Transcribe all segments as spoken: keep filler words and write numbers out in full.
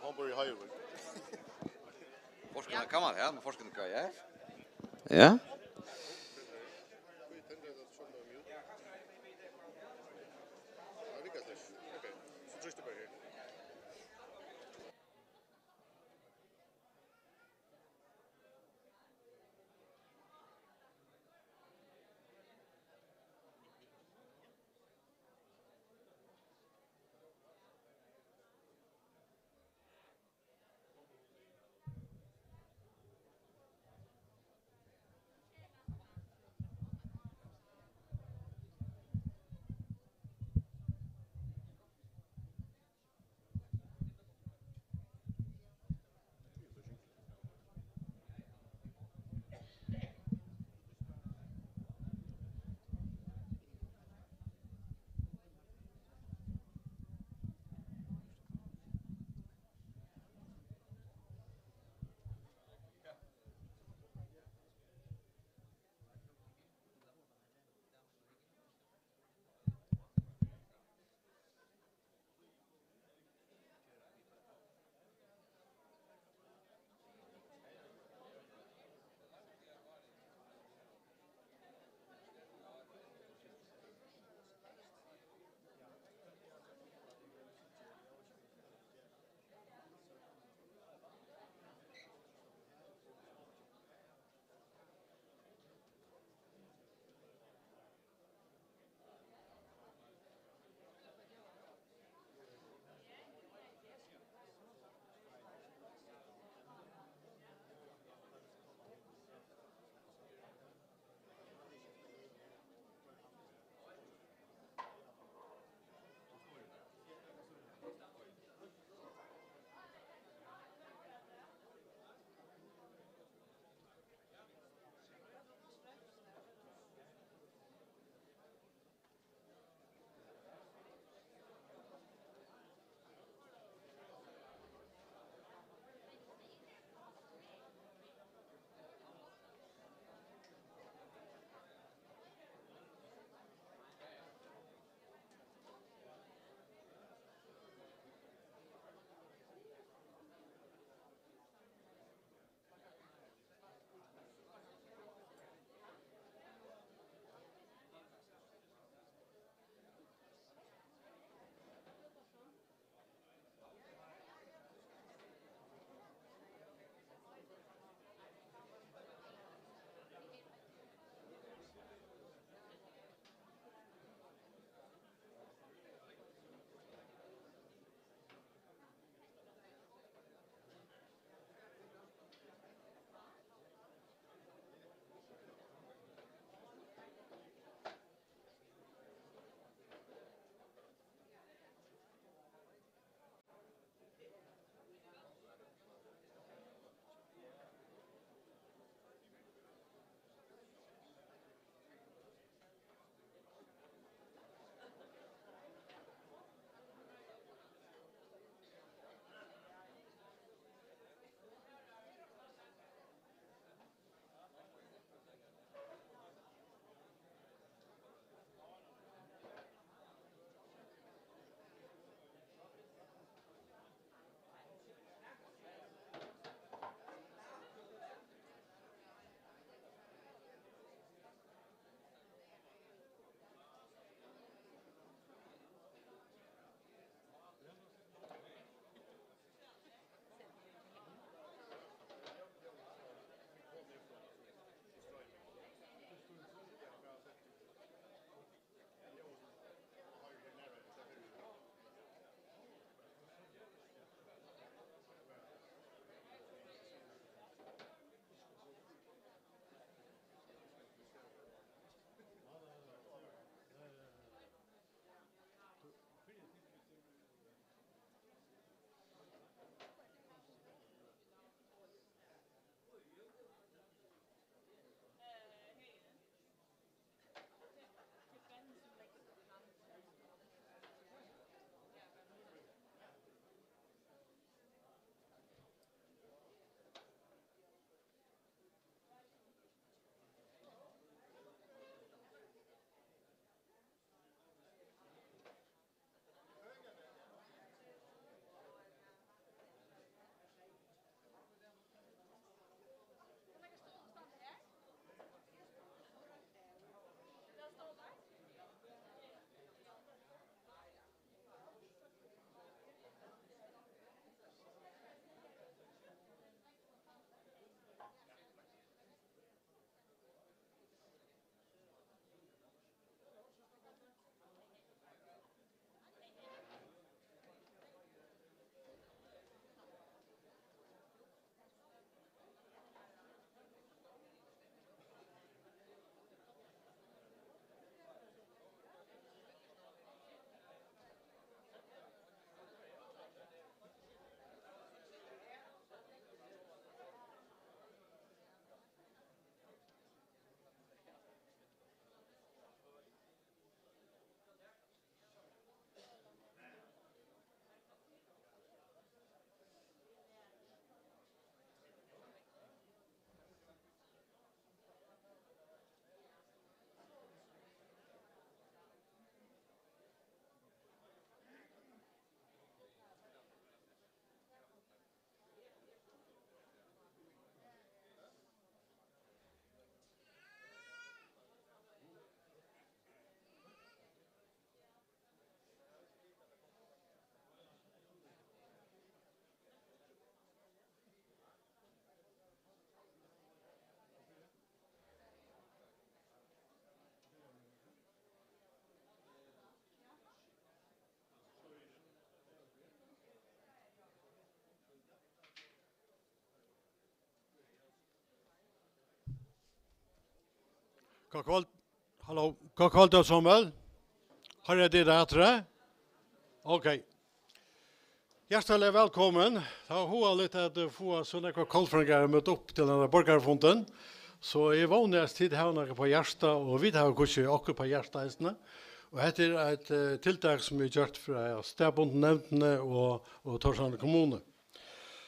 Hon býr í Hoyvík. Forskerne kan man her, men forskerne gør jeg. Ja. Gott kvøld. Halló. Gott kvøld, Samuel. Har er det der, tror jeg. Ok. Hjertelig velkommen. Tað er hugaligt at eh, fáa so nógvar kolfrøðingar at møta upp til henda borgarafundin. So eg vóni, at tit hava nakað á hjarta, og vit hava kanska okkurt á hjarta eisini. Og hetta er eitt eh, tiltak, sum er gjørt frá staðbundnu nevndini og, og Tórshavnar kommunu.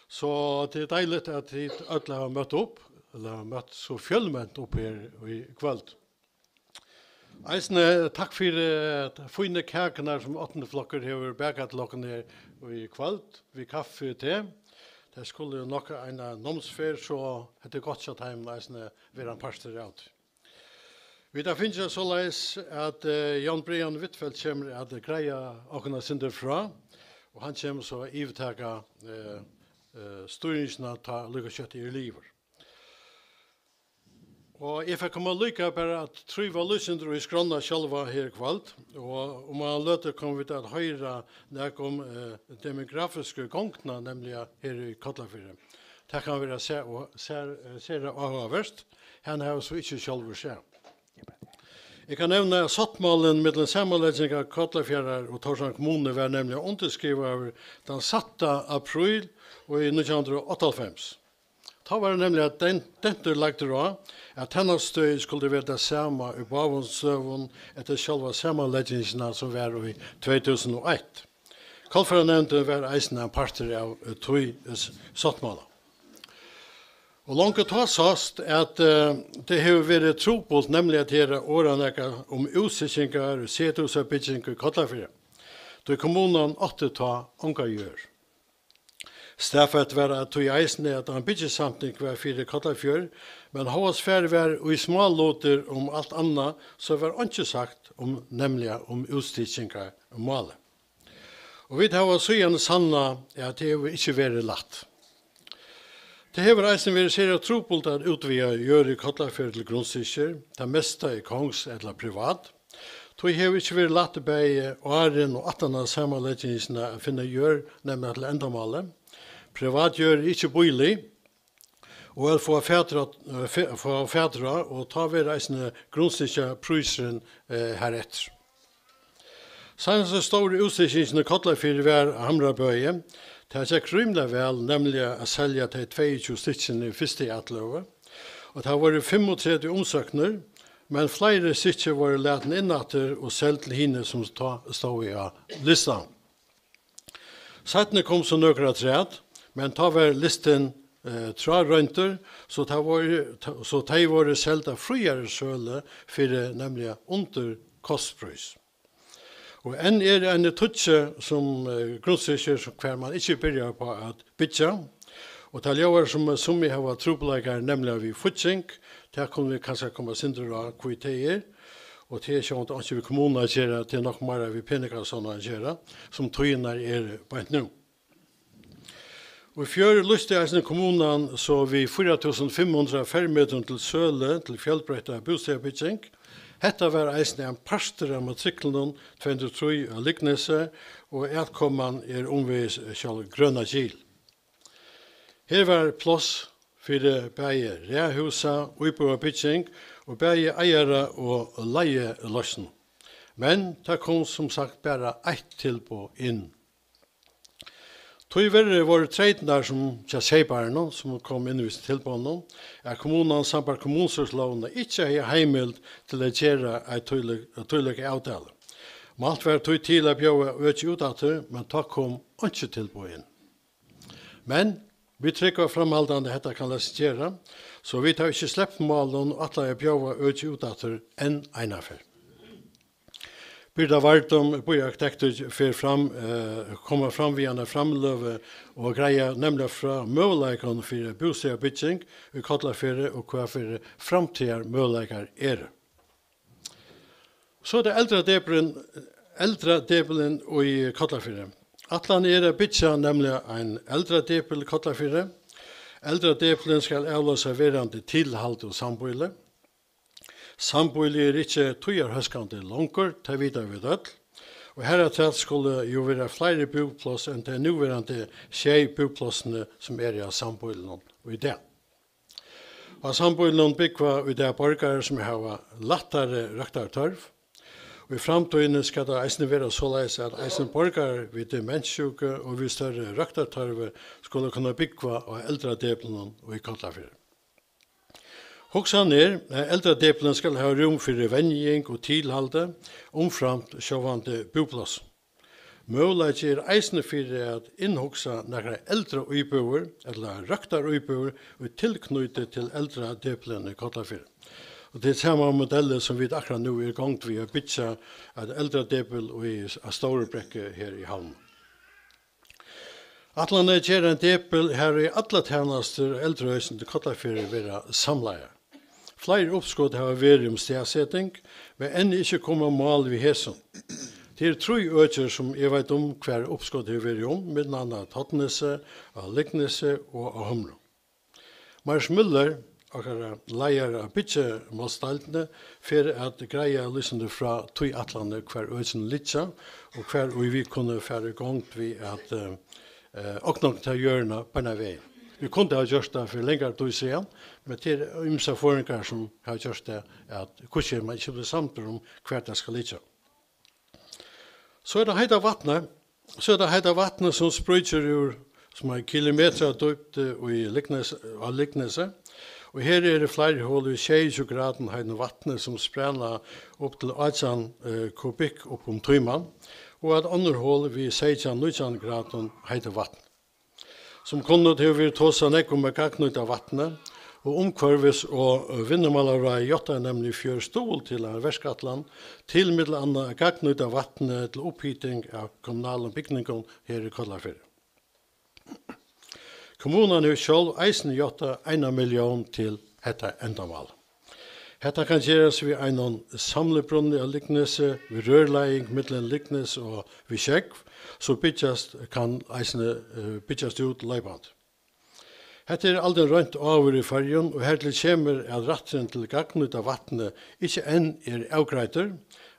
So tað er deiligt, at tit øll hava møtt upp, ella møtt so fjølment upp her í kvøld. Eisini takk fyri eh, fínu kakurnar, sum áttandi flokkur hevur bakað til okkum her í kvøld, við kaffi og te. Tað skuldi jo nokk eina námsferð, so hetta er gott hjá teimum eisini at vera ein partur av tí. Vit hava fingið soleiðis, at eh, Jón Brian Huitfeldt kemur at greiða okkum eitt sindur frá, og hann kemur so at yvirtaka eh, eh, stýringina, tá líka skjótt eg eri liðugur. Og eg fari koma líka bara at trúgva lýsindur í skránna sjálva her í kvøld, og um eina løtu koma vit at hoyra nakað um eh, demografisku gongdina, nemliga her í Kollafirði. Tað kann vera sær, og sær, eh, sera áhugavert. Hana havi eg so ikki sjálvur sæð. Eg kann nevna, at sáttmálin millum samanleggingar Kollafjarðar og Tórshavnar kommunu var nemliga undirskrivaður tann sætta apríl í nítjan hundrað og áttaoghálvfems. Tá var nemliga den, dentur lagdur á, at tænastustøðið skuldi vera tað sama í báðum støðum eftir sjálva samanleggingina, sum var í tvey túsund og eitt. Kollafjarðarnevndin var eisini ein partur av eh, tí eh, s- sáttmála. Og longu tá sást, at eh, tað hevur verið trupult, nemliga at her orða nakað um útstykkingar og sethúsabygging í Kollafirði, tí kommunan átti tá onga jørð. Staðfest var, at tí eisini, at ein byggisamting var fyri Kollafjørð, men hóast farið var í smálutir um alt annað, so var einki sagt um, nemliga um útstykkingar um málið. Og vit hava síðan sannað, at tað hevur ikki verið lætt. Tað hevur eisini verið sera trupult at útvega jørð í Kollafjørð til grundstykkir. Tað mesta er kongs ella privat. Tí hevur ikki verið lætt bæði áðrenn og aftan á samanleggingina at finna jørð, nemliga til endamálið. Privat jørð er ikki bílig, og at fáa fatur á, eh, fe- fáa fatur á, og tá verður eisini grundstykkjaprísurin eh, hareftir. Seinasta stóru útstykkingin í Kollafirði var á Hamrabøi. Tað gekk rímiliga væl, nemliga at selja tey tveyogtjúgu stykkini í fyrstu atløgu. Og tað vóru fimmogtretivu umsóknir, men fleiri stykki vóru latin inn aftur og seld til hini, sum tá stóðu á listanum. Seinni kom so nøkur afturat, men tá var listin eh, trároyndur, so, tað vóru, so tey vóru seld á fríari sølu fyri nemliga undir kostprís. Og enn eru eini tíggju sum eh, grundstykkir, sum hvar mann ikki byrjar upp á at byggja. Og tað ljóðar sum, sum vit hava trupulleikar, nemliga við fígging. Tað kunnu vit kanska koma eitt sindur á, hví tað er. Og tað er sjálvandi einki við kommununa at gera, tað er nokk meira við peningasavnið at gera, sum tíðirnar eru beint nú. Og í fjør lýsti eisini kommunan so við fýra túsund fimm hundrað fermetrum til sølu til fjølbroytta bústaðarbygging. Hetta var eisini ein partur av matriklinum tvey hundrað og trý á Lygnesi, og atkoman er umvegis sjálv Grøna Gil. Her var pláss fyri bæði raðhúsa, íbúðarbygging og bæði eigara- og leigiloysn. Men tað kom sum sagt bara eitt tilboð inn. Tíverri vóru treytirnar sum hjá keyparunum, sum kom inn við tilboðnum, at kommunan sambært kommunustýrislógini ikki hevði heimild til at gera eitt tílík, tílíka avtalu. Mælt var tí til at bjóða økið út aftur, men tá kom einki tilboð inn. Men vit trúgva framhaldandi, at hetta kann lata seg gera, so vit hava ikki slept málinum og ætla at bjóða økið út aftur enn einaferð. Birta Vardum, býarkitektur, fer fram, eh, koma fram við eina framløgu og greiða nemliga frá møguleikunum fyri bústaðarbygging í Kollafirði og hvat fyri framtíðarmøguleikar eru. So er tað eldradepilin, eldradepilin í Kollafirði. Ætlanin er at byggja nemliga ein eldradepil í Kollafirði. Eldradepilin skal avloysa verandi tilhald og sambýli. Sambýli er ikki tíðarhóskandi longur, tað vita vit øll. Og harafturat skulu jú vera fleiri búpláss enn tey núverandi sjey búplássini, sum eru á sambýlinum í dag. Á sambýlinum búgva í dag borgarar, sum hava lættari røktartørv. Í framtíðini skal tað eisini vera soleiðis, at eisini borgarar við demenssjúku og við størri røktartørvi skulu kunna búgva á eldradeplinum í Kollafirði. Hugsanin er, at eldradepilin skal hava rúm fyri venjing og tilhaldi, umframt sjálvandi búpláss. Møguleiki er eisini fyri at innhugsa nakrar eldraíbúðir ella røktaríbúðir í tilknýti til eldradepilin í Kollafirði. Og tað er sama modellið, sum vit akkurát nú eru í gongd við at byggja eitt eldradepil í, á Stórubrekku her í Havn. Ætlanin er at gera ein depil, har í allar tænastur á eldraøkinum til Kollafjarðar verða samlaðar. Fleiri uppskot hava verið um staðseting, men enn ikki komið á mál við hesum. Tað eru trý økir, sum eg veit um, hvar uppskot hevur verið um, millum annað á Todnesi, á Lygnesi og á Hømru. Marius Müller, okkara leiðari av byggimálsdeildini, fer at greiða lýsandi frá tí ætlanini, hvar økini liggja, og hvar ið vit kunnu fara í gongd við at, eh, eh, ogna okkum ta jørðina beinan vegin. Vit kundu hava gjørt tað fyri longri tíð síðan, men tað eru ymsar forðingar, sum hava gjørt tað, at hvussu er man ikki blivið samdur um, hvar tað skal liggja. So er tað heita vatnið. So er tað heita vatnið, sum spríkir úr, sum er kilometrar dýpt, eh, í Lygnes-, á Lygnesi. Og her eru fleiri hol við sjeyogtjúgu gradum heitum vatni, sum spræla upp til átjan, eh, kubikk upp um tíman, og at onnur hol við seytjan, nítjan gradum heitum vatni. Sum kunnugt hevur verið tosað nógv um at gagnnýta vatnið, og Umhvørvis- og Vinnumálaráðið játtaði nemliga í fjør stuðul til eina verkætlan til millum annað at gagnnýta vatnið til upphiting av kommunalum bygningum her í Kollafirði. Kommunan hevur sjálv eisini játtað eina millión til hetta endamál. Hetta kann gerast við einum samlibrunni á Lygnesi, við rørleiðing millum Lygnes og við sjógv, so byggjast, kann eisini, eh, byggjast út loypandi. Hetta er aldrin roynt áður í Føroyum, og hertil kemur, at rætturin til at gagnnýta vatnið ikki enn er avgreiddur,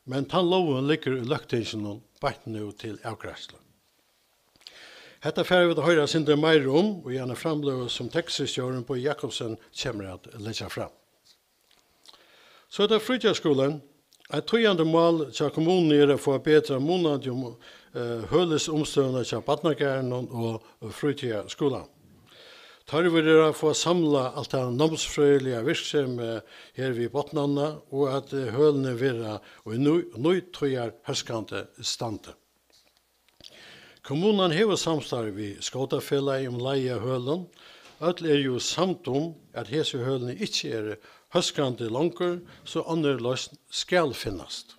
men tann lógin liggur í Løgtinginum beint nú til avgreiðslu. Hetta fara vit at hoyra eitt sindur meira um í eini framløgu, sum tekststjórin, Bogi Jakobsen, kemur at leggja fram. So er tað frítíðarskúlin. Eitt týðandi mál hjá kommununi er at fáa betra munandi um, eh, hølisumstøðuna hjá barnagarðinum og frítíðarskúlanum. Tørvur er at fáa samlað alt tað námsfrøðiliga virksemi her við Botnánna, og at, eh, hølini verða í nú-, nútíðarhóskandi standi. Kommunan hevur samstarv við Skótafelagið um leigu av hølum. Øll eru jú samd um, at hesi hølini ikki eru hóskandi longur, so onnur loysn skal finnast.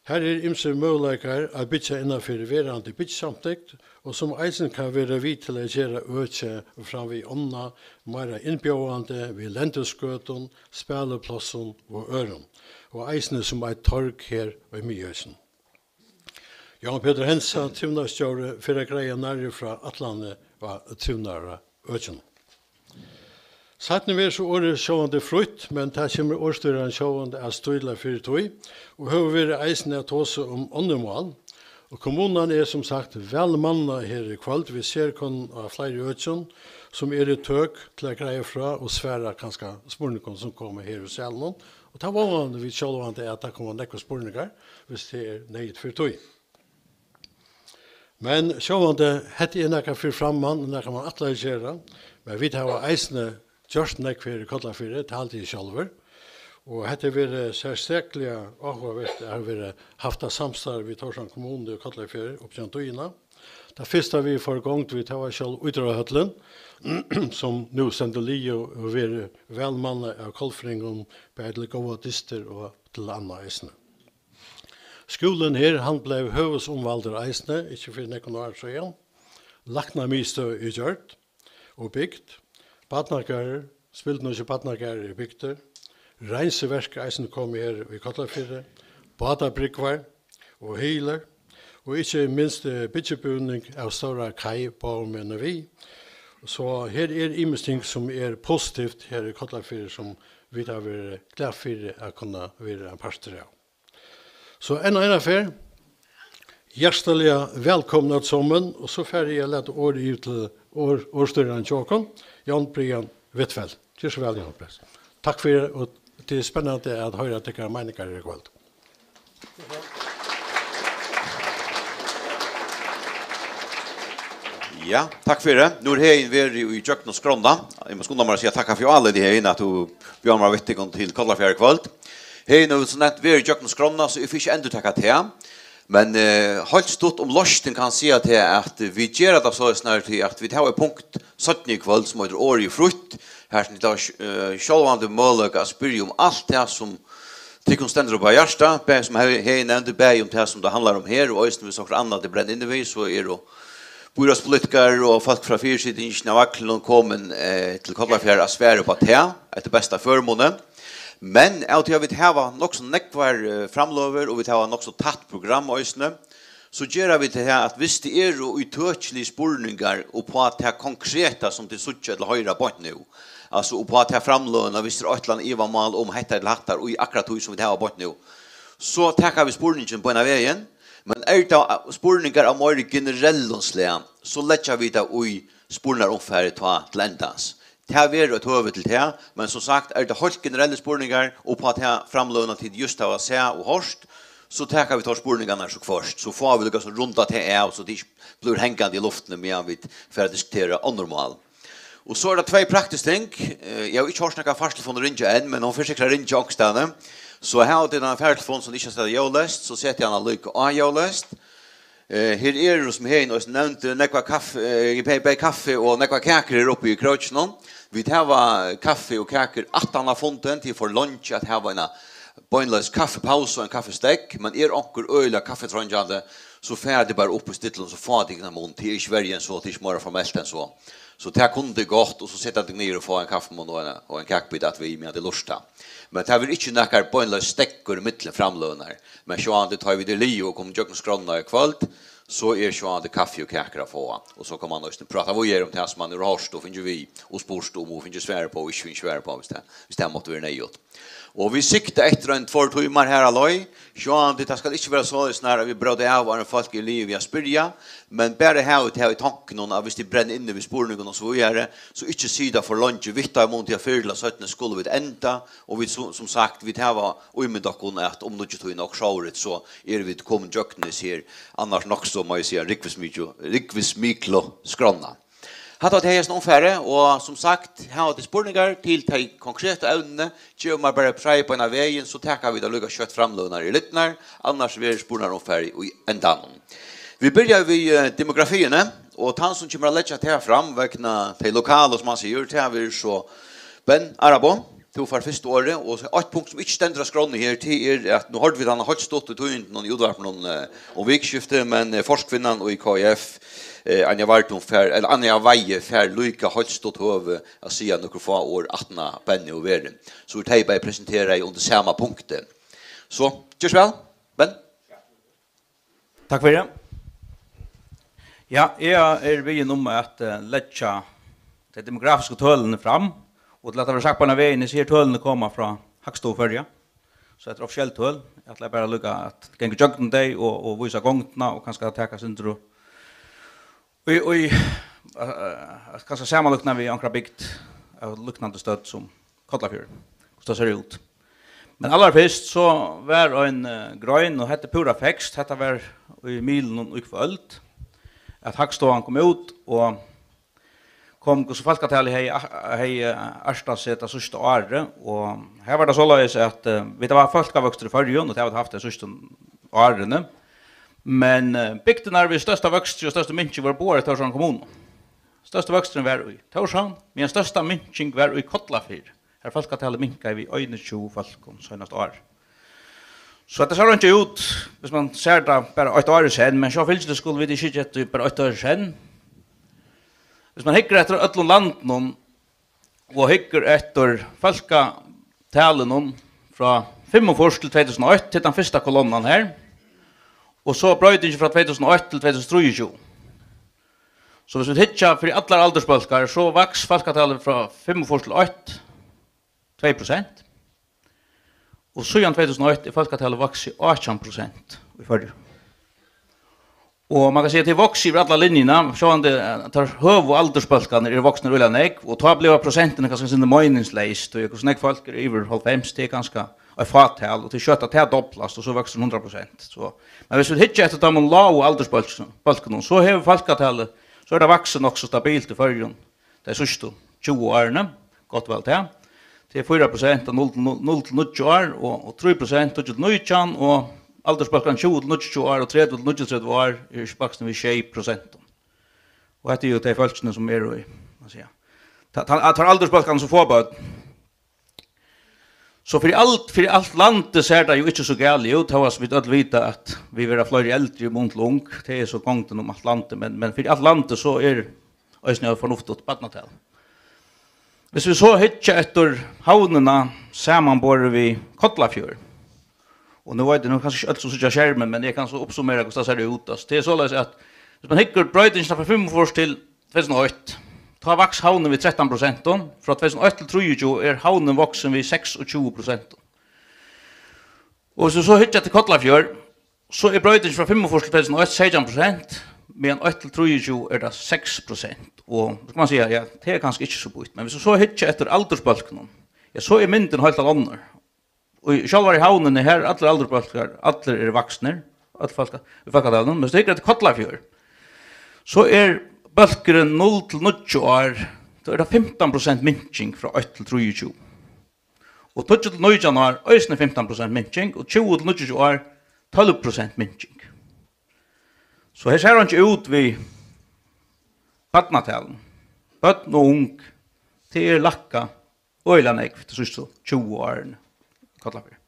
Har eru ymsir møguleikar at byggja innanfyri verandi byggisamtykt, og sum eisini kann vera við til at gera økið fram við ánna meira innbjóðandi við lentisgøtum, spæliplássum og øðrum, og eisini sum eitt torg her í miðøkinum. Jóhan Petur Hansen, trivnaðarstjóri, fer at greiða nærri frá ætlanini á trivnaðarøkinum. Seinni verður so orðið sjálvandi frítt, men tað kemur orðstýrarin sjálvandi at stíla fyri tí, og hevur verið eisini at tosa um onnur mál. Og kommunan er sum sagt væl mannað her í kvøld. Vit sera hvønn á fleiri økjum, sum eru tøk til at greiða frá og svara kanska spurningum, sum koma her í salinum. Og tað vóna vit sjálvandi, at tað koma nógvar spurningar, hvis tað er neyðugt fyri tí. Men sjálvandi, hetta er nakað fyri framman, nakað man ætlar at gera. Men vit hava eisini gjørt nógv her í Kollafirði, tað haldi eg sjálvur. Og hetta hevur verið serstakliga áhugavert at hava verið, havt tað samstarv við Tórshavnar kommunu og Kollafjørð upp gjøgnum tíðina. Tað fyrsta, vit fóru í gongd við, tað var sjálv Útróðrarhøllin, sum nú stendur liðug og verður væl mannað av kollfrøðingum, bæði til góðar dystir og til annað eisini. Skúlin her, hann bleiv høvuðsumvældur eisini, ikki fyri nógvum árum síðan. Læknamiðstøð er gjørd og bygd. Barnagarður, spildurnýggjur barnagarður er bygdur. Reinsiverk er eisini komið her í Kollafirði. Bátabrúgvar og hylur. Og ikki minst, eh, byggibúning av stóra kai báðumegin við. So her er ymiskt ting, sum er positivt her í Kollafirði, sum vit hava verið glað fyri at kunna vera ein partur av. So enn eina ferð, hjartaliga vælkomin øll somul, og so fari eg at lata orðið yvir til orð-, orðstýraran hjá okkum, Jan Brian Huitfeldt. Ger so væl, Jan Prins. Takk fyri, og tað er spennandi at hoyra tykkara meiningar í kvøld. Ja, takk fyri. Nú er Heðin verið í gjøgnum skránna. Eg má skunda mær at siga takk fyri álitið, Heðin, at tú bjóðar mær við tykkum til Kollafjarðar í kvøld. Heðin hevur sum nevnt verið í gjøgnum skránna, so eg fari ikki at endurtaka tað. Men, eh, heilt stutt um loysnin kann eg siga tað, at vit gera tað soleiðis nær tí, at vit hava eitt punkt seinni í kvøld, sum eitur Orðið er frítt, har sum tit hava, eh, sjálvandi møguleika at spyrja um alt tað, sum tykkum stendur upp á hjarta, bæði sum Heðin nevndi, bæði um tað, sum tað handlar um her, og eisini, viss okkurt annað tit brenna inni við, so eru býráðspolitikarar og fólk frá fyrisitingini av Vaglinum komin, eh, til Kollafjarðar at svara upp á tað, eftir besta førimuni. Men av tí at vit hava nokk so nógvar, eh, framløgur, og vit hava nokk so tætt program eisini, so gera vit tað her, at viss tað eru ítøkiligir spurningar upp á tað konkreta, sum tit síggja ella hoyra beint nú, altso upp á ta framløguna, viss tað er eitt ella annað ivamál um hetta ella hatta í akkurát tí, sum vit hava beint nú, so taka vit spurningin beinan vegin. Men er tað spurningar av meiri generellum slag, so leggja vit tað í spurnarumfarið tá til endans. Tað verður eitt høvi til tað, men sum sagt, er tað heilt generellir spurningar upp á ta framløguna, tit júst hava sæð og hoyrt, so taka vit teir spurningarnar so hvørt, so fáa vit líka so rundað tað av, so tað ikki blívur hangandi í luftini, meðan vit fara at diskutera onnur mál. Og so er tað tvey praktisk ting. Eh, eg havi ikki hoyrt nakran fartelefon ringja enn, men hon fer sikkurt at ringja onkustaðni. So hava tit ein fartelefon sum ikki er sett á ljóðleyst, so setið hann líka á ljóðleyst. Eh, her eru, sum Heðin eisini nevndi, nógvar kaffi, eh, bæði, bæði kaffi og nógvar kakur her uppi í Krókinum. Vit hava kaffi og kakur aftan á fundin, tí er for leingi at hava eina beinleiðis kaffipausu og ein kaffistekk, men er onkur øgiliga kaffitreingjandi, so fara tit bara upp í stillum, so fáa tit tykkum ein munn. Tað er ikki verri enn so, tað er ikki meira formelt enn so. So tað kunnu tit gott, og so seta tit niður og fáa ein kaffimunn og ein, og ein kakubita afturvið, meðan tit lurta. Men tað verður ikki nakar beinleiðis steðgur millum framløgurnar. Men sjálvandi, tá vit eru liðug og koma ígjøgnum skránna í kvøld, so er sjálvandi kaffi og kakur at fáa. Og so kann mann eisini práta víðari um tað, sum mann hevur hoyrt og fingið við og spurt um og fingið svar uppá og ikki fingið svar uppá, viss tað, viss tað mátti vera neyðugt. Og vit sikta eftir ein tveir tímar har á leið. Sjálvandi, tað skal ikki vera soleiðis, nær at vit bróta av, áðrenn fólk eru liðug við at spyrja, men bara havið tað í tankunum, at viss tit brenna inni við spurningum og so víðari, so ikki sita for leingi við teimum, tí at fyrr ella seinni skulu vit enda, og vit, sum, sum sagt, vit hava ímyndað okkum, at um níggjutíðina og sovorðið, so eru vit komin gjøgnum hesi her, annars nokk so, má eg siga, rúgvismiklu, rúgvismiklu skránna. Hatta var tað, hesin umfari, og sum sagt, hava tit spurningar til tey konkretu evnini, gev mær bara prei beinan vegin, so taka vit tað líka skjótt framløgurnar eru lidnar, annars verður spurnarumfarið í endanum. Vit byrja við, eh, demografiini, og tann sum kemur at leggja tað fram vegna tey lokalu, sum hann sigur, tað verður so Ben Arabo. Tú fært fyrst orðið, og eitt punkt sum ikki stendur á skránni her, tað er at nú hoyrdu vit hann heilt stutt í tíðindunum í útvarpinum, eh, um vikuskiftið, men, eh, forkvinnan í K F, eh, Anja Vardum fær, ella Anja Weihe fær líka heilt stutt høvi at siga nøkur fá orð aftan á Benny og Veru. So eru tey bæði presenteraði undir sama punkti. So, ger so væl, Ben. Takk fyri. Ja, eg eri biðin um at, eh, leggja tey demografisku tølini fram, og til at tað verður sagt beinan vegin, hesi her tølini koma frá Hagstovu Føroya, so hetta eru offisiell tøl. Eg ætlaði bara líka at ganga ígjøgnum tey og, og vísa gongdina og kanska taka eitt sindur og, og, og, eh, eh, kanska samanlíkna við onkra bygd av líknandi stødd sum Kollafjørður, hvussu tað sær út. Men allarfyrst so var ein, eh, grein, og hetta er púra ferskt, hetta var í miðlunum í kvøld, at Hagstovan kom út og kom, hvussu fólkatalið hevði, hevði artað seg tað síðsta árið, og her var tað soleiðis, at, eh, vit hava fólkavøkstur í Føroyum, og tað hava vit havt tey síðstu árini, men, eh, bygdirnar við størsta vøkstri og størstu minking vóru báðar í Tórshavnar kommunu. Størsti vøksturin var í Tórshavn, meðan størsta minking var í Kollafjørð, har fólkatalið minkaði við einogtjúgu fólkum seinasta ár. So hetta sær einki út, viss mann sær tað bara eitt ár í senn, men sjálvfylgiliga skulu vit ikki hyggja eftir bara eitt ár í senn. Viss mann hyggur eftir øllum landinum og hyggur eftir fólkatalinum frá fimmogfýrs til tvey túsund og eitt, til tann fyrsta kolonnan her, og so broytingin frá tvey túsund og eitt til tvey túsund og trýogtjúgu. So viss vit hyggja fyri allar aldursbólkar, so vaks fólkatalið frá fimmogfýrs til eitt, tvey prosent. Og síðan tvey túsund og eitt er fólkatalið vaksið átjan prosent í Føroyum. Og man kann siga, at tað er vaksið yvir allar linjurnar, sjálvandi, eh, teir høgu aldursbólkarnir eru vaksnir øgiliga nógv, og tá blíva prosentini kanska eitt sindur meiningsleys, tí hvussu nógv fólk eru yvir hálvfems, tað er kanska eitt fátal, og tað er skjótt at tað doblast, og so veksur hundrað prosent. So, men viss vit hyggja eftir teimum lágu aldursbólkunum, bólkunum, so hevur fólkatalið, so er tað vaksið nokk so stabilt í Føroyum tey síðstu tjúgu árini, gott vel tað. Tað er fýra prosent av null til, null til níggju ár og, og trý prosent tíggju til nítjan, og aldursbólkurin tjúgu til níggjuogtjúgu ár og tretivu til níggjuogtretivu ár er vaksnir við sjey prosent. Og hetta er jú tey fólkini, sum eru í, man siga, ta, ta, ta aldursbólkarnir sum fáa børn. So fyri alt, fyri alt landið sær tað jú ikki so galið út, hóast vit øll vita, at vit verða fleiri eldri í mun til ung. Tað er so gongdin um alt landið, men, men fyri alt landið so er eisini eitt fornuftigt barnatal. Viss vit so hyggja eftir havnina samanborið við Kollafjørð, og nú veit eg, nú er kanska ikki øll sum síggja skermin, men eg kann so uppsummera, hvussu tað sær út. Altso, tað er soleiðis, at viss man hyggur broytingina frá fimmogfýrs til tvey túsund og eitt, tá vaks havnin við trettan prosent, frá tvey túsund og eitt til trýogtjúgu er havnin vaksin við seksogtjúgu prosent. Og viss vit so hyggja til Kollafjørð, so er broytingin frá fimmogfýrs til tvey túsund og eitt seytjan prosent, meðan eitt til trýogtjúgu er tað seks prosent. Og so kann man siga, ja, tað er kanska ikki so býtt, men viss vit so hyggja eftir aldursbólkunum, ja, so er myndin heilt onnur. Og sjálvari í havnini, her allir aldursbólkar, allir eru vaksnir, øll fólk í fólkatalinum, men viss tú hyggur eftir Kollafjørð, so er bólkurin null til níggju ár, tá er tað fimtan prosent minking frá eitt til trýogtjúgu. Og tíggju til nítjan ár, eisini fimtan prosent minking, og tjúgu til níggjuogtjúgu ár, tólv prosent minking. So her sær einki út við barnatalum. Børn og ung, tað er lækkað øgiliga nógv tey síðstu tjúgu árini, Kollafjørð.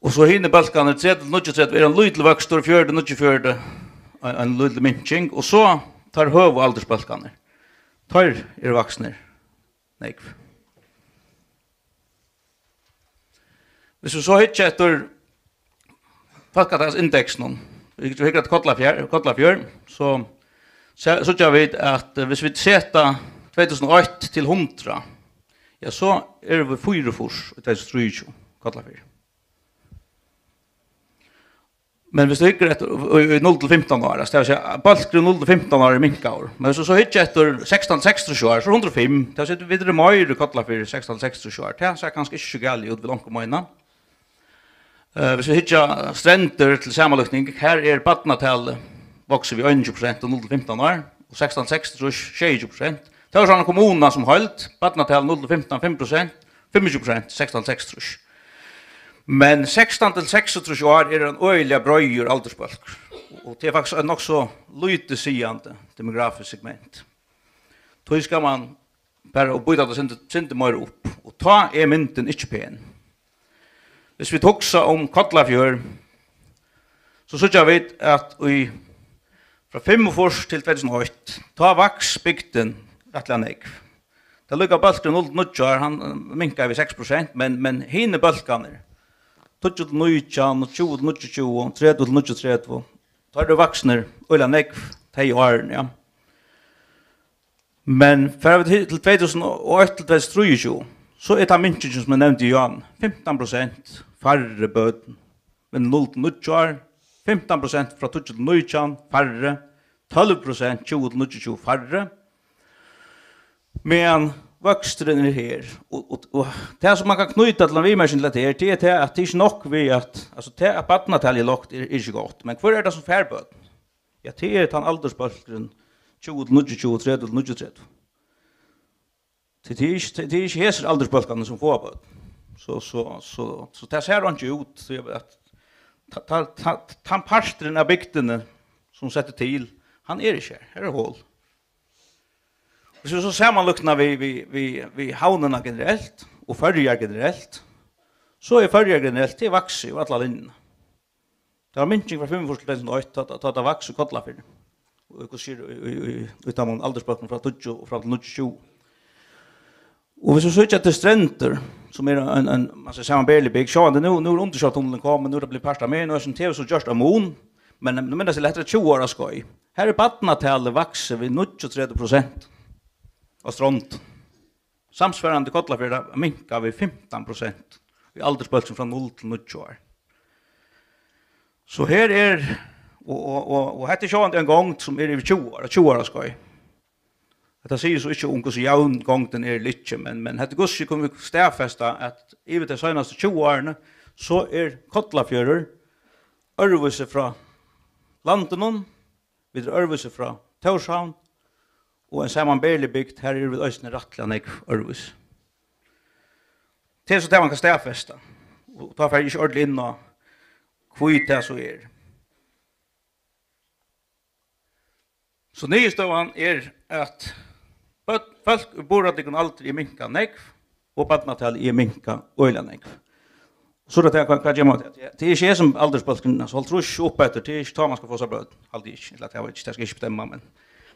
Og so hinir bólkarnir, tretivu til níggjuogtretivu, er ein lítil vøkstur, fjøruti, níggjuogfjøruti, ein, ein lítil minking, og so teir høgu aldursbólkarnir, teir eru vaksnir nógv. Viss vit so hyggja eftir fólkatalsindeksinum, vit hyggja eftir Kollafjørð, Kollafjørð, so, so síggja vit, at, eh, viss vit seta tvey túsund og eitt til hundrað, ja, so eru vit fýraogfýrs í tvey túsund og trýogtjúgu, Kollafjørð. Men viss tú hyggur eftir í, í null til fimtan ár, altso, tað vil siga, bólkurin null til fimtan ár er minkaður. Men viss tú so hyggja eftir sekstan til seksogtrýss ár, so er hundrað og fimm. Tað vil siga, vit eru meira í Kollafjørð sekstan til seksogtrýss ár. Tað sær kanska ikki so galið út, vil onkur meina. Eh, viss vit hyggja Strendur til samanlíkning, her er barnatalið vaksið við einogtjúgu prosent og null til fimtan ár, og sekstan til seksogtrýss, sjeyogtjúgu prosent. Tað er so ein kommuna sum heild, barnatal null til fimtan, fimm prosent, fimmogtjúgu prosent, sekstan til seksogtrýss. Men sekstan til seksogtrýss ár er ein øgiliga breiður aldursbólkur, og tað er faktiskt eitt nokk so lítið sigandi demografiskt segment. Tí skal man bara býta tað sindur, sindur meira upp, og tá er myndin ikki pen. Viss vit hugsa um Kollafjørð, so síggja vit, at í, frá fimmogfýrs til tvey túsund og eitt, tá vaks bygdin rættiliga nógv. Tað líka bólkurin null til níggju ár, hann, eh, minkaði við seks prosent, men, men hinir bólkarnir, tíggju til nítjan, tjúgu til níggjuogtjúgu, tretivu til níggjuogtretivu, teir eru vaksnir øgiliga nógv tey árini, ja. Men fara vit til, til tvey túsund og eitt til tvey túsund og trýogtjúgu, so er tað minkingin, sum eg nevndi í áðni, fimtan prosent færri børn, men null til níggju ár, fimtan prosent frá tíggju til nítjan færri, tólv prosent tjúgu til níggjuogtjúgu færri, meðan vøksturin er her. Og, og, og tað, sum man kann knýta til ein viðmerking til hetta her, tað er tað, at tað er ikki nokk við, at, altso, tað, at barnatalið er lágt, er, er ikki gott. Men hvør er tað, sum fær børn? Ja, tað er tann aldursbólkurin tjúgu til níggjuogtjúgu, tretivu til níggjuogtretivu. Tað, tað er ikki, tað, tað er ikki hesir aldursbólkarnir, sum fáa børn. So, so, so, so tað sær einki út, tí at ta, ta, ta, tann parturin av bygdini, sum setti til, hann er ikki her. Her er hol. Viss vit so samanlíkna við, við, við, við Havnina generelt og Føroyar generelt, so er Føroyar generelt, tað er vaksið í allar linjur. Tað var minking frá fimmogfýrs til tvey túsund og eitt, tá, tá, tá tað vaks í Kollafirði. Og hvussu er í, í, í, í teimum aldursbólkunum frá tíggju og fram til níggjuogtjúgu. Og viss vit síggja til Strendur, sum er ein, ein, man skal siga, samanberlig bygd, sjálvandi nú, nú er undirsjóvartunnilin komin, nú er tað blivið part av Mýrinesi, tað hevur so gjørt ein mun, men, men minnast til, hetta er tjúgu ára skeið. Her er barnatalið vaksið við níggjuogtretivu prosent á Strond. Samsvarandi Kollafjørður minkað við fimtan prosent í aldursbólkinum frá null til níggju ár. So her er, og, og, og, og hetta er sjálvandi ein gongd, sum er yvir tjúgu ár, tjúgu ára skeið. Hetta sigur so ikki um, hvussu javn gongdin er ella ikki, men, men hetta er, hvussu kunnu vit staðfesta, at yvir tey seinastu tjúgu árini, so er Kollafjørður øðrvísi frá landinum, vit eru øðrvísi frá Tórshavn, og ein samanberlig bygd, har eru vit eisini rættiliga nógv øðrvísi. Tað er so tað, man kann staðfesta, og tá fari eg ikki ordiliga inn á, hví tað so er. So niðurstøðan er, at børn, fólk í burðardygum aldri er minkað nógv, og barnatalið er minkað øgiliga nógv. So er tað, hvat, hvat ger man? Tað er ikki hesin aldursbólkurin, altso, hálvtrýss og uppeftir, tað er ikki tá, man skal fáa sær børn, haldi eg ikki. Ella, tað veit eg ikki, tað skal eg ikki bestemma, men,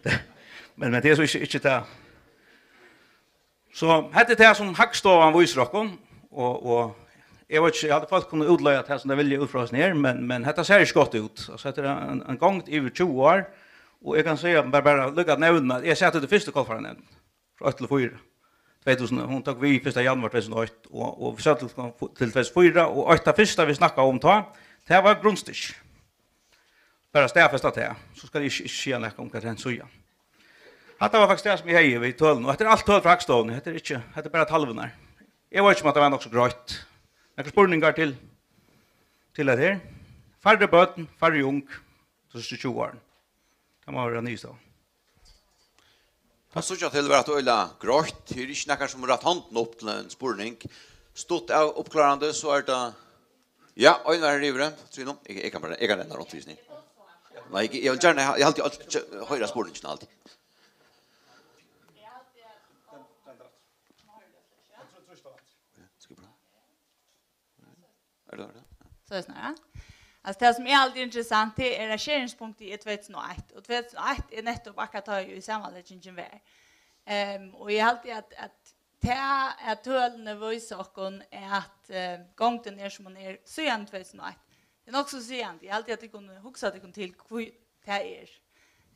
men, men tað er so ikki, ikki tað. So hetta er tað, sum Hagstovan vísir okkum, og, og eg veit ikki, eg haldi, fólk kunnu útleiða tað, sum tey vilja, út frá hesum her, men, men hetta sær ikki gott út. Altso, hetta er ein, ein gongd yvir tjúgu ár, og eg kann siga, bara, bara líka nevna, at eg sat í tí fyrstu kollfararnevndini, frá eitt til fýra, tvey túsund, hon tók við fyrsta januar tvey túsund og eitt, og, og vit sótu til, til tvey túsund og fýra, og eitt av fyrsta, vit snakkaðu um tá, tað var grundstykki. Bara staðfesta tað, so skal eg ikki, ikki siga nakað um, hvat tað er síðan. Hatta var faktiskt tað, sum eg hevði við tølini, og hetta er alt tøl frá Hagstovuni, hetta er ikki, hetta er bara talvirnar. Eg veit ikki, um hatta var nokk so greitt. Nakrar spurningar til, til hetta her? Færri børn, færri ung, so síðstu tjúgu árini. Tað má vera niðurstøðan. Tað síggja til at vera øgiliga greitt. Her er ikki nakar, sum rætt hondina upp til ein spurning. Stutt av uppklárandi, so er tað, ja, Einar er yviri, Trine. Eg, eg kann bara, eg kann renna runt við seg. Nei, eg, eg vil gjarna, eg haldi, eg haldi, hoyra spurningin altíð. Skal eg prøva? Er tað, er tað? Soleiðis nú, ja. Altso, tað, sum eg haldi er interessant, tað er, at skeringspunktið er tvey túsund og eitt, og tvey túsund og eitt er nettupp akkurát tá, ið samanleggingin var. Ehm, og eg haldi, at, at tað, at tølini vísa okkum, at, eh, gongdin er, sum hon er, síðan tvey túsund og eitt, tað er nokk so sigandi. Eg haldi, at tit kunnu hugsa tykkum til, hví tað er.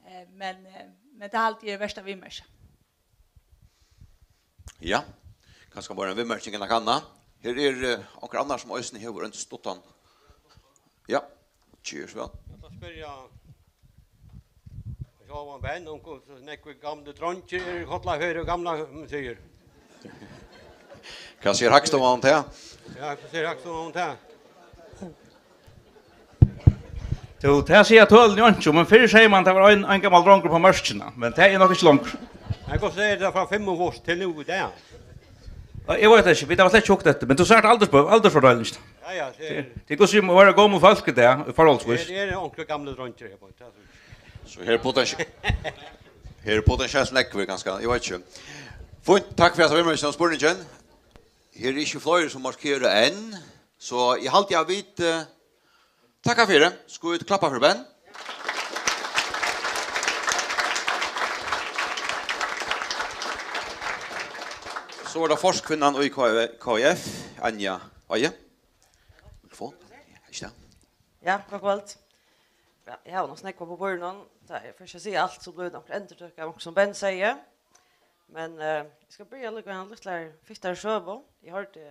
Eh, men, eh, men tað haldi eg er vert at viðmerkja. Ja, kanska bara ein viðmerking ella nakað annað. Her er, eh, onkur annar, sum eisini hevur ein stuttan. Ja, ger so væl. Eg ætli at spyrja Jógvan Ben um, hvussu nógvir gamlir dreingir eru í Kollafjørð, gamla, sum sigur. Hvat sigur Hagstovan um tað? Ja, hvat sigur Hagstovan um tað? Tú, tað siga tølini einki um, men fyrr segði man, tað var ein, ein gamal drongur uppá Mørkina, men tað er nokk ikki longur. Nei, hvussu er tað frá fimmogfýrs til nú í dag? Ja, eg veit ikki, vit hava slett ikki hugt eftir, men tú sært aldurs-, aldursfordeilingina. Ja, ja, tað er, tað er, hvussu má vera gomul fólk í dag, forholdsvis. Her eru onkrir gamlir dreingir her, tað er so. So her er potensi-, her er potensielt nógvir, kanska, eg veit ikki. Fínt, takk fyri hasa viðmerkingina og spurningin. Her eru ikki fleiri, sum markera enn, so eg haldi, at vit, eh, takka fyri. Skulu vit klappa fyri Ben? So er tað forkvinnan í K F, Anja Eie. Mikrofon. Ikki tað. Ja, gott kvøld. Ja, eg havi nokk so nógv á borðinum. Tá eg fyrst skal siga alt, so blívur tað onkur endurtøka av onkrum, sum Ben segði. Men, eh, eg skal byrja líka við eini lítlari, fittari søgu. Eg hoyrdi,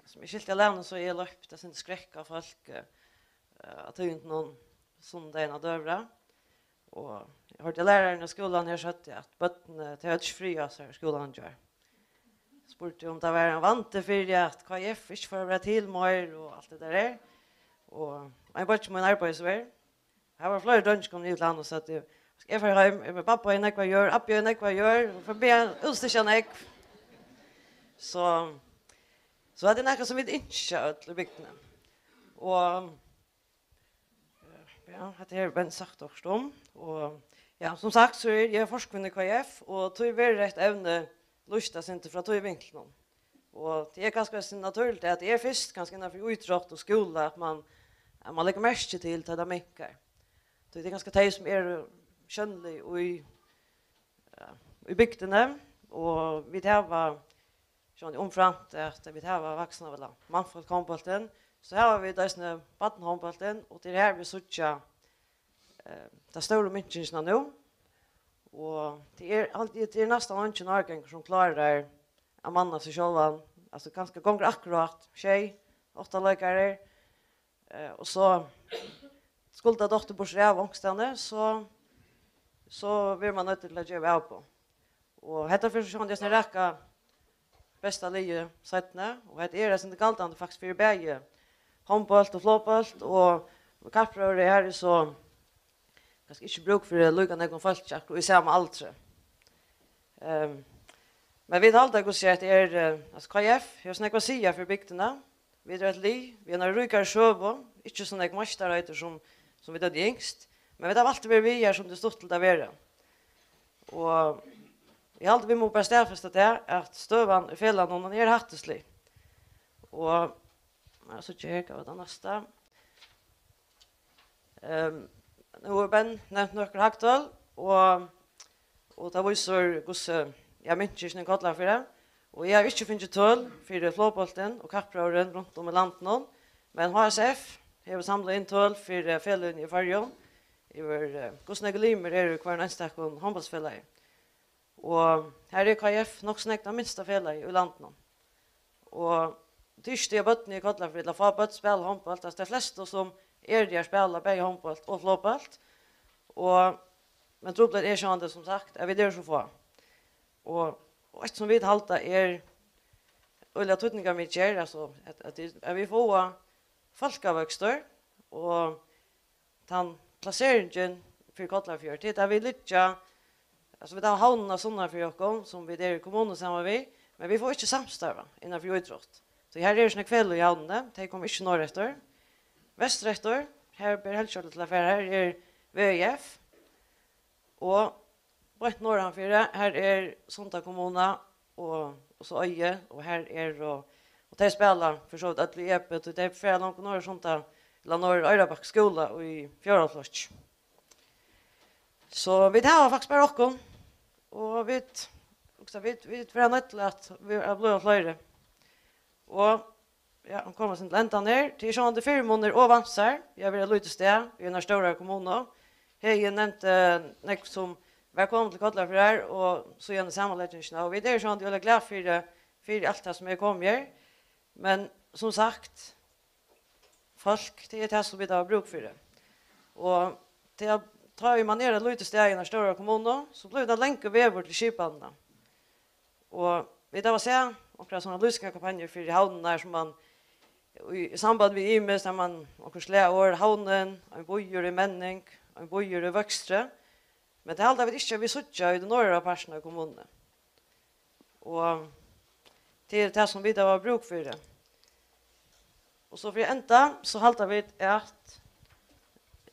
sum eg skilti av lærarunum, so eg loypti eitt sindur skrekk á fólk, eh, á tíðindunum sunnudagin á døgurða. Og eg hoyrdi, lærarin í skúlanum her søgdi, at børnini, tey høvdu ikki frið á sær í skúlanum í gjár. Spurdi, um tað var ein vandi fyri, at K F ikki fór at vera til meir og alt tað har. Og ein beiggi mín arbeiddi so her. Har vóru fleiri dreingir komnir yvir til hann og søgdu: "Eg fari heim, eg, men babba hevur nógv at gera, abbi hevur nógv at gera, og fari at biðja útstykki nógv." So, so hetta er nakað, sum vit ynskja øll í bygdini. Og, eh, ja, hetta hevur Ben sagt okkurt um. Og, ja, sum sagt, so eri eg forkvinna í K F, og tí verður hetta evni lýst eitt sindur frá tí vinklinum. Og tað er kanska so natúrligt, at tað er fyrst kanska innan fyri ítrótt og skúla, at man, at man leggur merki til, tá tað minkar. Tí tað er kanska tey, sum eru sjónlig í, ja, í bygdini, og vit hava, sjálvandi umframt at vit hava vaksna, ella mannfólkahondbóltin, so hava vit eisini barnahondbóltin, og tað er har, vit síggja, eh, ta stóru minkingina nú. Og tað er, alt, tað er næstan eingin árgangur, sum klárar at manna seg sjálvan. Altso, kanska gongur akkurát sjey, átta leikarar. Eh, og so, skuldadóttir burtur av onkustaðni, so, so verður mann noyddur til at geva avboð. Og hetta fer so sjálvandi at raka besta liðið seinni, og hetta er eitt sindur galdandi faktiskt fyri bæði hondbólt og flogbólt, og kappróður, her er so kanska ikki brúk fyri líka nógvum fólki akkurát í sama aldri. Ehm, men vit halda, hvussu er, at er, eh, altso, K F hevur so nógv at siga fyri bygdina. Vit eru eitt lið, við eina ríkari søgu, ikki so nógv meistaraheitur sum, sum vit høvdu ynskt, men vit hava altíð verið við her, sum tað er stuttligt at vera. Og eg haldi, vit mugu bara staðfesta tað, at støðan í felagnum, hon er hættislig. Og, ja, so ikki her, hvat var tað næsta? Ehm, nú hevur Ben nevnt nøkur hagtøl, og, og tað vísir, hvussu, ja, minkingin í Kollafirði. Og eg havi ikki fingið tøl fyri flogbóltin og kappróðurin runt um í landinum, men H S F hevur samlað inn tøl fyri feløgini í Føroyum yvir, eh, hvussu nógvir limir eru í hvørjum einstakum hondbóltsfelagi. Og her er K F nokk so nógv tað minsta felagið í landinum. Og tað er ikki tí, at børnini í Kollafirði, ella fá børn spæla hondbólt, altso, tey flestu, sum eru her, spæla bæði hondbólt og flogbólt. Og, men trupulleikin er sjálvandi, sum sagt, at vit eru so fá. Og, og eitt, sum vit halda er øgiliga týdningarmikið, er, altso, at, at, at vit fáa fólkavøkstur, og tann plaseringin fyri Kollafjørð, tað er, at vit liggja, altso, vit hava havnina sunnan fyri okkum, sum vit eru í kommunu saman við, men vit fáa ikki samstarvað innan fyri ítrótt. So her eru so nógv feløg í havnini, tey koma ikki norðureftir. Vestureftir, har ber Helgihornið til at fara, har er V I F, og beint norðan fyri, har er Sunda kommuna og, og so Eiði, og har er, og, og tey spæla fyri so vítt øll í Epi, tí tey fara longur norður Sunda, ella norður Oyrarbakka skúla í fjórða flokki. So vit hava faktiskt bara okkum, og vit, hugsa, vit, vit verða noydd til at, at blíva fleiri. Og, ja, hon kom seg til endan her. Tað er sjálvandi fyrimunir og vansar við at vera eitt lítið stað í einari stórari kommunu. Heðin nevndi, eh, nógv sum var komin til Kollafjarðar og síðani samanleggingina. Og vit eru sjálvandi øgiliga glað fyri, fyri alt tað sum er komið her. Men sum sagt, fólk, tað er tað sum vit hava brúk fyri. Og tað, tá ið mann er eitt lítið stað í einari stórari kommunu, so blívur tað langur vegur til skipanina. Og vit hava sæð onkrar sovorðnar lýsingarkampanjur fyri havnirnar, sum mann í, í samband við ymiskt, har mann okkurt slagorð, havnin, ein býur í menning, ein býur í vøkstri. Men tað halda vit ikki, at vit síggja í tí norðara partinum av kommununi. Og tað er tað, sum vit hava brúk fyri. Og so fyri enda, so halda vit at,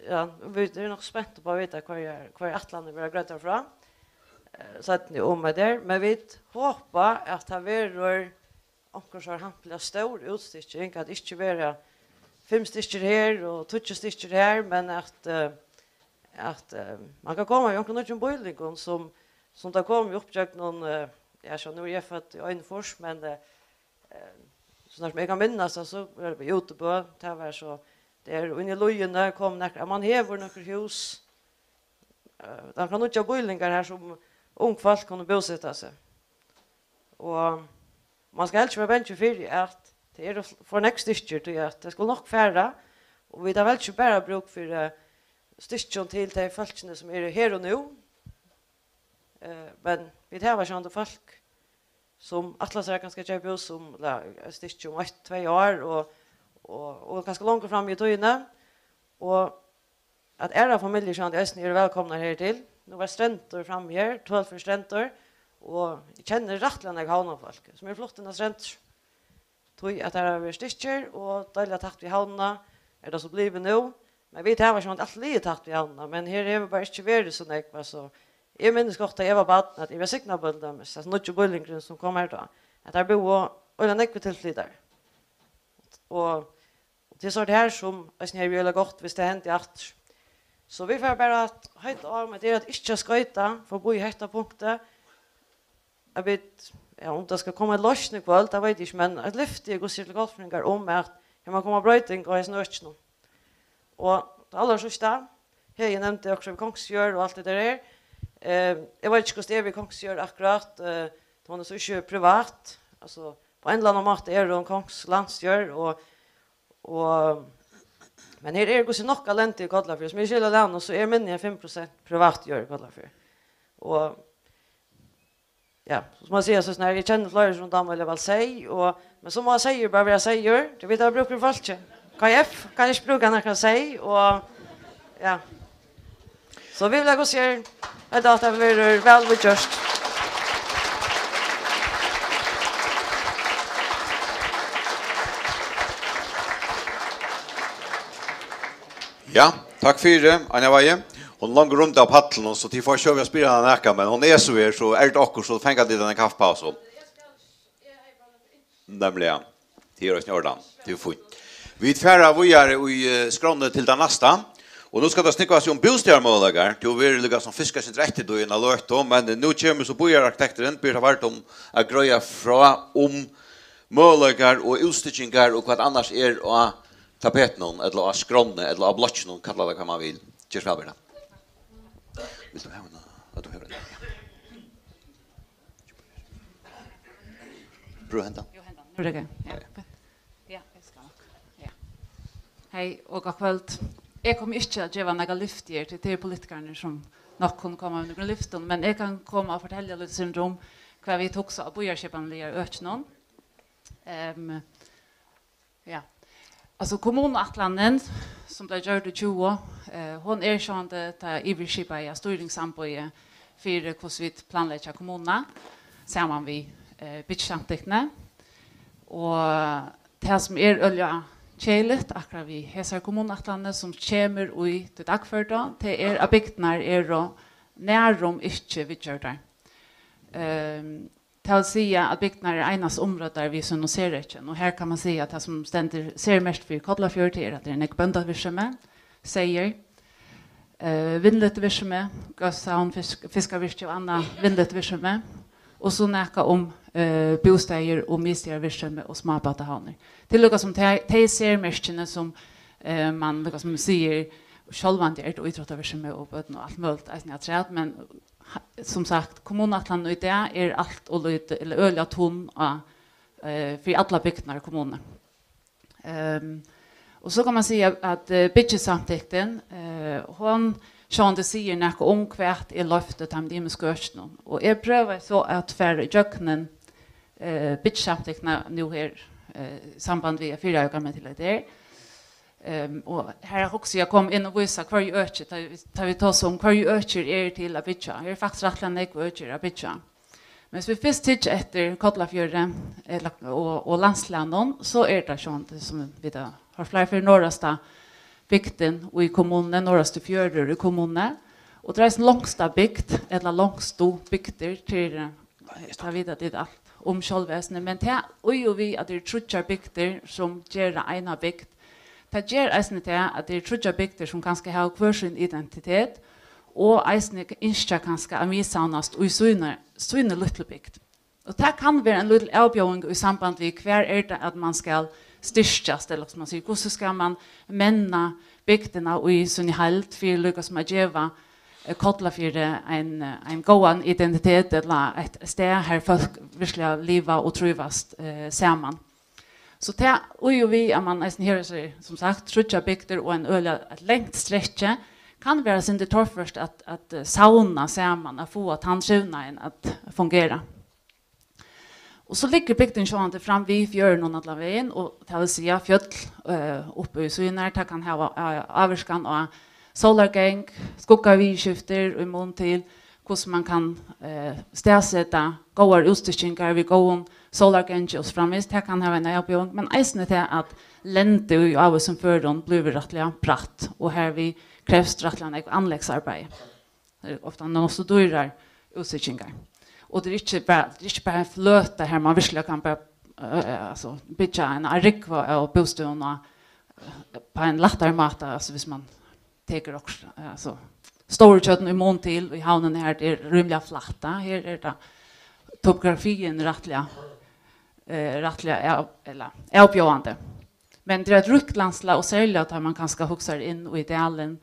ja, vit eru nokk spent upp á at vita, hvørjar, hvørjar ætlanir verða greiddar frá, eh, seinni um at er, men vit hopa, at tað verður onkur so hampiliga stór útstykking, at ikki vera fimm stykkir her og tíggju stykkir her, men at, eh, at, eh, mann kann koma við onkrum nýggjum býlingum, sum, sum tað kom við uppgjøgnum, eh, ja, so nú eri eg fødd í einogfýrs, men, eh, eh, so nær sum eg kann minnast, altso, var tað í Útibø, tað var so, tað er inni í Líðini, kom nakrar, at mann hevur nøkur hús, eh, nakrar nýggjar býlingar her, sum ung fólk kunnu búseta seg. Og mann skal helst ikki vera bangin fyri, at tað eru for nógv stykkir, tí at tað skal nokk fara, og vit hava helst ikki bara brúk fyri, eh, stykkjum til tey fólkini, sum eru her og nú. Eh, men vit hava sjálvandi fólk, sum ætla sær kanska at keypa hús um, ella eitt stykki um eitt, tvey ár, og, og, og kanska longur fram í tíðini. Og at aðrar familjur sjálvandi eisini eru vælkomnar her til. Nú var Strendur frammi her, tøl fyri Strendur, og eg kenni rættiliga nógv havnarfólk, sum eru flutt inn á Strendur. Tí at har hava verið stykkir, og deiliga tætt við havnina er tað so blivið nú. Men vit hava sjálvandi altíð ligið tætt við havnina, men her hevur bara ikki verið so nógv, altso, eg minnist gott, tá eg var barn, at Yvirá Signabø til dømis, altso, nýggi býlingurin, sum kom har tá, at har búðu øgiliga nógvir tilflytarar. Og, og tað er so tað her, sum eisini hevði verið øgiliga gott, viss tað hendi aftur. So vit fara bara at heita á, men tað er at ikki at skoyta forbí hetta punktið, at vit, ja, um tað skal koma ein loysn í kvøld, tað veit eg ikki, men eitt lyfti, hvussu er til Kollafirðingar, um at her má koma broyting á hesum økinum. Og tað allarsíðsta, her, eg nevndi okkurt við Kongsfjørð og alt tað har. Eh, eg veit ikki, hvussu tað er við Kongsfjørð akkurát, eh, hon er so ikki privat, altso, á ein ella annan máta er hon Kongs landsjørð, og, og, Men her er hvussu nokk av lendi í Kollafjørð, sum eg skilji av lógini, so er minni enn fimm prosent privat jørð í Kollafjørð. Og ja, sum man sigur, so snart, eg kenni fleiri sum dáma veldig væl seyð, og, men so má seyður bara vera seyður, tí vit hava brúk fyri fólki. K F kann ikki brúka nakran seyð, og ja. So vit vilja gott siga, at tað verður væl viðgjørt. Ja, takk fyri, Anja Weihe. Hon er longu runt av pallinum, so tit fáa ikki høvi at spyrja hana nakað, men hon er so her, so er tað okkurt, so fanga tit eina kaffipausu. Nemliga. Tað er eisini í ordan. Tað er fínt. Vit fara víðari í eh, skránni til tað næsta. Og nú skal tað snúgva seg um bústaðarmøguleikar. Tú verður líka sum fiskar seg eftir tí inn á løtu, men nú kemur so býararkitekturin, Birta Vardum, at greiða frá um møguleikar og útstykkingar og hvat annars er á tapetinum, ella á skránni, ella á blokkinum, kalla tað hvat man vil. Ger so væl, Birta. Vilt tú hava eina? Ja, tú hevur eina. Ja. Brúk henda. Jú, hendan. Nú er tað gott. Ja. Ja, eg skal nokk. Ja. Hey, og gott kvøld. Eg komi ikki at geva nakað lyfti her, tí tað eru politikararnir, sum nokk kunnu koma við nøkrum lyftum, men eg kann koma og fortelja lítið sindur um, hvat vit hugsa á býarskipanarliga økinum. Ehm, ja. Altso, kommunuætlanin, sum bleiv gjørd í tjúgu, eh, hon er sjálvandi tað yvirskipaða stýringssamboðið fyri, hvussu vit planleggja kommununa, saman við eh, byggisamtyktini. Og tað, sum er øgiliga keðiligt akkurát við hesari kommunuætlanini, sum kemur í tí dagførdu, tað er, at bygdirnar eru nærum ikki viðgjørdar. Ehm, tað vil siga, at bygdirnar eru einans umrøddar við sínum serøkjum, og her kann man siga, at tað, sum stendur sermerkt fyri Kollafjørð, tað er, at tað er nógv bóndavirksemi, seyður, eh, vinnlítið virksemi, góðsavn, fisk, fiskavirki og annað vinnlítið virksemi, og so nakað um eh, bústaðir og miðstaðarvirksemi og smábátahavnir. Tað er líka sum tey, tey sermerkini, sum eh, man líka sum sigur, sjálvandi er tað ítróttavirksemi og børn og alt møguligt eisini afturat, men ha- sum sagt, kommunuætlanin í dag er alt ov lítið, ella øgiliga tunn á, eh, fyri allar bygdirnar í kommununi. Ehm, og so kann man siga, at eh, byggisamtyktin, eh, hon sjálvandi sigur nakað um, hvat er loyvt í teimum ymisku økinum. Og eg prøvaði so at fara ígjøgnum eh, byggisamtyktina nú her, eh, í samband við at fyrireika meg til hetta her. Ehm, og her hugsi eg at koma inn og vísa hvørji øki, tá, tá vit tosa um hvørji økir eru til at byggja. Her eru faktiskt rættiliga nógv økir at byggja. Men um vit fyrst hyggja eftir Kollafjørði, ella, og, og landslagnum, so er tað sjálvandi, sum vit hava hoyrt fleiri ferðir, norðasta bygdin í kommununi, norðasti fjørður í kommununi. Og tað er eisini longsta bygd, ella longstu bygdir, til, eh, tað vita tit alt um sjálvesni, men tað í og við, at tað eru tríggjar bygdir, sum gera eina bygd, tað ger eisini tað, at tað eru tríggjar bygdir, sum kanska hava hvør sín identitet, og eisini ynskja kanska at miðsavnast í síni, síni lítlu bygd. Og tað kann vera ein lítil avbjóðing í samband við, hvar er tað, at man skal styrkjast, ella sum man sigur, hvussu skal man menna bygdina í síni heild, fyri líka sum at geva eh, Kollafjørði ein, eh, ein góðan identitet, ella eitt stað, har fólk veruliga liva og trívast eh, saman. So tað í og við, at man eisini her er, sum sagt, tríggjar bygdir og ein øgiliga, eitt langt strekki, kann vera eitt sindur torført at, at eh, savna saman, at fáa tann trivnaðin at fungera. Og so liggur bygdin sjálvandi fram við fjørðinum allan vegin, og tað vil siga fjøll eh, uppi í síðurnar, tað kann hava eh, ávirkan á sólargang, skuggaviðurskiftir, í mun til hvussu man kann eh, staðseta góðar útstykkingar við góðum sólargangi og so framvegis. Tað kann hava eina avbjóðing, men eisini tað, at lendið í ávísum førum blívur rættiliga bratt, og hervið krevst rættiliga nógv anleggsarbeiði. Tað eru ofta nokk so dýrar útstykkingar. Og tað er ikki bara, tað er ikki bara ein fløta, har man veruliga kann bara eh, altso, byggja eina rúgvu av bústøðum á, eh, á ein lættari máta, altso, um man tekur okkurt, eh, altso, stóru tjørn í mun til í Havnini, har tað er rímiliga flatt, tá. Her er tað, topografiin rættiliga eh, rættiliga av, ella, avbjóðandi. Men tað er eitt ríkt landslag, og serliga tá man kanska hugsar inn í dalin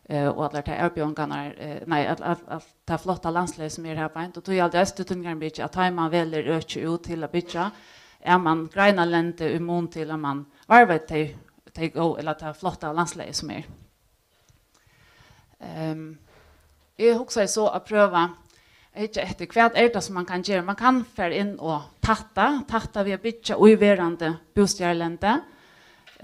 eh, og allar tær avbjóðingarnar, eh, nei, at, at, at tað flotta landslagið, sum er har beint, og tí er tað eisini týdningarmikið, at tá man velur øki út til at byggja, at man greinar lendið í mun til, at man varðveitir tey tey góð, ella tað flotta landslagið sum er. Ehm, eg hugsaði so at prøva at hyggja eftir, hvat er tað sum man kann gera? Man kann fara inn og tætta, tætta við at byggja í verandi bústaðarlendi.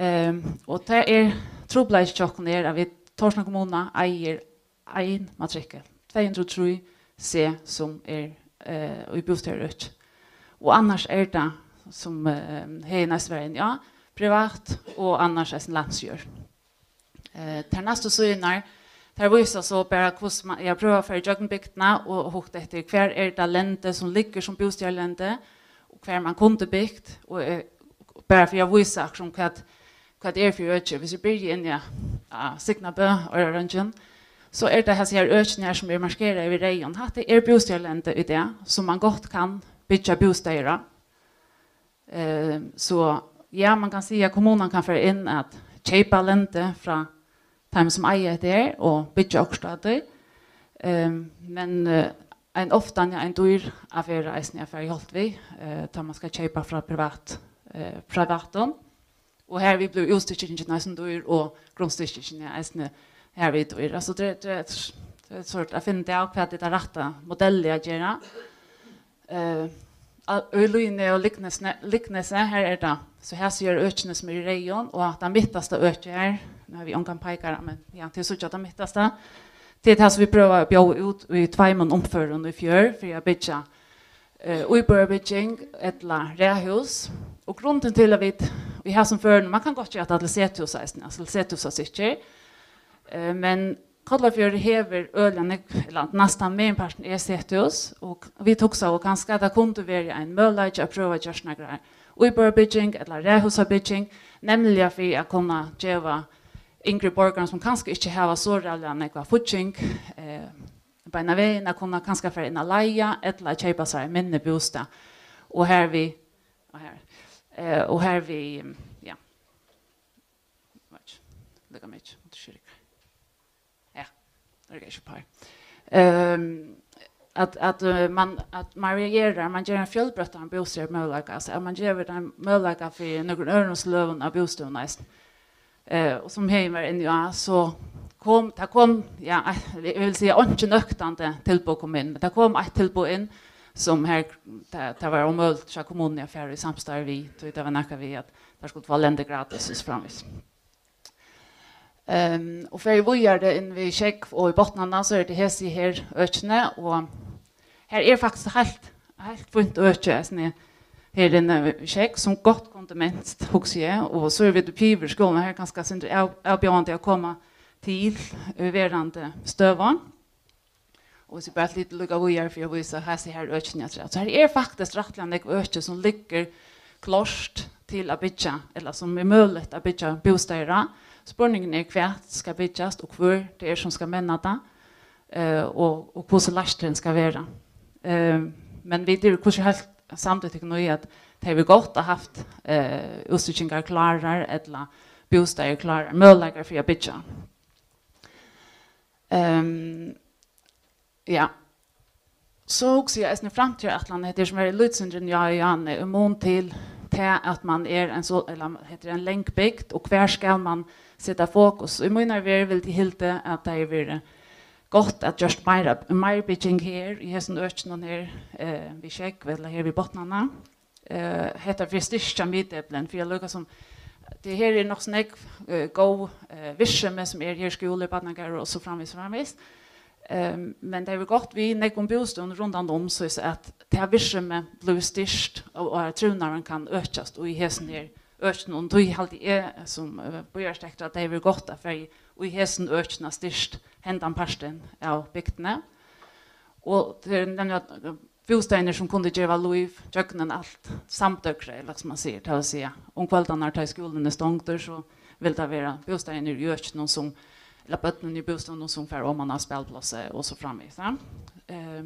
Ehm, og tað er trupulleiki hjá okkum er, at vit, Tórshavnar kommuna eigur ein matrikkel, tvey hundrað og trý C, sum er, eh, í bústaðarøki. Og annars er tað, sum, eh, Heðin eisini var inni á, privat, og annars eisini landsjørð. Eh, tær næstu síðurnar, tær vísa so bara, hvussu man, eg havi prøvað at fara ígjøgnum bygdina og hugt eftir, hvar er tað lendi, sum liggur sum bústaðarlendi, og hvar man kundi bygt, og, eh, bara fyri at vísa, akkurát sum hvat, hvat er fyri øki. Hvis vit byrja inni á, á Signabø, Oyrarangin, so er tað hasi her økini her, sum eru markerað við reyðum. Hatta er bústaðarlendi í dag, sum man gott kann byggja bústaðir á. Eh, so ja, man kann siga, at kommunan kann fara inn at keypa lendi frá teimum, sum eiga hetta her, og byggja okkurt á tí. Ehm, men, eh, ein oftan, ja, ein dýr affæra eisini at fara í holt við, eh, tá man skal keypa frá privat, eh, privatum. Og her við blívur útstykkingin eisini dýr, og grundstykkingin er eisini her við dýr. Altso, tað, tað, tað er sort at finna út av, hvat er tað rætta modellið at gera. Eh, á, í Líni og Lygnesi, Lygnesi, her er tað, so hasi eru økini, sum eru í reyðum, og tað mittasta økið her, nú havi eg ongan peikara, men ja, tit síggja tað mittasta, tað er tað, sum vit prøva at bjóða út í tveimum umførum í fjør, fyri at byggja, eh, íbúðarbygging ella raðhús. Og grundin til at vit, í hasum førinum, man kann gott gera tað til sethús eisini, altso til sethúsastykkir, eh, men Kollafjørður hevur øgiliga nógv, ella næstan meginpartin er sethús, og vit hugsaðu kanska, at tað kundi verið ein møguleiki at prøva at gjørt nakrar íbúðarbygging ella raðhúsabygging, nemliga fyri at kunna geva yngri borgarum, sum kanska ikki hava so ræðuliga nógva fígging, eh, beinan vegin, at kunna kanska fara inn at leiga ella at keypa sær ein minni bústað. Og her við, og her, eh, og her við, ja. Veit ikki, líka mikið, tað er ikki. Ja, tað er ikki par. Ehm, at, at, eh, man, at man varierar, man ger ein fjølbroyttan bústaðarmøguleika, altso at man gevur teimum møguleika fyri nøkrum øðrum sløgum av bústøðum eisini. Eh, og sum Heðin var inni á, so kom, tað kom, ja, eg vil siga, einki nøktandi tilboð kom inn, men tað kom eitt tilboð inn, sum her, tað, tað var ómøguligt hjá kommununi at fara í samstarv við, tí tað var nakað við, at teir skuldu fáa lendi gratis og so framvegis. Ehm, og fer eg víðari inn við Sjógv og í Botnanna, so er tað hesi her økini, og her er faktiskt heilt, heilt fínt øki eisini her inni við Sjógv, sum gott kundi minst, hugsi eg, og so eru vit uppi yvir skúlan, her er kanska eitt sindur av-, avbjóðandi at koma til í verandi støðu. Og hvis eg bara flyti líka víðari fyri at vísa hasi her økini afturat. So her er faktiskt rættiliga nógv øki, sum liggur klárt til at byggja, ella sum er møguligt at byggja bústaðir á. Spurningurin er, hvat skal byggjast, og hvør tað er, sum skal menna tað, eh, og, og hvussu leistin skal vera. Eh, men vit eru hvussu heilt samd við tykkum í, at tað hevði verið gott at havt, eh, útstykkingar klárar, ella bústaðir klárar, møguleikar fyri at byggja. Ehm, ja. So hugsi eg eisini framtíðarætlan, hetta er sum er eitt lítið sindur, ja, ja, nei, í mun til tað, at man er ein so, ella hetta er ein lang bygd, og hvar skal man seta fokus? Í mínari verð vildi eg hildið, at tað hevði verið gott at gjørt meira, meir bygging her, í hesum økinum her, eh, við Sjógv, ella her við Botnanna. Eh, hetta fyri at styrkja miðdepilin, fyri at líka sum, tað her er nokk so nógv, eh, góð, eh, virksemi sum er her, skúli, barnagarður og so framvegis, framvegis. Ehm, men tað hevur gott við nógvum bústøðum rundan um, so at tað virksemi blívur styrkt, og, og at trivnaðurin kann økjast, og í hesum her økinum, og tí haldi eg sum, eh, býararkitektur, at tað hevur verið gott at fara í, í hesum økinum at styrkt hendan partin av bygdini. Og tað er nemliga, eh, bústaðirnir, sum kundu geva lív gjøgnum alt samdøgrið, ella sum man sigur, tað vil siga, um kvøldarnar, tá ið skúlin er stongdur, so vil tað vera bústaðirnir í økinum sum, ella børnini í bústaðnum sum fara oman á spæliplássið og so framvegis, ja. Eh,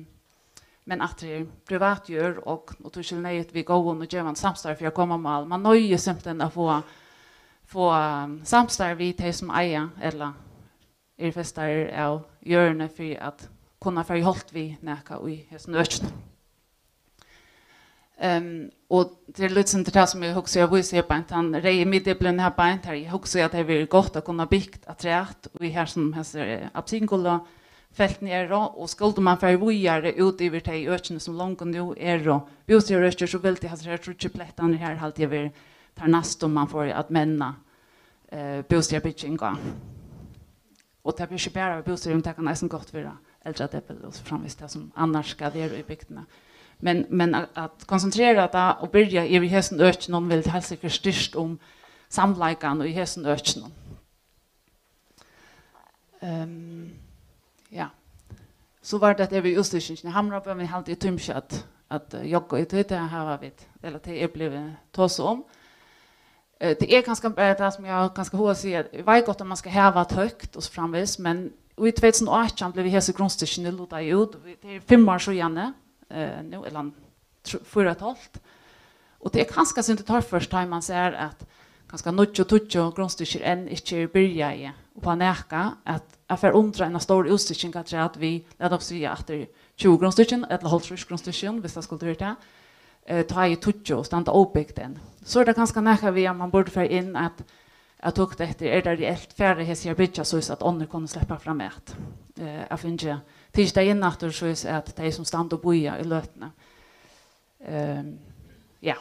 men aftur er privat jørð, og, og tí skulu neyðugt við góðum og gevandi samstarvi fyri at koma á mál. Man noyðist simpelthen at fáa, fáa, um, samstarv við tey, sum eiga, ella eru festarar av jørðini, fyri at kunna fara í holt við nakað í hesum økinum. Ehm, og tað er líka sum tað sum eg hugsi, eg vísi her beint, tann reyði miðdepilin her beint, har eg hugsi at tað hevði verið gott at kunna bygt afturat, og her sum hesar, eh, Apsyngula-feltini eru, og skuldi mann farið víðari út yvir tey økini sum longu nú eru bústaðarøkir, so vildi hasir her tríggir blettarnir her, haldi eg, verið teir næstu, mann fór at menna, eh, bústaðarbygging á. Og tað ber ikki bara við bústaðum, tað kann eisini gott vera eldradepil og so framvegis, tað sum annars skal vera í bygdini. Men, men at, at konsentrera tað og byrja yvir í hesum økinum vil heilt sikkurt styrkt um samleikan í hesum økinum. Ehm, ja. So var tað yvir útstykkinum í Hamrabø, men eg haldi, eg tími ikki at, at, eh, jogga í tí, tað hava vit, ella tað er blivið tosað um. Eh, tað er kanska bara tað sum eg havi kanska hug at siga, eg veit gott at mann skal hava tøkt og so framvegis, men í tvey túsund og átjan blivu hesi grundstykkini lutaði út, og vit, tað er fimm ár síðani, eh, nú, ella tr-, fýra og eitt hálvt. Og tað er kanska eitt sindur torført, tá mann sær at kanska níggju, tíggju grundstykkir enn ikki eru byrjaði upp á nakað, at, at fara undir eina stóra útstykking afturat við, lat okkum siga, aftur tjúgu grundstykkin ella hálvtrýss grundstykkin, viss tað skuldi verið tað, eh, tá ið tíggju standa óbygd enn. So er tað kanska nakað við, at mann burdi fara inn at, at hugt eftir, er tað reelt, fara hesi her byggja, soleiðis at onnur kunnu sleppa framat? Eh, at fingið tikið tey inn aftur, soleiðis at tey sum standa og bíða í løtuni. Ehm, ja.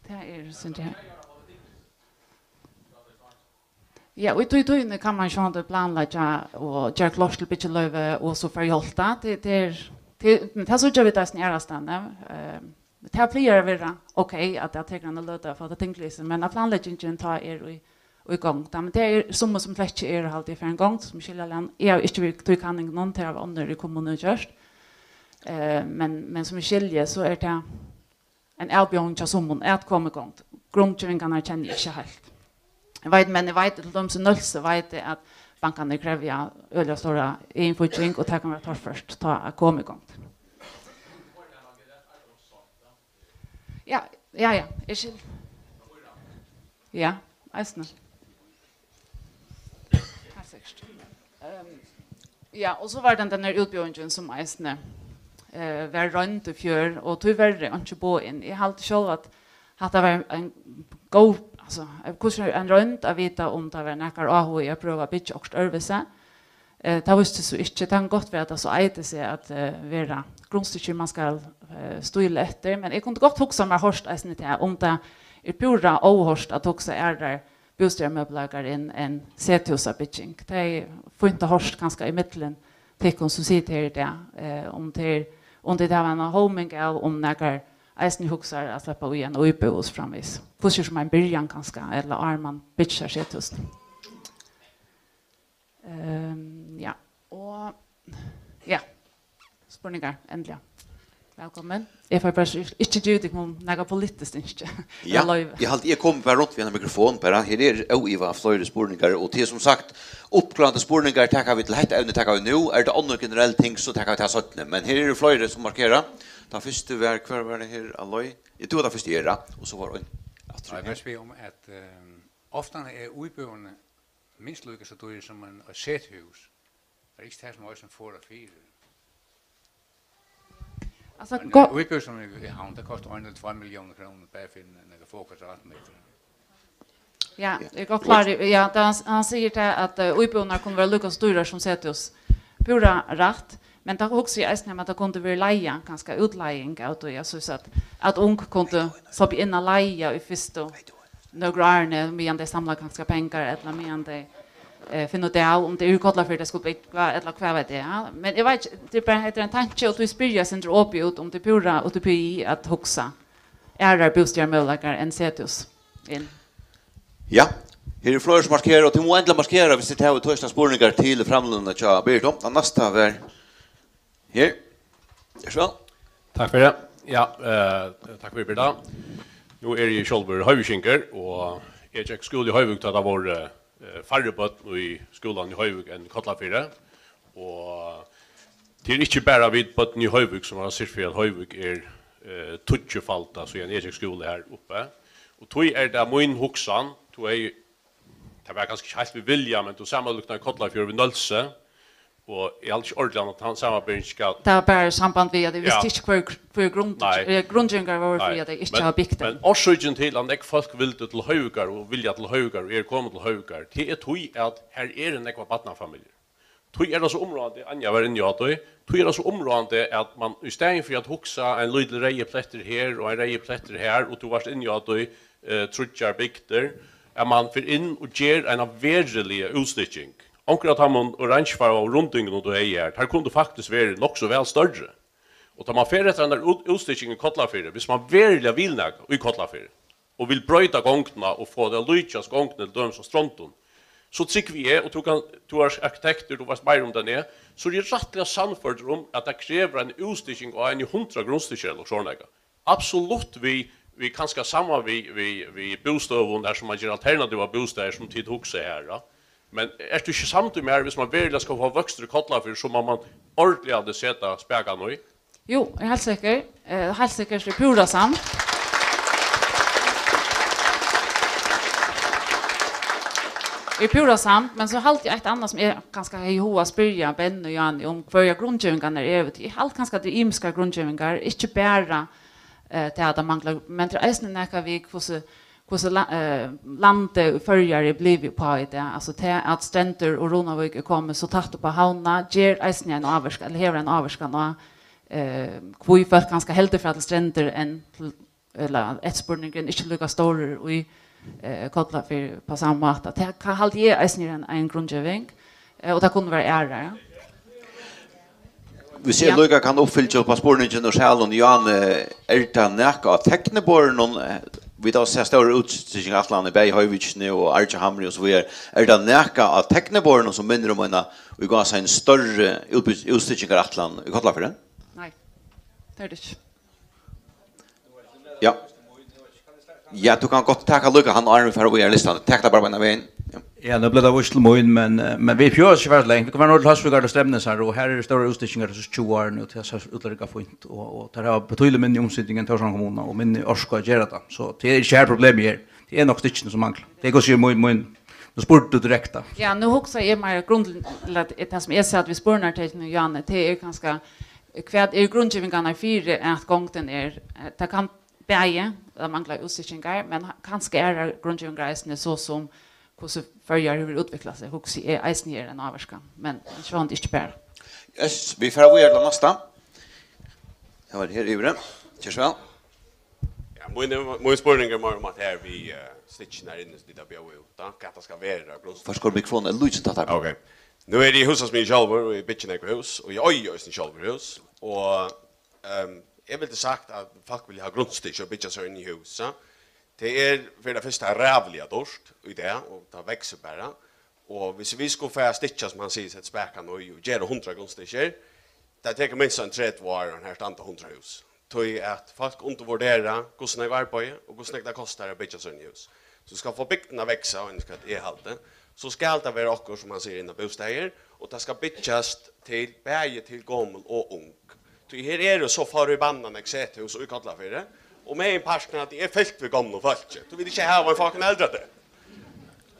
Tað er, synes eg. Ja, og í tí tíðini kann mann sjálvandi planleggja og gera klárt til byggiloyvi og so fara jálta. Tað, tað er, tað, men tað síggja vit eisini aðrastaðni. Eh, tað plagar at vera ok, at tað tekur eina løtu at fáa tað tinglýst, men at planleggingin tá er í, í gongd. Men tað er summi sum slett ikki eru, haldi eg, farin í gongd, sum skilja land. Eg havi ikki verið í tí kanningunum, tað hava onnur í kommununi gjørt. Eh, men, men sum eg skilji, so er tað ein avbjóðing hjá summum at koma í gongd. Grundgevingarnar kenni eg ikki heilt. Eg veit, men eg veit, til dømis í Nólsoy veit eg, at bankarnir krevja øgiliga stóra innflutning, og tað kann vera torført tá at koma í gongd. Ja, ja, ja, eg skil. Ja, eisini. Heilt sikkurt. Ehm, ja, og so var tað tann har útbjóðingin, sum eisini, eh, var roynd í fjør, og tíverri einki boð inn. Eg haldi sjálv, at hatta var ein góð, altso, eh, hvussu er ein roynd at vita, um tað var nakar áhugi at prøva at byggja okkurt øðrvísi. Eh, tað vísti seg ikki. Tað kann gott vera, at tað so eitur seg at, eh, vera grundstykkir, man skal, eh, stíla eftir, men eg kundi gott hugsa mær hoyrt eisini tað, um tað er púra óhoyrt at hugsa aðrar bústaðarmøguleikar enn, enn sethúsabygging. Tað er fínt at hoyrt kanska ímillum tykkum sum sita her í dag, eh, um tað er, um tit hava eina hóming av, um nakar eisini hugsar at sleppa í eina íbúð og so framvegis. Hvussu er sum ein byrjan kanska, ella áðrenn man byggir sær sethús. Ehm, ja, og, ja, spurningar, endiliga. Vælkomin. Eg fái bara ikki givið tykkum nakað politiskt ynski. Ja, ella loyvi. Eg haldi, eg komi bara runt við ein mikrofon bara. Her er óivað fleiri spurningar, og til, sum sagt, uppklárandi spurningar taka vit til hetta evni, taka vit nú. Er tað onnur generell ting, so taka vit tað seinni. Men her eru fleiri sum markera. Tann fyrsti var, hvør var tað her, Aloy? Eg trúði, tann fyrsti er, og so var ein aftur. Ja, eg vil spyrja um, at, ehm, ofta er íbúðin minst líka so dýr sum ein, eitt sethús. Tað er ikki tað, sum eisini forðar fyri. Altso, men go- ein íbúð sum í, í Havn, tað kostar ein ella tveir milliónir krónur bara fyri ein, ein fáa kvadratmetrar. Ja, ja, eg er gott klár yvir, ja, tá hann, hann sigur tað, at, eh, íbúðirnar kunnu vera líka so dýrar sum sethús. Púra rætt, men tá hugsi eg eisini um, at tað kundi verið leigja, kanska útleiging av tí, eg síggi, at, at ung kundu sloppið inn at leiga í fyrstu nøkur árini, meðan tey samla kanska pengar, ella meðan tey, eh, finna út av, um tað er í Kollafirði, tey skulu búgva, ella hvat veit eg, ja. Men eg veit ikki, tað er bara, hetta er ein tanki, og tí spyrji eg eitt sindur opið út, um tað er púra utopi at hugsa aðrar bústaðarmøguleikar enn sethús inn. Ja, her eru fleiri sum markera, og tit mugu endiliga markera, viss tit hava tøystar spurningar til framløguna hjá Birgit. Tann næsta var her. Ger so væl. Takk fyri. Ja, eh, takk fyri, Birgit. Nú eri eg sjálvur hoyvíkingur, og eg gekk í skúla í Hoyvík, tá tað vóru, eh, færri børn í skúlanum í Hoyvík enn í Kollafirði. Og tað er ikki bara vit børn í Hoyvík, sum hava syrgt fyri, at Hoyvík er, eh, tíggjufaldað, síðan eg gekk í skúla har uppi. Og tí er tað mín hugsan, tú hevði, tað var kanska ikki heilt við vilja, men tú samanlíknaði Kollafjørð við Nólsoy. Og eg haldi ikki ordiliga, at tann samanberingin skal... Tað var bara í samband við, at eg visti... Ja. Ikki, hvør, hvør grund-, Nei. Eh, grundgevingar vóru Nei. Fyri, at tey ikki Men, hava bygt men tey. Orsøkin til, at nógv fólk vildu til Høviðkar og vilja til Høviðkar og eru komin til Høviðkar, tað er tí, at her eru nógvar barnafamiljur. Tí er tað so umráðandi, Anja var inni á tí, tí er tað so umráðandi, at mann í staðin fyri at hugsa ein lítil reyður blettur her og ein reyður blettur har, og tú vart inni á tí, eh, tríggjar bygdir, at mann fer inn og ger eina veruliga útstykking. Onkur av teimum oransjefarvaðu rundingunum, tú hevði her, teir kundu faktiskt verið nokk so væl størri. Og tá mann fer eftir eini út-, útstykking í Kollafirði, viss mann veruliga vil nakað í Kollafirði, og vil broyta gongdina og fáa tað at líkjast gongdini til dømis á Strondum, so trúgvi eg, og tú kann, tú ert arkitektur, tú veitst meira um tað enn eg, so eri eg rættiliga sannførdur um, at tað krevur eina útstykking á eini hundrað grundstykkir ella okkurt sovorðið. Absolutt við, við kanska saman við, við, við bústøðum, har sum mann ger alternativa bústaðir, sum tit hugsa her, ja. Men ert tú ikki samd við mær, viss mann veruliga skal fáa vøkstur í Kollafirði, so má mann ordiliga seta spakan í? Jú, eg eri heilt sikkur. Eh, heilt sikkurt, eg eri púra samd. Eg eri púra samd, men so haldi eg eitt annað, sum eg kanska hevði hug at spyrja Benny og Jani um, hvørjar grundgevingarnar eru. Eg haldi kanska, at tað eru ymiskar grundgevingar, ikki bara, eh, tað, at tað manglar, men tað er eisini nakað við, hvussu, hvussu la-, eh, landið í Føroyar er blivið uppá í dag. Altso, tað, at Strendur og Runavík er komið so tætt upp á havnina, ger eisini ein ávirkan, ella hevur ein ávirkan á, eh, hví fólk kanska heldur fara til Strendur enn til, ella eftirspurningurin ikki líka stórur í, eh, Kollafirði á sama máta. Tað ka-, haldi eg eisini er ein, ein grundgeving, eh, og tað kunnu vera aðrar, ja. Viss eg Ja. líka kann uppfylgja upp á spurningin úr salinum, Jan, eh, er tað nakað á tekniborðinum, eh, vit hava sæð stórar útstykkingarætlanir, bæði í Hoyvíkini og Argjahamri og so víðari. Er tað nakað á tekniborðinum, sum minnir um eina, í gásareygum, størri útbyg-, útstykkingarætlan í Kollafirði? Nei, tað er tað ikki. Ja. Ja, tú kanst gott taka líka hann, áðrenn vit fara víðari í listan. Tak tað bara beinanvegin. Ja. Ja, nú bleiv tað víst til mín, men, eh, men vit behøva ikki fara so langt. Vit kunnu fara norður til Hósvíkar, til Streymnesar, og her eru stórar útstykkingar hesi tjúgu árini, og tað sær út til at rigga fínt, og, og teir hava betýðiliga minni umsiting enn Tórshavnar kommuna, og minni orku at gera tað. So tað er ikki her problemið er. Tað er nokk stykkini sum mangla. Tað er hvussu er mín, mín, nú spurdi tú direkta. Ja, nú hugsaði eg meira grundleggjandi, tað sum eg sat við spurnartekn, Jani, tað er kanska, hvat eru grundgevingarnar fyri, at gongdin er, eh, tað kann bæði, tað manglar útstykkingar, men ha-, kanska aðrar grundgevingar eisini, so sum hvussu Føroyar hevur útviklað seg, hugsi eg eisini er ein ávirkan, men sjálvandi ikki bara. Yes, vit fara víðari til næsta. Tað var her yviri. Ger so væl. Ja, mín, mín spurningur er meira um at her við, eh, stykkini her inni, sum tit hava bjóðað út, tá, hvat tað skal vera, grundstykkir. Fyrst koyr mikrofonin lítið tættari. Ok. Nú eri eg í Húsasmiðjuni sjálvur, og eg byggi nógv hús, og eg eigi eisini sjálvur hús, og, ehm, eg vildi sagt at fólk vilja hava grundstykki og byggja sær inn í hús, ja. Tað er fyri tað fyrsta ræðuliga dýrt í dag, og tað veksur bara. Og viss vit skulu fara at stykkja, sum hann sigur, seta spakan í og gera hundrað grundstykkir, tað tekur minst ein tretivu ár, og her standa hundrað hús. Tí at fólk undirvurdera, hvussu nógv arbeiði og hvussu nógv tað kostar at byggja síni hús. So skal fáa bygdina at vaksa, og eins hvat eg haldi, so skal tað vera okkurt, sum hann sigur, inn á bústaðir, og tað skal byggjast til, bæði til gomul og ung. Tí her eru so forbanna nógv sethús í Kollafirði, og meginparturin av tí er fylt við gomlum fólki. Tú vil ikki hava ein fucking eldri til.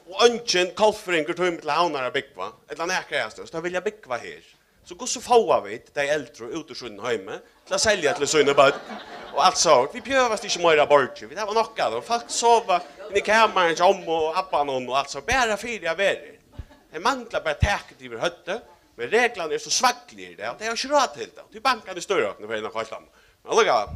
Og eingin kollfirðingur tímir til Havnar at búgva, ella nakra aðrastaðni, so teir vilja búgva her. So hvussu fáa vit tey eldru út úr sínum heimi til at selja til síni børn og alt sovorðið? Vit behøva ikki meira borgir, vit hava nokk av tí. Fólk sova inni í kamarinum hjá ommu og abbanum og alt sovorðið, bara fyri at vera her. Tey mangla bara tak yvir høvdið, men reglurnar eru so svakligar í dag, og tey hava ikki ráð til tað. Tí bankarnir stýra okkum, fyri nakað heilt annað. Men allíkavæl,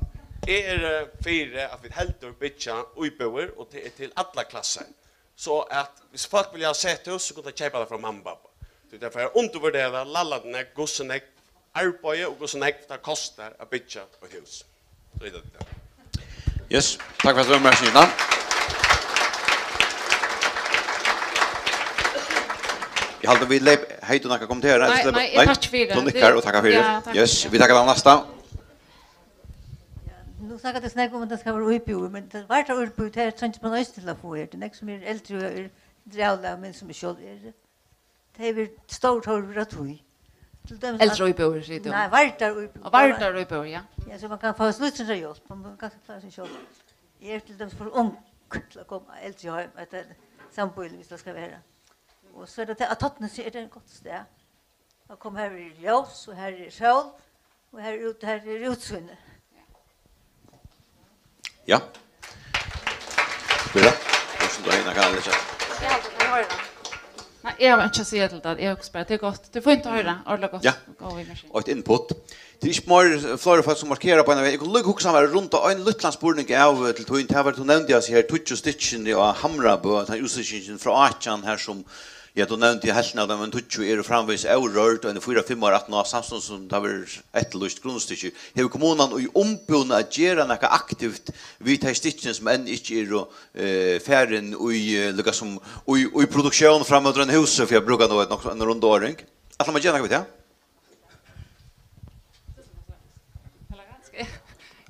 eg eri, eh, fyri at vit heldur byggja íbúðir, og tað er til allar klassar. So at viss fólk vilja hava sethús, so kunnu tey keypa tað frá mammu og babba. Tí tey fara at undirvurdera lallarnir, hvussu nógv arbeiði og hvussu nógv tað kostar at byggja eitt hús. So er tað tað. Yes, takk fyri at tú var við, Stina. Eg haldi, vit leyp, hevði tú nakað at kommentera? Nei, nei, eg takki fyri. Tú nikkar og takkar fyri. Ja, takk. Yes, vit taka tað næsta. Nú snakka tey so nógv um, at tað skal vera íbúðir, men tað var tað íbúðir, tað treingir mann eisini til at fáa her. Tað eru nógv, sum eru eldri og eru drævlig, men sum eg sjálv eri. Tað hevur verið stór tørvur á tí. Til dømis Eldri at íbúðir, sigur tú? Nei, vardar íbúðir. Og vardar íbúðir, ja. Ja, so mann kann fáa eitt lítið hjálp, mann kann klára seg sjálv. Eg eri til dømis for ung til at koma eldri heim, at tað er sambýli, viss tað skal vera. Og so er tað, at Totnes er tað eitt gott stað. Tá kom, her er ljós, og her er sól, og her út, her er útsýni. Ja. Spyr. Hvussu er tað, Ina, kann eg lesa? Eg haldi, eg hoyri. Nei, eg havi ikki at siga til tað. Eg hugsi bara, tað er gott. Tað er fínt at hoyra. Ordiliga gott. Ja. Góð viðmerking. Og eitt input. Tað er ikki meir, fleiri fólk sum markera beinan vegin. Eg kundi líka hugsað mær at runda ein lítlan spurning av, eh, til tín. Tað var, tú nevndi, altso, her tíggju stykkini á Hamrabø, tann útstykking frá átjan her sum, ja, tú nevndi helvtina av teimum tíggju eru framvegis órørd, og enn fýra, fimm ár aftaná, samstundis sum tað verður eftirlýst grundstykki. Hevur kommunan í umboðum at gera nakað aktivt við tey stykkini sum enn ikki eru, eh, farin í, eh, líka sum í, í produktión frameftir einum húsi, fyri at brúka nú eitt nokk, eina rundorðing? Ætlar man at gera nakað við tað?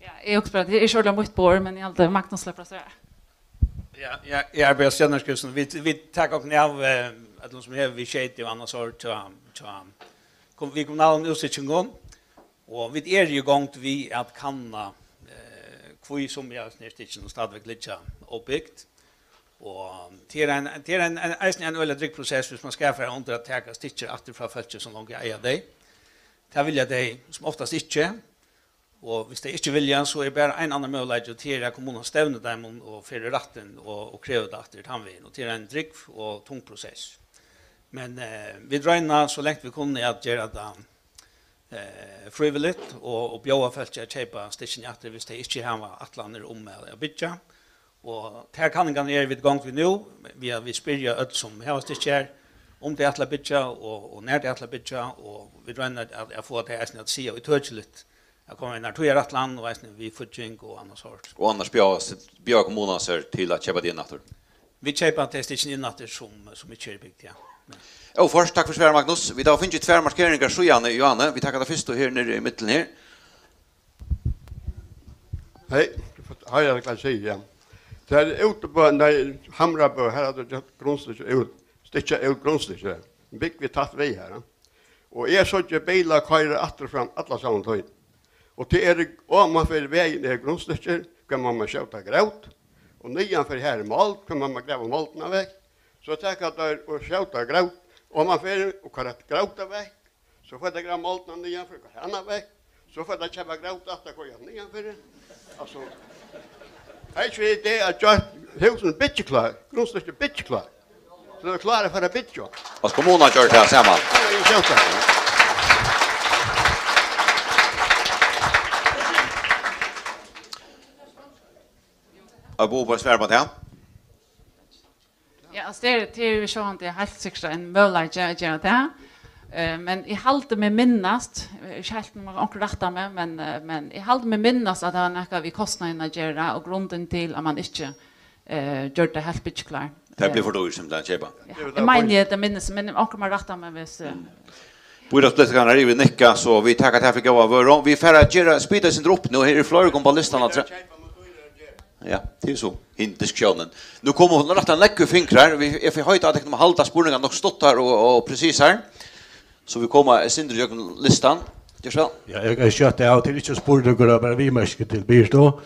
Ja, eg hugsi bara, tað er ikki ordiliga mítt borð, men eg haldi, Magnus sleppur at svara. Ja, ja, ja, Bjørn Stjørnarskrivsson, vit, vit taka okkum av, eh, at sum hevur við skeyti og annað sort, tja, tja, kom, við kommunalum útstykkinum, og vit eru í gongd við at kanna, eh, hví sum, ja, snarstykkin stadigvæk liggja óbygd. Og tað er ein, tað er ein, ein, eisini ein øgiliga drúgv prosess, viss man skal fara undir at taka stykkir aftur frá fólki sum longu eiga tey. Tað vilja tey sum oftast ikki. Og viss tey ikki vilja, so er bara ein annar møguleiki, og tað er at kommunan stevnir teimum og fer í rættin og, og krevur tað aftur tann vegin. Og tað er ein drúgv og tung prosess. Men, eh, vit royna so langt vit kunnu at gera tað, eh, frivilligt og, og bjóða fólki at keypa stykkini aftur, viss tey ikki hava ætlanir um at, at byggja. Og tær kanningarnar eru vit í gongd við nú, við at vit spyrja øll sum hava stykki her, um tey ætla at byggja, og, og nær tey ætla at byggja, og vit royna at, at fáa tey eisini at siga ítøkiligt, at koma við einari tíðarætlan, og eisini við fígging og annað sort. Og annars bjóðast, bjóðar kommunan sær til at keypa tey inn aftur? Vit keypa tey stykkini inn aftur, sum, sum ikki eru bygd, ja. Ja. Óført, takk fyri svarið, Magnus. Vit hava fingið tvær markeringar síðani, Johanne. Vit taka ta fyrstu her niðri í miðjuni her. Hey, tú fært hoyra, hvat eg sigi, ja. Tað er úti á, nei, Hamrabø, her hava tey gjørt grundstykki út, stykkja út grundstykki. Bygd við tætt við her, ja. Og eg síggi bilar koyra aftur og fram alla saman tíð. Og tað er oman fyri vegin er grundstykkir, hvar man má skjóta grót. Og niðan fyri her er mold, hvar man má grava moldina vekk. So taka teir og skjóta grót oman fyri og koyra grótið vekk. So fara tey at grava moldina niðan fyri, koyra hana vekk. So fara tey at keypa grót aftur, koyra niðan fyri. Altso, tað er ikki við tað at gjørt húsini byggjuklár, grundstykki byggjuklár. So tey eru klár at fara at byggja. Og kommunan gjørdi tað sama. Ja, eg skjóta. Og Bo, bara svara upp á tað. Ja, altso, tað er, tað er jú sjálvandi heilt sikkurt ein møguleiki at gera tað. Eh, men eg haldi meg minnast, eh, ikki heilt, nú má onkur rætta meg, men, eh, men eg haldi meg minnast, at tað var nakað við kostnaðin at gera, og grundin til, at man ikki, eh, gjørdi tað heilt byggjuklár. Tað bleiv for dýrt, simpelthen, at keypa. Ja, eg meini, eg minnist, men onkur má rætta meg, viss, eh, Býráðspolitikararnir eru yvir nikka, so vit taka tað fyri góða vøru. Vit fara at gera, speeda eitt sindur upp nú. Her eru fleiri komnir á listan aftur. Ja, tað er so hin diskusjónin. Nú koma rættiliga nógvir fingrar. Vit, eg fái heita á tykkum um at halda spurningarnar nokk stuttar og, og presisar, so vit koma eitt sindur ígjøgnum listan. Ger so væl. Ja, eg kann skjóta av til, ikki spurningar, bara viðmerking til Birtu.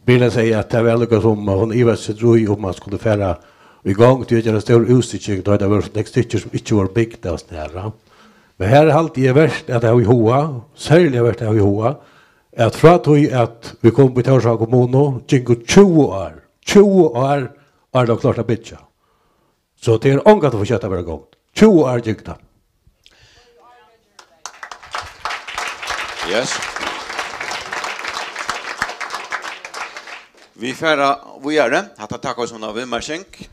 Birta sigur, at tað var líka sum hon ivaðist seg í, um man skuldi fara í gongd við at gera stóra útstykking, tá tað vóru nógv stykkir, sum ikki vóru bygd av Snorra. Men her haldi eg vert at hava í huga, serliga vert at hava í huga, at frá tí at vit komu í Tórshavnar kommunu, gingu tjúgu ár, tjúgu ár, áðrenn tað var klárt at byggja. So tað er ongantíð for seint at vera í gongd. Tjúgu ár gekk tað. Yes. Vit fara víðari. Hatta taka vit sum eina viðmerking.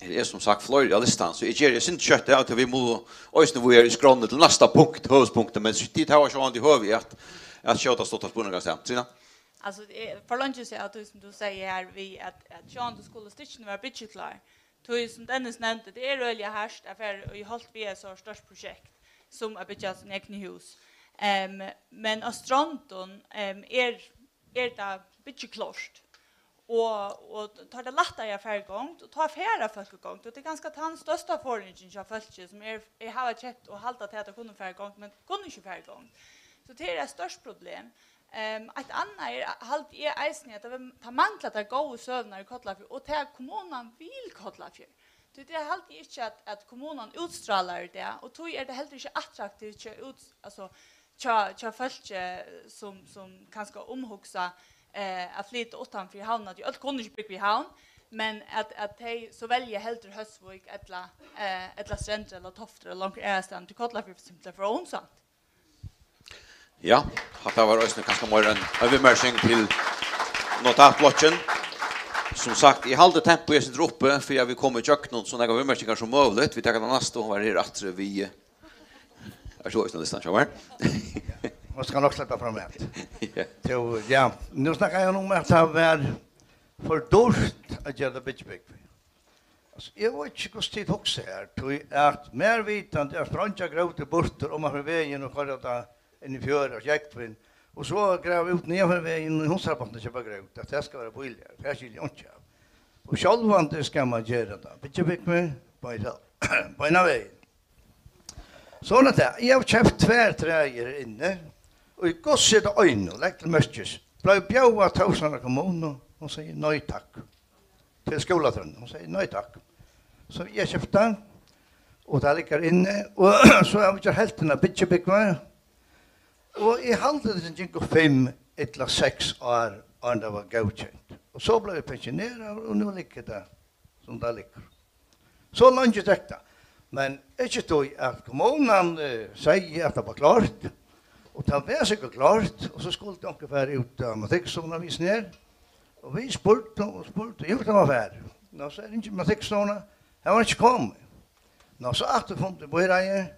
Her eru sum sagt fleiri á listan, so eg geri eitt sindur skjótt av, tí vit mugu eisini víðari í skránni til næsta punkt, høvuðspunktið, men tit hava sjálvandi høvi at, at skjóta stuttar spurningar avstað. Trina? Altso, eg, for leingi síðan, at tú, sum tú sigur her, við at, at sjálvandi skulu stykkini vera byggjuklár. Tí, sum Dennis nevndi, tað er øgiliga hart at fara í holt við eitt so stórt prosjekt sum at byggja síni egnu hús. Em, men á Strondum, em, er, er tað byggiklárt. Og, og tá er tað lættari at fara í gongd, og tá fara fólk í gongd. Og tað er kanska tann størsta forðingin hjá fólki, sum er, er hava keypt og halda til at tað kunnu fara í gongd, men kunnu ikki fara í gongd. So tað er eitt stórt problem. Ehm, eitt annað er, haldi eg eisini, at tað, tað manglar tær góðu søgurnar í Kollafjørð, og tað, at kommunan vil Kollafjørð. Tí tað haldi eg ikki, at, at kommunan útstrálar í dag, og tí er tað heldur ikki attraktivt hjá út-, altso, hjá, hjá fólki, sum, sum kanska umhugsa, eh, at flyta uttan fyri Havn, at tey øll kunnu ikki búgva í Havn, men at, at tey so velja heldur Hósvík ella, eh, ella Strendur ella Toftir ella onkur aðrastaðni, tí Kollafjørður simpelthen for óhugsamt. Ja, hatta var eisini kanska meira ein, ein viðmerking til notatblokkin. Sum sagt, eg haldi tempoið eitt sindur uppi, fyri at vit koma ígjøgnum so nógvar viðmerkingar sum møguligt. Vit taka tað næsta, hon var her aftur við, eh, er so eisini listan, sjá her. Hon skal nokk sleppa fram við. Ja. Tú, ja, nú snakkaði hann um, at tað var for dýrt at gera byggibygg. Altso, eg veit ikki, hvussu tit hugsa her, tí at mær vitandi er spreingja grótin burtur oman fyri vegin og koyra tað inn í fjøruna og sjógvin, og so grava út niðan fyri vegin í Hundsarabotn og keypa grót, at tað skal vera bíligari, tað skilji eg einki av. Og sjálvandi skal mann gera tað, byggja bygdina beina, beina vegin. Soleiðis er tað, eg havi keypt tvær traðir her inni, og í góðs er tað eina, legg til merkis, bleiv bjóðað Tórshavnar kommunu, hon segði nei takk. Til skúlatrøðina. Hon segði nei takk. So eg keypti hann, og tað liggur inni, og so havi eg gjørt helvtina byggibúgva, og eg haldi, tað gingu fimm ella seks ár, áðrenn tað var góðkent. Og so bleiv eg pensjoneraður, og nú liggur tað, sum tað liggur. So leingi gekk tað. Men ikki tí, at kommunan, eh, segði, at tað var klárt, og tað var sikkurt klárt, og so skuldi onkur fara út á matrikkulstovuna við sær, og vit spurdu og spurdu, jú, tað var farið. Ná, so ringdi matrikkulstovuna, har var ikki komið. Ná, so aftur fundur býráðið,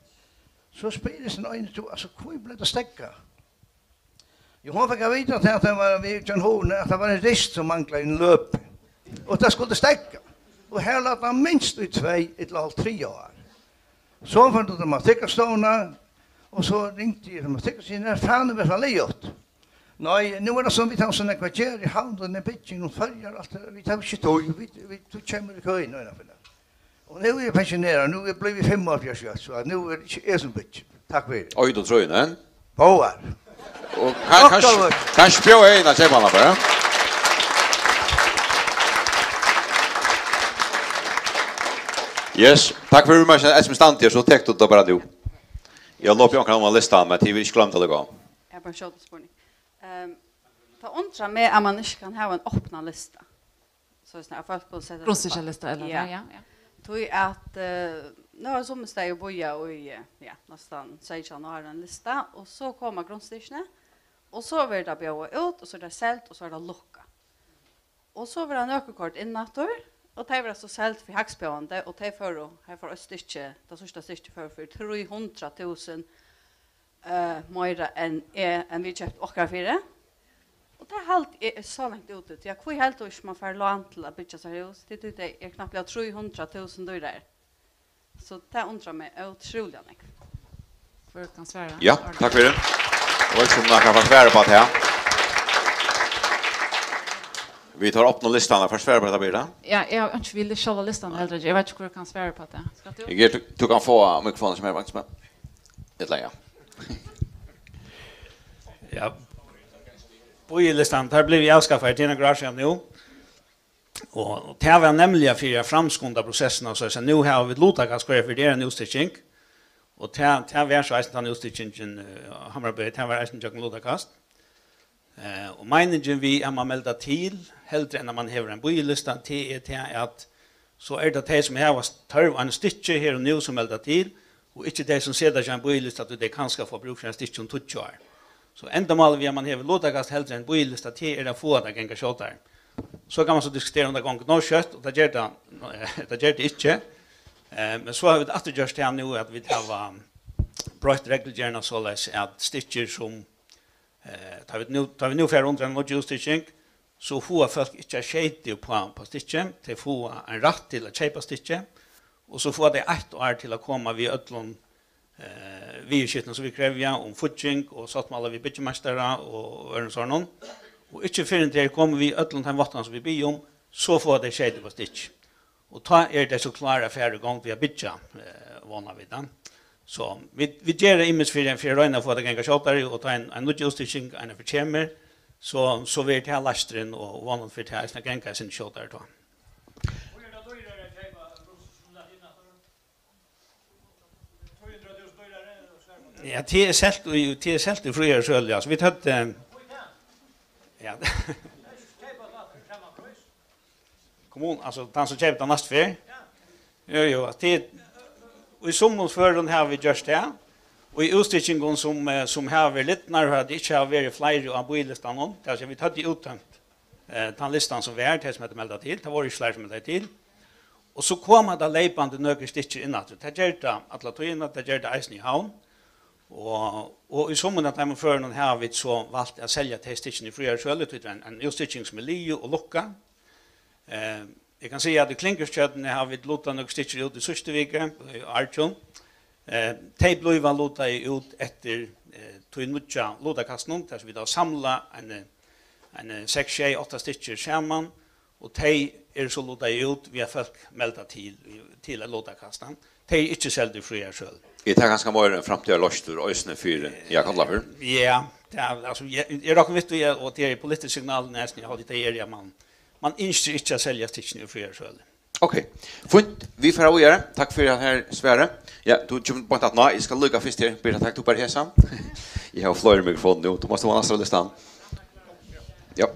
so spyr eg sín eina, tú, altso, hví bleiv tað steðgað? Jú, hon fekk at vita, at tað var við John Horne, at tað var ein rist, sum manglaði ein løp, og tað skuldi steðga. Og her lá tað minst í tvey ella hálvtrýss ár. So fór hon til matrikkulstovuna, og so ringdi eg til matrikkulstovuna, sigur, "Nær fanin er tað liðugt?" Nei, nú er tað sum, vit hava so nógv at gera í Havn, og bygging og Føroyar, alt tað, vit hava ikki tíð, vit, vit, tú kemur í køina einaferð. Og nú eri eg pensjoneraður, nú eri eg blivin fimmoghálvfjerðs ár, so at nú er ikki eg sum byggi. Takk fyri. Oj, tú trøynar. Báðar. Og kann, kann, kann spjóða ein at keypa hana bara. Yes, takk fyri, men S M standi, so tek tú tað bara nú. Eg lopi onkran á listan, men tí vil ikki gloyma tað, tað er gott. Eg havi bara ein skjótan spurning. Ehm, tað undrar meg, at mann ikki kann hava ein opnan lista. So, at fólk kunnu seta seg upp á grundstykkalista, ella, ja, ja, ja. Tí at, eh, nú hava summi staðir bíðað í, eh, ja, næstan seytjan ár á ein lista, og so koma grundstykkini, og so verður tað bjóðað út, og so er tað selt, og so er tað lukkað. Og so verða nøkur koyrd inn aftur, og tey verða so seld fyri hægstbjóðandi, og tey fóru, her fór eitt stykki, tað síðsta stykkið fór fyri trý hundrað túsund, eh, meira enn eg, enn vit keyptu okkara fyri. Og tað haldi eg er so langt úti, tí at hví heldur tú ikki, man fær lán til at byggja sær hús? Tí, tí tey eru knappliga trý hundrað túsund dýrari. So tað undrar meg ótrúliga nógv. Hvør kann svara? Ja, takk fyri. Og veit ikki um nakar fær svara upp á tað. Vit hava opna listan, fær svara upp á tað, Birta? Ja, eg havi ikki viljað sjálva listan heldur, eg veit ikki hvør kann svara upp á tað. Skalt tú? Eg geri, tú, tú kanst fáa mikrofonin sum er, faktiskt, men eg leggi. Ja. Bíðilistan, teir blivu avskaffaðir, tað er nakrar ár síðan nú. Og, og tað var nemliga fyri at framskunda prosessina, so at nú hava vit lutakast, hvørja ferð tað er ein útstykking. Og tað, tað var so eisini tann útstykkingin, eh, Hamrabø, tað var eisini gjøgnum lutakast. Eh, og meiningin við at man meldar til, heldur enn at man hevur ein bíðilista, tað er tað at so er tað tey, sum hava tørv á einum stykki her og nú, sum melda til, og ikki tey, sum seta seg á ein bíðilista, tí tey kanska fáa brúk fyri einum stykki um tíggju ár. So endamálið við, at man hevur lutakast heldur enn bíðilista, tað er at fáa tað at ganga skjótari. So kann man so diskutera, um tað gongur nóg skjótt, og tað ger tað, tað ger tað ikki. Eh, men so hava vit aftur gjørt tað nú, at vit hava broytt reglugerðina soleiðis, at stykkir sum, eh, tá vit nú, tá vit nú fara undir eina nýggja útstykking, so fáa fólk ikki eitt skeyti upp á, upp á stykkið. Tey fáa ein rætt til at keypa stykkið, og so fáa tey eitt ár til at koma við øllum, eh, viðurskiftum, sum vit krevja, um fígging og sáttmála við byggimeistara og øðrum sovorðnum. Og ikki fyrr enn tey eru komin við øllum teim váttanum, sum vit biðja um, so fáa tey skeyti upp á stykkið. Og tá eru tey so klár at fara í gongd við at byggja, eh, vóna vit, ja. So vit, vit gera ymiskt fyri, fyri at royna at fáa tað at ganga skjótari, og tá ein, ein nýggj útstykking einaferð kemur, so, so verður tað leisturin, og vónandi fer tað eisini at ganga eitt sindur skjótari tá. Ja, tað er selt í, tað er selt í fríari sølu, altso, vit høvdu, ja. Kommun-, altso, tann sum keypti tað næstu ferð? Jú, jú, at tað, í summum førum hava vit gjørt tað, og í útstykkingum sum, eh, sum hava verið lidnar, har tað ikki hava verið fleiri á bíðilistanum, tað vil siga, vit høvdu úttømt, eh, tann listan sum var, tey sum høvdu meldað til, tað vóru ikki fleiri sum meldaðu til, og so koma tað leypandi nøkur stykkir inn aftur, tað ger tað alla tíðina, tað ger tað eisini í Havn, og, og í summum av teimum førunum hava vit so valt at selja tey stykkini í fríari sølu, tí tað er ein, ein útstykking sum er liðug og lukkað. Eh, eg kann siga, at í Klingurstjørnuni hava vit lutað nøkur stykkir út í síðstu viku, í Argjum. Eh, tey blíva lutaði út eftir, eh, tí nýggja lutakastinum, tað sum vit hava samlað eini, eini seks, sjey, átta stykkir saman, og tey eru so lutaði út við at fólk melda til, til at lutakasta. Tey eru ikki seld í fríari sølu. Er tað kanska meira ein framtíðarloysn eisini fyri, ja, Kollafjørð? Ja, tað er, altso, eg, eg rokni við tí, og tað er eitt politiskt signal, næstan, eg haldi, tað er, ja, man, man ynskir ikki at selja stykkini í fríari sølu. Ok, fínt. Vit fara víðari. Takk fyri at her svara. Ja, tú kemur beint aftaná. Eg skal líka fyrst her. Birta, tak tú bara hesa. Eg havi fleiri mikrofonir nú. Tú mást hava næsta listan. Ja.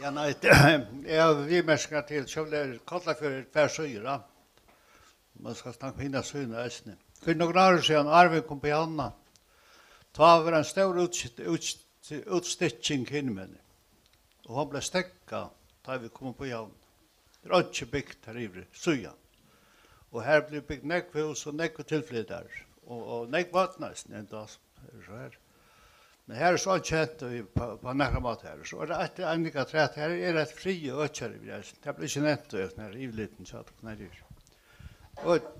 Ja, nei, eg havi viðmerkingar til, so er Kollafjørður tvær síður, ja. Man skal snakka hina síðuna eisini. Fyri nøkur ár síðan, áðrenn vit komu upp í Havnina, tá var ein stór útskift-, útst-, útstykking hinumegin. Og hon bleiv steðgað, tá vit komu upp í Havn. Tað er einki bygt har yviri síðan. Og har blívur bygt nógv hús og nógv tilflytarar. Og, og nógv børn eisini, enntá, sum eru so her. Men har er so einki hent í, á, á nakran máta har. So er tað eitt, ein líka trætt, har er eitt friðað øki har yviri eisini. Tað bleiv ikki nevnt í hesum her yvirlitinum, so at tað er. Og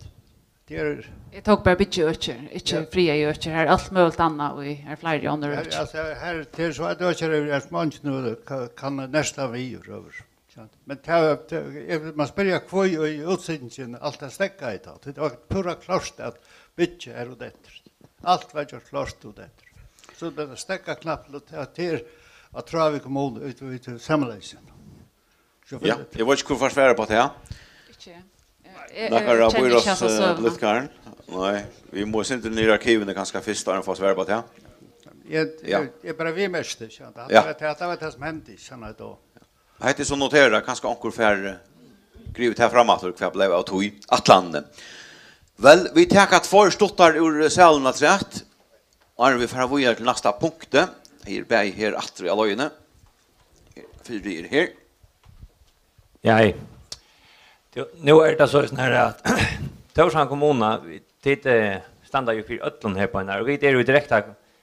tað er Eg tók bara byggiøkir, ikki Ja. friðað økir. Har er alt møguligt annað, og har er fleiri onnur Her, økir. altso, her, tað er so eitt øki har yviri, sum eingin nú kann, kann neysla við yvir. Sant? Men tað, tað, eg vil, man spyrja, hví í útstykkinum alt er steðgað í dag? Tað var púra klárt at byggja her út eftir. Alt var gjørt klárt út eftir. So bleiv tað steðgað knappliga, og tað, tað er á tráð við kommunu, út við, til samanleiðingina. So Ja, fyri eg veit ikki, hvør fær svara upp á tað. Ikki. Eh, eg, Nakar eg av kenni ikki hasa søguna. Býráðspolitikarum? Nei, vit mugu sindur niður í arkivini kanska fyrst, áðrenn vit fáa svar upp á tað. Eg, Ja. eg, eg bara viðmerkti, skilur tú. Hatta Ja. var, hatta var tað sum hendi, skilur tú. Hetta er so noterað, kanska onkur fær, eh, grivið tað fram aftur, hvat bleiv av tí ætlanini. Vel, vit taka tveir stuttar úr, eh, salinum afturat, áðrenn vit fara víðari til næsta punkti. Her, bæði her aftur á leiðini. Fyrri er her. Ja, hei. Tú, nú er tað so sånn her at Tórshavn kommuna, vit, tit, eh, standa jo fyri øllum her á henni, og vit eru í direkta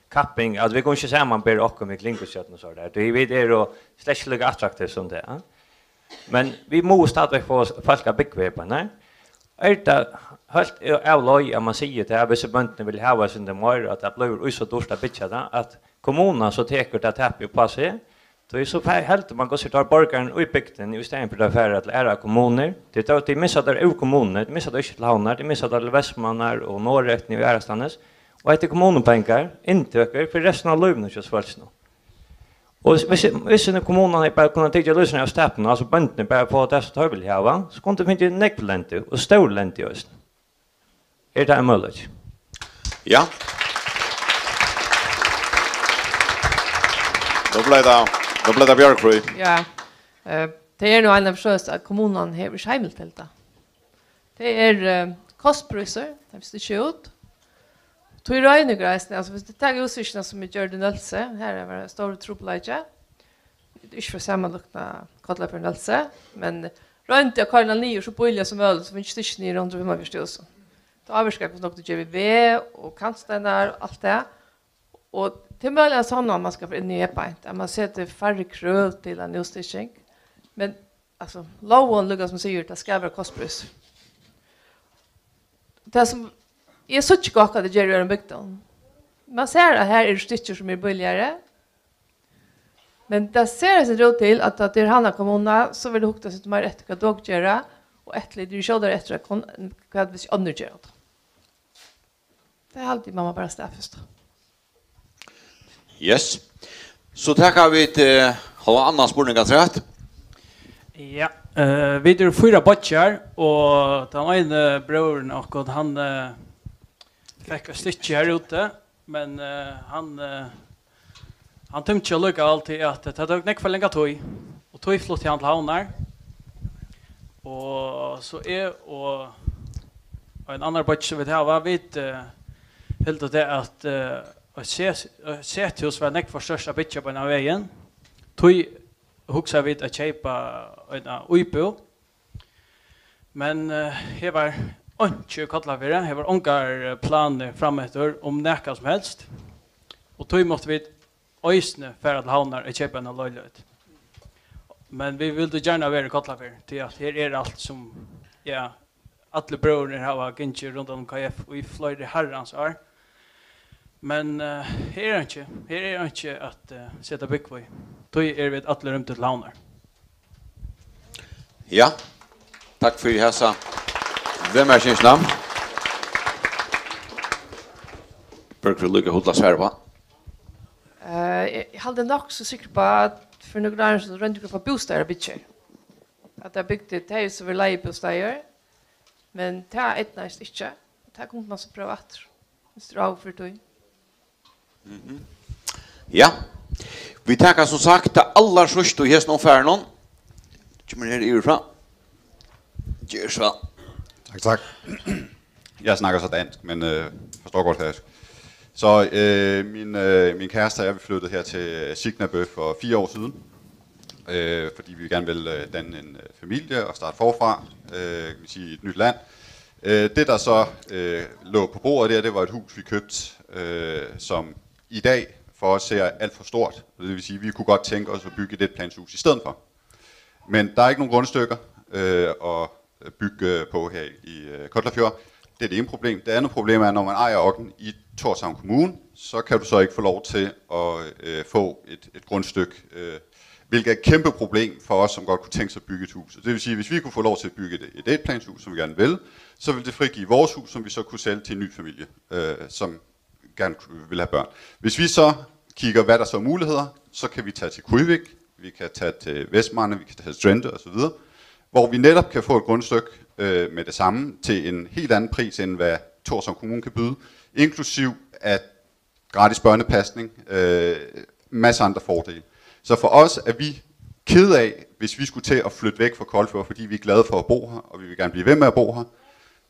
kapping, at vit kunnu ikki samanbera okkum við Klingurstjørnu og so har. Tí vit eru jo slett ikki líka attraktiv sum tey, ja. Men vit mugu stadigvæk fáa s-, fólk at búgva her á henni. Er tað heilt av leið, at man sigur tað, at hvis bøndurnir vilja hava eitt sindur meira, at tað blívur í so dýrt at byggja tað, at kommunan so tekur tað tapið upp á seg, tí so fe-, heldur man, hvussu er, teir borgararnir í bygdini, í staðin fyri at fara til aðrar kommunur, tí tá, tey missa teir úr kommununi, tey missa teir ikki til Havnar, tey missa teir til Vestmannar og Norðoyrar og aðrastaðnis, og hetta er kommunupengar, inntøkur fyri restina av lívinum hjá fólkinum. Og hvis, hvis, hvis kommunan bara kundi tikið lýsina av staplinum, altso bøndurnir bara fáa tað sum teir vilja hava, so kundu tey fingið nógv lendi og stór lendi eisini. Er tað ein møguleiki? Ja. Nú bleiv tað, nú bleiv tað Bjørgfríð. Ja. Eh, tað er nú ein av forsøgust, at kommunan hevur ikki heimild til tað. Tað er, eh, kostprísur, tað víst ikki út. Tí royningur eisini, altso, hvis tú tekur útstykkin sum er gjørd í Nólsoy, har var ein stórur trupulleiki. Vit eru ikki frá samanlíkna Kollafjørð og Nólsoy, men royndi at koyra hana niður so bíliga sum møguligt, so vit ikki stykki niður hundrað og fimmogfjøruti túsund. Tað ávirkar, hvussu nógv tú ger við veg og kantsteinar og alt tað. Og tað er møguliga sovorðið, man skal fara inn í her beint, at man setir færri krøv til eina útstykking. Men, altso, lógin líka sum sigur, tað skal vera kostprís. Tað sum eg síggi gott, hvat tey gera í øðrum bygdum. Man sær, at har eru stykkir, sum eru bíligari. Men tað sær eitt sindur út til, at tá tað er Havnar kommuna, so verður hugt eitt sindur meira eftir, hvat okur gera, og eftirlitið er skjótari eftir, at kun-, hvat hvis onnur gera tað. Tað haldi eg, man má bara staðfesta. Yes. So taka vit, eh, hava annan spurning afturat. Ja, eh, vit eru fýra beiggjar, og tann eini bróðirin okkara, hann, eh, fekk eitt stykki her úti, men, eh, hann, eh, hann tímdi ikki allíkavæl, tí at tað tók nógv for langa tíð, og tí flutti hann til Havnar. Og so eg og ein annar beiggi, sum vit hava, vit, eh, hildu tað, at, eh, eitt set-, eitt sethús var nógv for stórt at byggja beinanvegin. Tí hugsaðu vit at keypa eina íbúð. Men, eh, her var einki í Kollafirði, her var ongar, eh, planir frameftir um nakað sum helst. Og tí máttu vit eisini fara til Havnar og keypa eina leiligheit. Men vit vildu gjarna vera í Kollafirði, tí at her er alt sum, ja, allir brøðurnir hava gingið rundan um K F í fleiri harrans ár. Men, eh, her er einki, her er einki at, eh, seta búgv í. Tí eru vit allir rýmdir til Havnar. Ja, takk fyri hesa viðmerkingina. Bergfríð, líka hugna at svara uppá. Eh, eg, eg haldi nokk so sikkurt uppá, at fyri nøkrum árum so royndi Gruppa Bústaðir at byggja her. At tey bygdu, tey sum vóru leigubústaðir, men tað eydnaðist ikki. Tað kundi man so prøva aftur, viss tú er áhugaður fyri tí. Mhm. Ja. Vit taka sum sagt tað allarsíðsta í hesum umfarinum. Kemur her yvirfrá. Ger so væl. Tak, tak. Jeg snakker så dansk, men øh, forstår godt færøsk. Så øh, min, øh, min kæreste og jeg, vi flyttede her til Signabø for fire år siden, øh, fordi vi gerne vil øh, danne en øh, familie og starte forfra, øh, kan man sige, i et nyt land. Øh, det, der så øh, lå på bordet der, det var et hus, vi købte, øh, som i dag for os ser alt for stort. Det vil sige, vi kunne godt tænke os at bygge et etplanshus i stedet for. Men der er ikke nogen grundstykker øh, at bygge øh, på her i øh, Kollafjord. Det er det ene problem. Det andet problem er, når man ejer ørken i Tórshavn Kommune, så kan du så ikke få lov til at øh, få et, et grundstykke, øh, hvilket er et kæmpe problem for os, som godt kunne tænke sig at bygge et hus. Det vil sige, hvis vi kunne få lov til at bygge et, et etplanshus, som vi gerne vil, så vil det frigive vores hus, som vi så kunne sælge til en ny familie, øh, som gerne vil have børn. Hvis vi så kigger, hvad der så er muligheder, så kan vi tage til Kvívík, vi kan tage til Vestmanna, vi kan tage til Strendur og så videre, hvor vi netop kan få et grundstykke øh, med det samme til en helt anden pris, end hvad Tórshavn Kommune kan byde, inklusiv at gratis børnepasning, øh, masser af andre fordele. Så for os er vi ked af, hvis vi skulle til at flytte væk fra Kollafjord, fordi vi er glade for at bo her, og vi vil gerne blive ved med at bo her.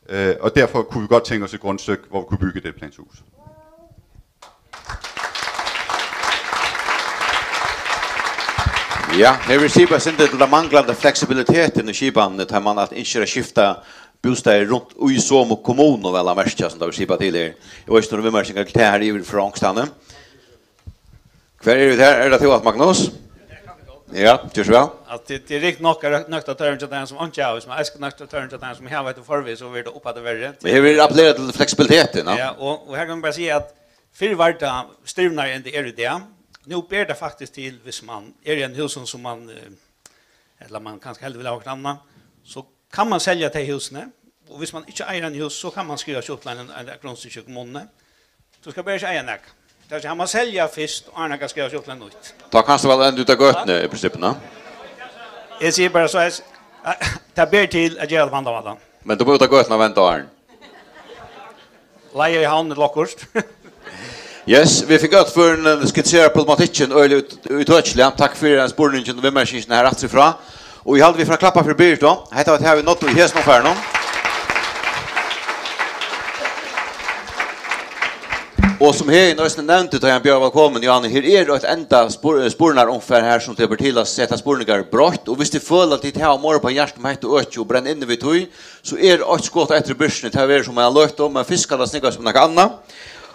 Øh, og derfor kunne vi godt tænke os et grundstykke, hvor vi kunne bygge et etplanshus. Ja, her vil siga bara sindur til tað manglandi fleksibilitetin í skipan, tá man at ynskir at skifta bústaðir runt í somu kommunu, væl at merkja, sum tað vil siga til her. Eg veit ikki, um viðmerkingar til tað her yvir frá Ongstani. Hvar eru vit her? Er tað tú, Magnus? Ja, ger so væl. At tað, tað er ringt nokk at nøkta tørvin hjá teimum, sum einki hava, viss man eisini nøktar tørvin hjá teimum, sum hava hetta í forvegin, so verður tað uppaftur verri. Men her vil eg appellera til fleksibilitetin, ja. Ja, og, og her kann man bara siga, at fyrr var tað stirvnari enn tað er í dag. Nú ber tað faktiskt til, viss man er í einum húsum, sum man, eh, ella man kanska heldur vil hava okkurt annað, so kann man selja tey húsini, og viss man ikki eigur eini hús, so kann man skriva seg upp til ein, ein, eitt grundstykki í kommununi. Tú skalt bara ikki eiga nakað. Tað vil siga, hann má selja fyrst, og áðrenn hann kann skriva seg upp til eitt nýtt. Tá kanst tú væl enda út á gøtuni, í prinsippinum. Eg sigi bara so, at tað ber til at gera tað á annan máta. Men tú mást út á gøtuna og venda áðrenn. Leiga í Havn ella okkurt. Yes, vit fingu øll fyri at skissera problematikkin øgiliga út-, ítøkiliga. Takk fyri spurningin og viðmerkingina her afturfrá. Og eg haldi, vit fara at klappa fyri Birgit, tá. Hetta var tað, vit náddu í hesum umfarinum. Og sum Heðin eisini nevndi, tá hann bjóðaði vælkomin, Johanne, her er eitt enda spur-, spurnarumfar her, sum tað ber til at seta spurningar breitt. Og viss tit føla, at tit hava meira upp á hjarta um hetta økið og brenna inni við tí, so er eitt skot eftir í byrgini, tað verður sum ein løta, men fyrst skal tað snúgvast um nakað annað.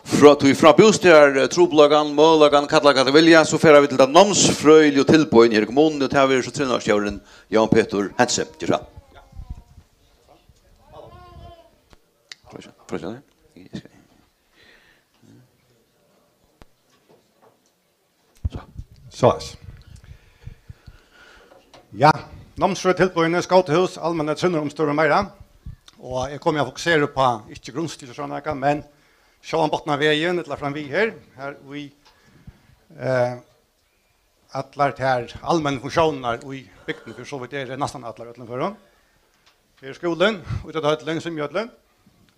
Frá, tí frá bústaðartrupulleikan, møguleikan, kalla hvat tit vilja, so fara vit til tað námsfrøðiligu tilboðini her í kommununi, og tað verður so trilnaðarstjórin Jón Petur Hentze. Ger so væl. Prøv, prøv, prøv. So. Soleiðis. Ja, námsfrøðitilboðini, skótahús, almennar trinnar, umstøður og meira. Og eg komi at fokusera upp á, ikki grundstykki og sovorðið nakað, men sjálvan botnavegin, ella framvið her, har í, eh, allar tær almennu funktiónirnar í bygdini, fyri so vítt eru næstan allar í øllum førum. Her er skúlin, ítróttahøllin, svimjihøllin.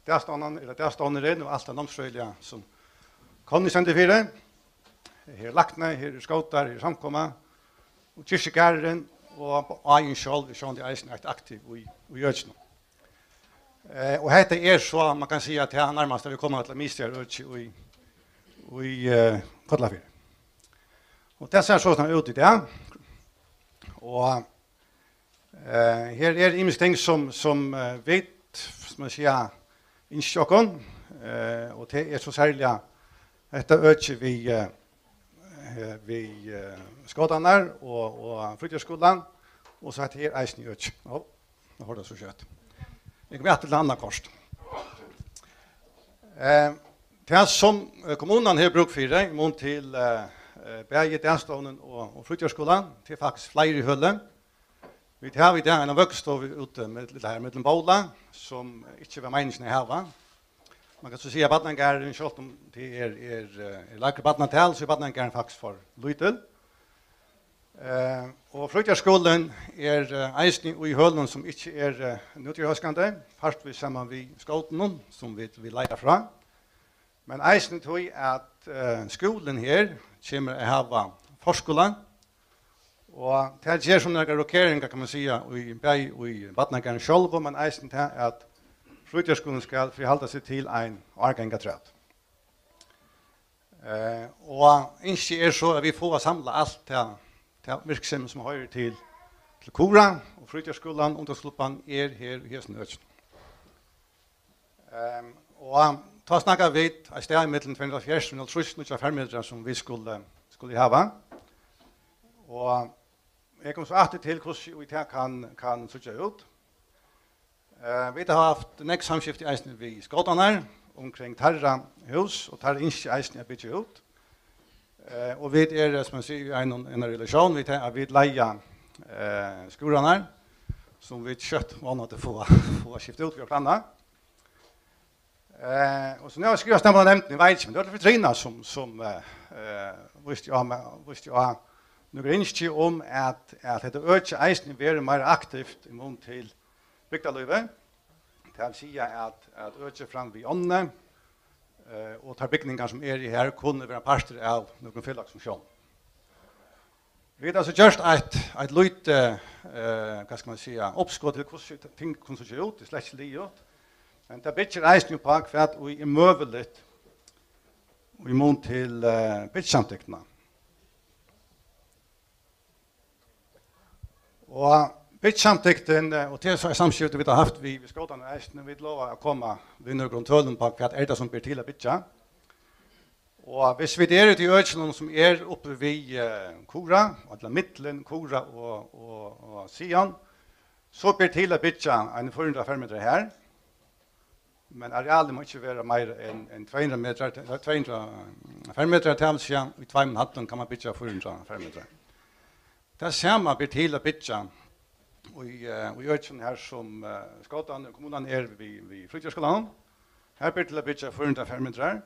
dagstovnan, ella dagstovnurin og alt tað námsfrøðiliga, sum Conny stendur fyri. Her er lækni, her er skótar, her er samkoma, og kirkjugarðurin, og áin sjálv er sjálvandi eisini eitt aktiv í, í økinum. Eh, og hetta er so, man kann siga, at tað nærmast, at vit koma til at mista økið í, í, eh, Kollafirði. Og tað sær sostatt út í dag. Og, eh, her er ymisk ting, sum, sum, eh, vit, sum man siga, ynskja okkum, eh, og tað er so serliga hetta økið við, eh, eh, við, eh, skótarnar og, og frítíðarskúlan, og so hetta her eisini økið. Ó, nú hoyrdi eg so skjótt. Eg komi aftur til annað kort. Eh, tað sum, eh, kommunan hevur brúk fyri, í mun til, eh, eh, bæði dagstovnin og, og frítíðarskúlan, tað er faktiskt fleiri høli. Vit hava í dag eina vøggustovu úti, mitt-, her millum bólar, sum ikki var meiningin at hava. Man kann so siga, at barnagarðurin, sjálvt um tað er, er, eh, er lægri barnatal, so er barnagarðurin faktiskt for lítil. Eh, og frítíðarskúlin er, eh, eisini í hølum, sum ikki er, eh, nútíðarhóskandi, partvíst saman við skótunum, sum vit, vit leiga frá. Men eisini tí, at, eh, skúlin her kemur at hava forskúla, og tað ger so nakrar rokeringar, kann man siga, í, bæði í barnagarðinum sjálvum, men eisini tað, at frítíðarskúlin skal fyri halda seg til ein árgang afturat. Eh, og ynskið er so, at vit fáa samlað alt tað, tað virksemi, sum hoyrir til, til Kura, og frítíðarskúlan, ungdómsklubban er her í hesum økinum. Ehm, og tá snakka vit eitt stað millum tvey hundrað og hálvfjerðs og hálvtrýss nýggjar fermetrar, sum vit skulu, skulu hava. Og eg kom so aftur til, hvussu í tað kann, kann síggja út. Eh, vit hava havt nógv samskifti eisini við skótarnar umkring teirra hús, og teir ynskja eisini at byggja út. Eh, og vit eru, sum man sigur, í einum, einari relatión við tað, at vit leiga, eh, skúrarnar, sum vit skjótt vónandi fáa, fáa skift út, vit hava planað. Eh, og so nú havi eg skrivað stemman av nevndini, eg veit ikki, men tað var Trina sum, sum, eh, eh, vísti á meg, vísti á nøkur ynski um, at, at hetta økið eisini verður meira aktivt í mun til bygdarlívið. Tað vil siga, at, at økið fram við ánni, eh, og tær bygningar, sum eru her, kunnu vera partur av nøkrum felagsfunksjón. Vit hava so gjørt eitt, eitt lítið, eh, hvat skal man siga, uppskot til, hvussu ting kunnu síggja út, tað er slett ikki liðugt. Men tað byggir eisini upp á, hvat ið er møguligt í mun til, eh, byggsamtyktina. Og byggsamtyktin, eh, og tað er so eitt samskifti, vit hava havt við, við skótarnar eisini, vit lova at koma við nøkrum tølum á, hvat er tað, sum ber til at byggja. Og hvis vit eru í økinum, sum er uppi við, eh, Kura, ella millum Kura og, og, og Sion, so ber til at byggja ein fýra hundrað fermetrar her. Men arealið má ikki vera meira enn, enn tvey hundrað metrar, tvey hundrað fermetrar, tað vil siga, í tveimum hæddum kann man byggja fýra hundrað fermetrar. Tað sama ber til at byggja í, eh, í økinum her, sum, eh, skótarnir og kommunan er við, við frítíðarskúlanum. Her ber til at byggja fýra hundrað fermetrar,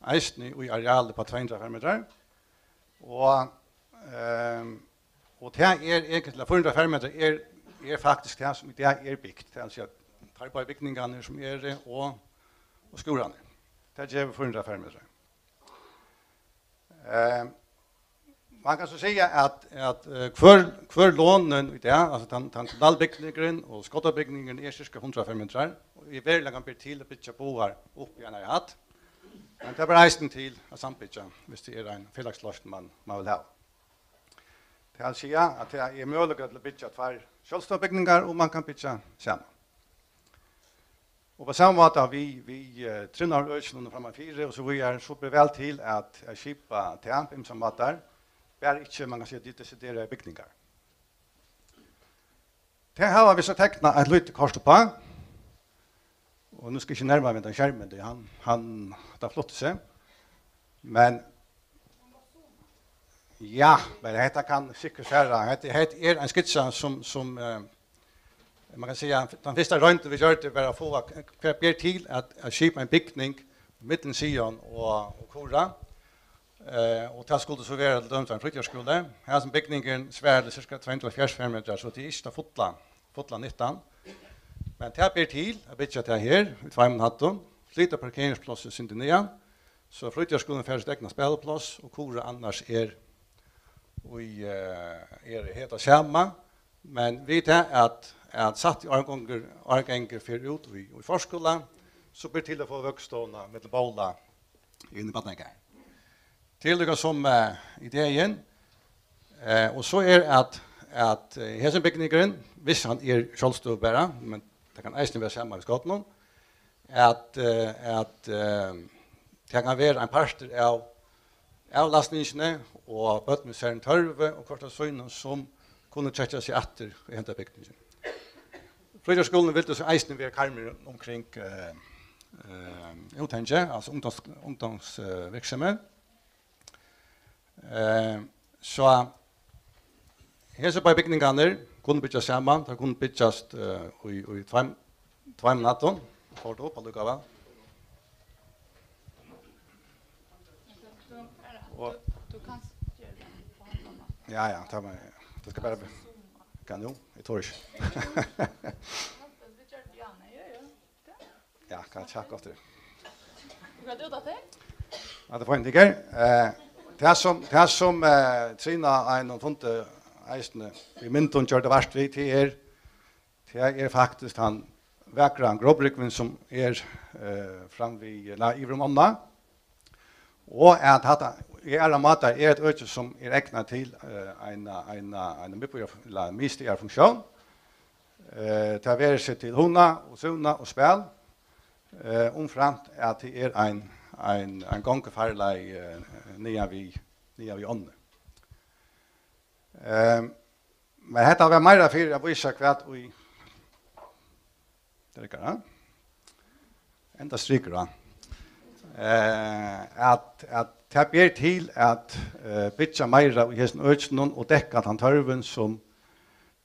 eisini í areali upp á tvey hundrað fermetrar. Og, ehm, og tað er eigentliga, fýra hundrað fermetrar er, er faktiskt tað, sum í dag er bygt. Tað vil siga, teir báðir bygningarnir, sum eru, og, og skúlarnir. Tað gevur fýra hundrað fermetrar. Eh, man kann so siga, at, at, eh, hvør, hvør lonin í dag, altso tann, tann kommunali bygningurin og skótarbygningurin, er cirka hundrað fermetrar, og í veruleikanum ber til at byggja báðar upp í einari hædd, men tað ber eisini til at sambyggja, viss tað er ein felagsloysn, man, man vil hava. Tað vil siga, at tað er møguleiki til at byggja tveir sjálvstøðugar bygningar, og man kann byggja saman. Og á sama máta við, við, eh, trimmálaøkinum frammanfyri og so víðari, so ber væl til at, at skipa tað á ymsar mátar, bara ikki, man kann siga, desideraðar bygningar. Tað hava vit so teknað eitt lítið kort uppá. Og nú skal eg ikki nærmari við hendan skermin, tí hann, hann, tað flutti seg. Men, ja, men hetta kann sikkurt fara. Hetta, hetta er ein skitsa sum, sum, eh, man kann siga, tann fyrsta royndin vit gjørdu var at fáa, hvat ber til at, at skipa ein bygning millum Sion og, og Kura. Eh, og tað skuldi so vera til dømis ein frítíðarskúli. Hasin bygningurin svarar til cirka tvey hundrað og hálvfjerðs fermetrar, so tað er ikki tað fulla, fulla nyttan. Men tað ber til at byggja tað her í tveimum hæddum, flyta parkeringsplássið sindur niðan, so frítíðarskúlin fær sítt egna spælipláss og Kura annars er í, eh, er hetta sama, men við tað at, at sætti árgangur, árgangur fer út í, í forskúla, so ber til at fáa vøksturstovuna millum Bóla inn í barnagarðin. Tað er líka sum, eh, ideen, eh, og so er at, at, eh, hesin bygningurin, viss hann er sjálvstøðugur bara, men tað kann eisini vera saman við skotinum, at, eh, at, eh, tað kann vera ein partur av avlastningini og børn við serligum tørvi og hvørt av sínum, sum kunnu trekkja seg aftur í henda bygningin. Frítíðarskúlin vildi so eisini vera karmurin umkring, eh, eh, úthangið, altso ungdóms-, ungdóms-, eh, virksemi. Eh, so hesir báðir bygningarnir kunnu byggjast saman, teir kunnu byggjast, eh, í, í tveim, tveimum hæddum. Fór tað upp allíkavæl? Og ja, ja, tað var, tað skal bara bli, kann jú, eg tori ikki. Ja, kann eg tjekka eftir? Hvat er tað? Ja, tað var ein digger. Eh, tað sum, tað sum, eh, Trina ein og fundi eisini í myndum gjørdi vart við, tað er, tað er faktiskt tann vakra gróbrúgvin sum er, eh, fram við, ella yvir um ánna. Og at hatta í aðrar mátar er eitt øki sum er egnað til, eh, eina, eina, eina miðbýar-, ella miðstaðarfunksjón. Eh, tað verður seg til hugna og súnna og spæl, eh, umframt at tað er ein, ein, ein gongufarleið, eh, niðan við, niðan við ánni. Eh, men hetta var meira fyri at vísa hvat í, tað riggar, ha? Enda strikur á. Eh, at, at tað ber til at, eh, byggja meira í hesum økinum og dekka tann tørvin sum,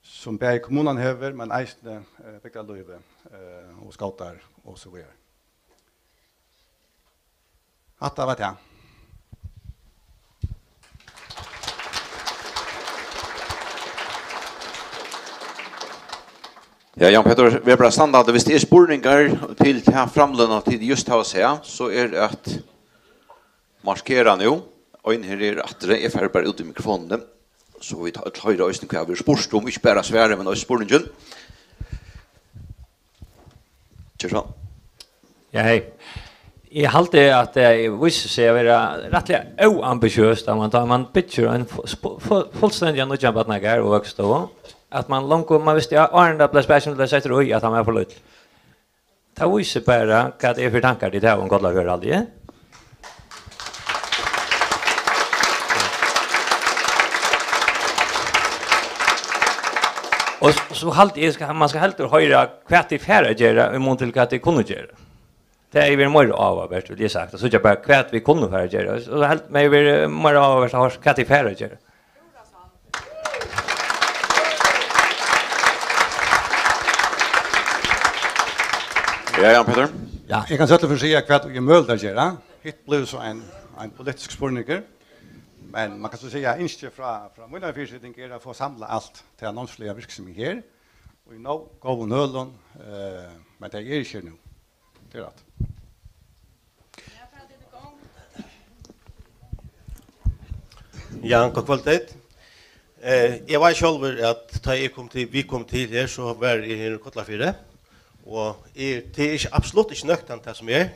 sum bæði kommunan hevur, men eisini, eh, bygdarlívið, eh, og skótar og so víðari. Hatta var tað. Ja, Jan Petur, vit bara standa, viss tað eru spurningar til ta framløguna tit júst hava sæð, so er at markera nú. Ein her er aftur, eg fari bara út í mikrofonini, so vit øll hoyra eisini hvat verður spurt um, ikki bara svarið, men eisini spurningin. Ger so. Ja, hey. Eg haldi, at tað vísir seg at vera rættiliga óambitiøst, at man, tá man byggir ein fu-, sp-, fu-, fullstendiga nýggjan barnagarð og vøkstustovu, at man longu, man visti, ja, áðrenn tað bleiv spælt, bleiv sett í, at hann var for lítil. Tað vísir bara, hvat tað er fyri tankar, tit hava um Kollafjørð, haldi eg. Og s-, so haldi eg, skal, man skal heldur hoyra, hvat tit fara at gera, í mun til, hvat tit kunnu gera. Tað hevði verið meira áhugavert, vil eg sagt, at síggja bara, hvat vit kunnu fara at gera. Og so helt, men hevði verið meira áhugavert at hoyrt, hvat tit fara at gera. Ja, Jan Petur? Ja, eg kann so til fyri siga, hvat eg møguliga gera. Hitt blívur so ein, ein politisk spurningur. Men man kann so siga, ynskið frá, frá mínari fyriseting er at fáa samlað alt tað námsliga virksemi her, og í nóg góðum hølum, eh, men tað er ikki her nú. Tað er rætt. Ja, gott kvøld, Ted. Eh, eg veit sjálvur, at tá eg kom til, vit komu til her, so var eg her í Kollafjørð. Og eg, tað er ikki, absolutt ikki nøgtan, tað sum er.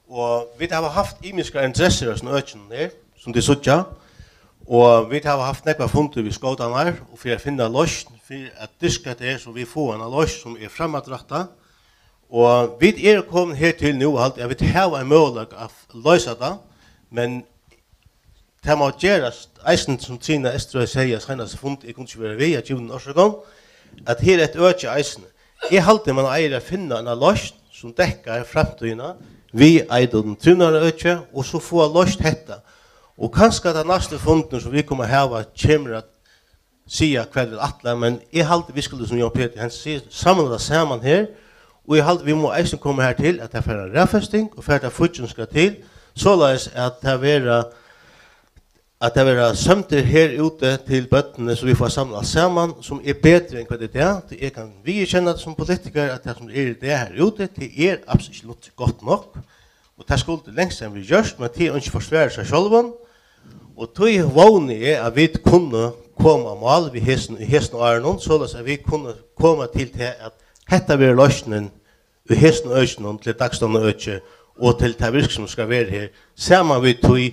Og vit hava havt ymiskar interessir í hesum økinum her, sum tit síggja. Og vit hava havt nógvar fundir við skótarnar, og fyri at finna loysn, fyri at dyrka tað her, so vit fáa eina loysn, sum er frammatrættað. Og vit eru komin her til nú, haldi eg, at vit hava ein møguleika at loysa tað, men tað má gerast, eisini sum Trina Estrø segði á seinasta fundi, eg kundi ikki vera við, av givnum orsøkum, at her er eitt øki eisini. Eg haldi, man eigur at finna eina loysn, sum dekkar framtíðina, við eitt trivnaðarøki, og so fáa loyst hetta. Og kanska tann næsti fundurin, sum vit koma at hava, kemur at siga, hvat vit ætla, men eg haldi, vit skulu, sum Jón Petur Jensen sigur, samla tað saman her, og eg haldi, vit mugu eisini koma har til, at tað fer ein raðfesting, og fer tað fígging skal til, soleiðis at tað verða at tað verða sømdir her úti til børnini, so vit fáa samlað saman, sum er betri enn hvat er í dag. Tí eg kann viðurkenna sum politikari, at tað, sum er í dag her úti, tað er absolutt ikki gott nokk. Og tað skuldi langt síðan verið gjørt, men tað er ikki forsvarar seg sjálvan. Og tí vóni eg, at vit kunnu koma á mál við hesum, í hesum árunum, soleiðis at vit kunnu koma til tað, at hetta verður loysnin í hesum økinum til dagstovnaøki og til tað virksemi, sum skal vera her, saman við tí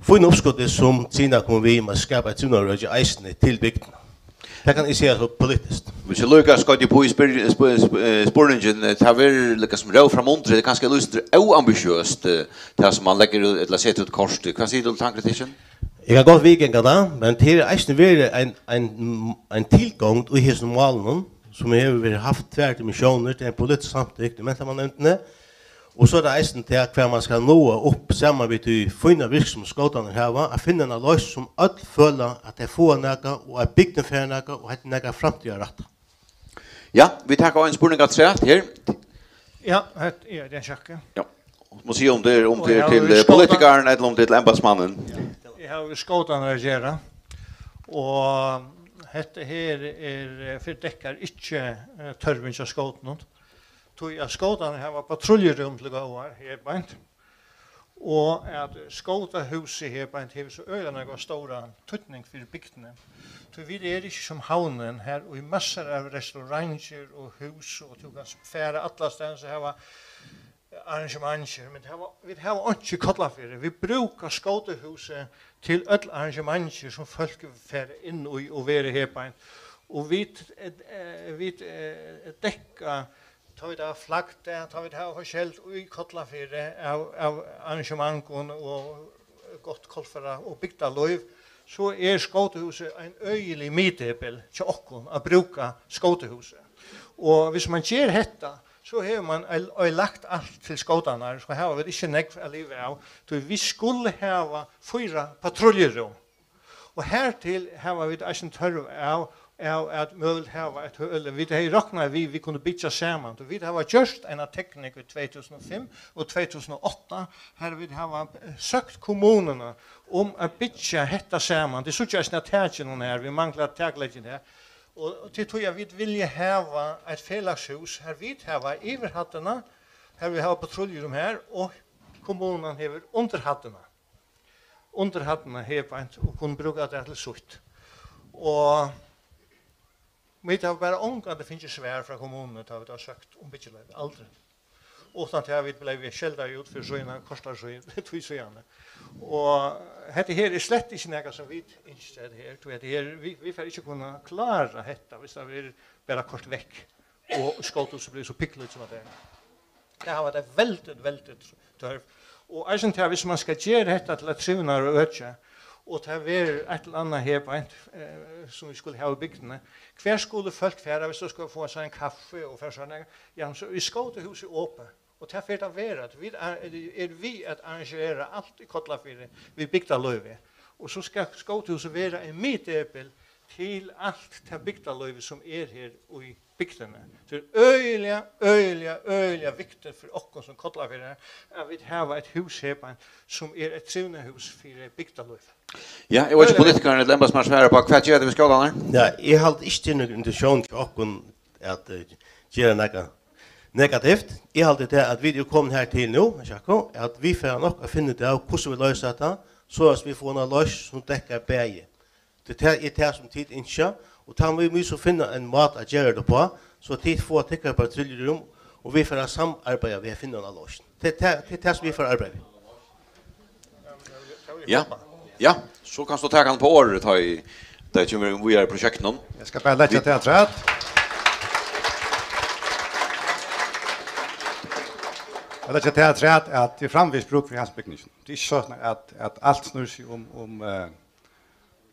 fína uppskoti, sum Trina kom við, um at skapa eitt trivnaðarøki eisini til bygdina. Tað kann eg siga so politiskt. Hvis eg líka skoyt upp í spyr-, spyr-, spyr-, eh, spurningin, eh, tað verður líka sum róð frá munnur, tað er kanska lýstur óambitiøst, eh, tað sum man leggur út, ella setur út kort. Hvat sigur tú til tann kritikkin? Eg kann gott viðganga tað, men tað er eisini verið ein, ein, ein tilgongd í hesum málinum, sum hevur verið haft tvær dimensjónir, tað er ein politisk samtykt í mentanarnevndini, og so er tað eisini tað, hvar man skal náa upp saman við tí fína virksemi, sum skótarnir hava, at finna eina loysn, sum øll føla, at tey fáa nakað, og at bygdin fær nakað, og hetta er nakað framtíðarrættað. Ja, vit taka ein spurning afturat her. Ja, hetta er ein sjakka. Ja. Má siga um tað er, um Og tað er eg havi til, eh, skóta- politikaran ella um tað er til embætismannin. Eg havi við skótarnar at gera, og hetta her er, eh, fyri dekkar ikki, eh, tørvin hjá skótunum, tí at skótarnir hava patruljerúm til góðar her beint, og at skótahúsið her beint hevur so øgiliga nógvan stóran týdning fyri bygdini, tí vit eru ikki sum Havnin, har í massar av restaurantir og hús, og tú kanst fara allastaðni, so hava arrangementir, men tað hava, vit hava einki í Kollafirði. Vit brúka skótahúsið til øll arrangementir, sum fólk fara inn í og vera her beint. Og vit, eh, eh, vit, eh, dekka, tá vit hava flaggdag, tá vit hava forskelligt í Kollafirði av, av arrangementum og gott kollafara og bygdarlív, so er skótahúsið ein øgilig miðdepil hjá okkum at brúka skótahúsið. Og hvis man ger hetta, so hevur man ei-, ei lagt alt til skótarnar, so hava vit ikki nógv at liva av, tí vit skulu hava fýra patruljerúm. Og hertil hava vit eisini tørv av, av at møguligt hava eitt høli. Vit hevði roknað við, vit kunnu byggja saman. Og vit hava gjørt eina tekning í tvey túsund og fimm og tvey túsund og átta, har vit hava, eh, søkt kommununa um at byggja hetta saman. Tey síggja eisini, at takinum her, vit mangla taklegging her. Og, og til tí at vit vilja hava eitt felagshús, har vit hava yvirhæddina, har vit hava patruljer um her, og kommunan hevur undirhæddina. Undirhæddina her beint og kunnu brúka tað til sítt. Og vit hava bara ongantíð fingið svar frá kommununi, tá vit hava søkt um byggiloyvi. Aldri. Uttan til at vit bleiv skeldaði út fyri síðan, kortari síðan, tí síðani. Og hetta her er slett ikki nakað, sum vit ynskja, hetta her. Tú veit, her, vit, vit fara ikki kunna klára hetta, viss tað verður bara koyrt vekk, og skótahúsið blívur so pikkulítið, sum at tað er. Tað hava tey veldigt, veldigt tørv. Og eisini tað, viss man skal gera hetta til eitt trivnaðarøki, og tað verður eitt ella annað her beint, eh, sum vit skulu hava í bygdini, hvar skulu fólk fara, viss tey skulu fáa sær ein kaffi og fara sær nakað? Ja, so er skótahúsið opið, og tað fer tað at vera. Vit er, er við at arrangera alt í Kollafirði við bygdarlívi, og so skal skótahúsið vera ein miðdepil til alt tað bygdarlívið, sum er her í bygdini. Tað er øgiliga, øgiliga, øgiliga viktigt fyri okkum sum Kollafirðingar, at vit hava eitt hús her, sum er eitt trivnaðarhús fyri bygdarlívið. Ja, eg veit ikki, politikarin ella embætismaður svarar upp á, hvat gera tit við skólarnar? Ja, eg haldi ikki, tað er nøkur intentión hjá okkum at, eh, gera nakað negativt. Eg haldi tað, at vit eru komin her til nú, Sjakko, at vit fara nokk at finna út av, hvussu vit loysa hetta, so at vit fáa eina loysn, sum dekkar bæði. Tað er tað, er tað, sum tit ynskja, og tá mugu vit so finna ein máta at gera tað uppá, so tit fáa tykkara patruljerúm, og vit fara at samarbeiða við at finna eina loysn. Tað er tað, tað er tað, sum vit fara at arbeiða við. Ja, ja, so kanst tú taka hann upp á orðið, tá ið, tá ið kemur víðari í prosjektinum. Eg skal bara leggja tað afturat. Eg leggja tað afturat, at tað er framvegis brúk fyri hesum bygningum. Tað er ikki soleiðis, at, at alt snýr seg um, um, eh,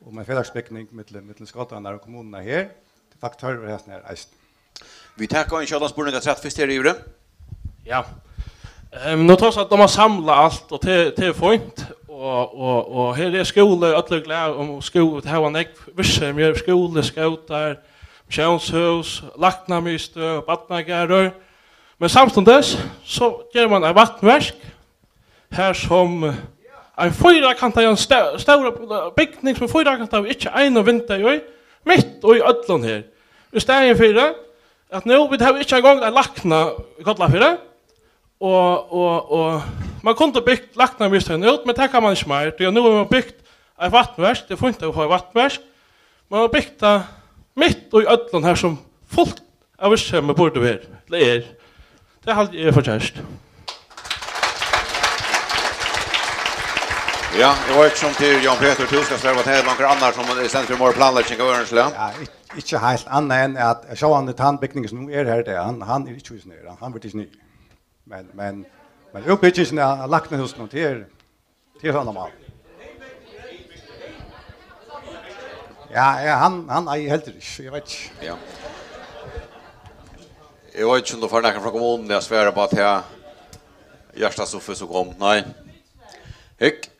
um ein felagsbygning millum, millum skótarnar og kommununa her. Tað er faktiskt tørvur hesin her eisini. Vit taka ein skjótan spurning afturat fyrst her, Yvri. Ja. Ehm, nú tosar tú um at samla alt, og tað, tað er fínt. Og, og, og her er skúli, øll eru glað um skúli, vit hava nógv virksemi, skúli, skótar, missiónshús, læknamiðstøð, barnagarður. Men samstundis, so ger man eitt vatnverk, har sum Ein fýrakantaðan stó-, stóra bygning sum er fýrakantaður, ikki einum vindeyga í, mitt í øllum her. Í staðin fyri at nú, vit hava ikki eingong ein lækna í Kollafirði, og, og, og man kundi bygt læknavísindin út, men tað kann man ikki meir, tí at nú hevur man bygt eitt vatnverk, tað er fínt at fáa eitt vatnverk, man hevur bygt tað mitt í øllum her sum fult av virksemi burdi verið, ella er. Tað haldi eg er forkert. Ja, eg veit ikki um tað er Jan Petur, tú skal svara, at tað er nakar annar sum stendur fyri meir planlegging av øðrum slag. Ja, ik-, ikki heilt annað enn at sjálvandi tann bygningur sum nú er her, tað er, hann, hann er ikki vísur niður, hann, hann verður tikin niður. Men, men, men útbyggingin av læknahúsinum, tað er, tað er annað mál. Ja, ja, hann, hann eigi heldur ikki, eg veit ikki. Ja. Eg veit ikki um tú fær nakran frá kommununi at svara upp á tað, Hjartastuffi, sum kom. Nei. Hygg.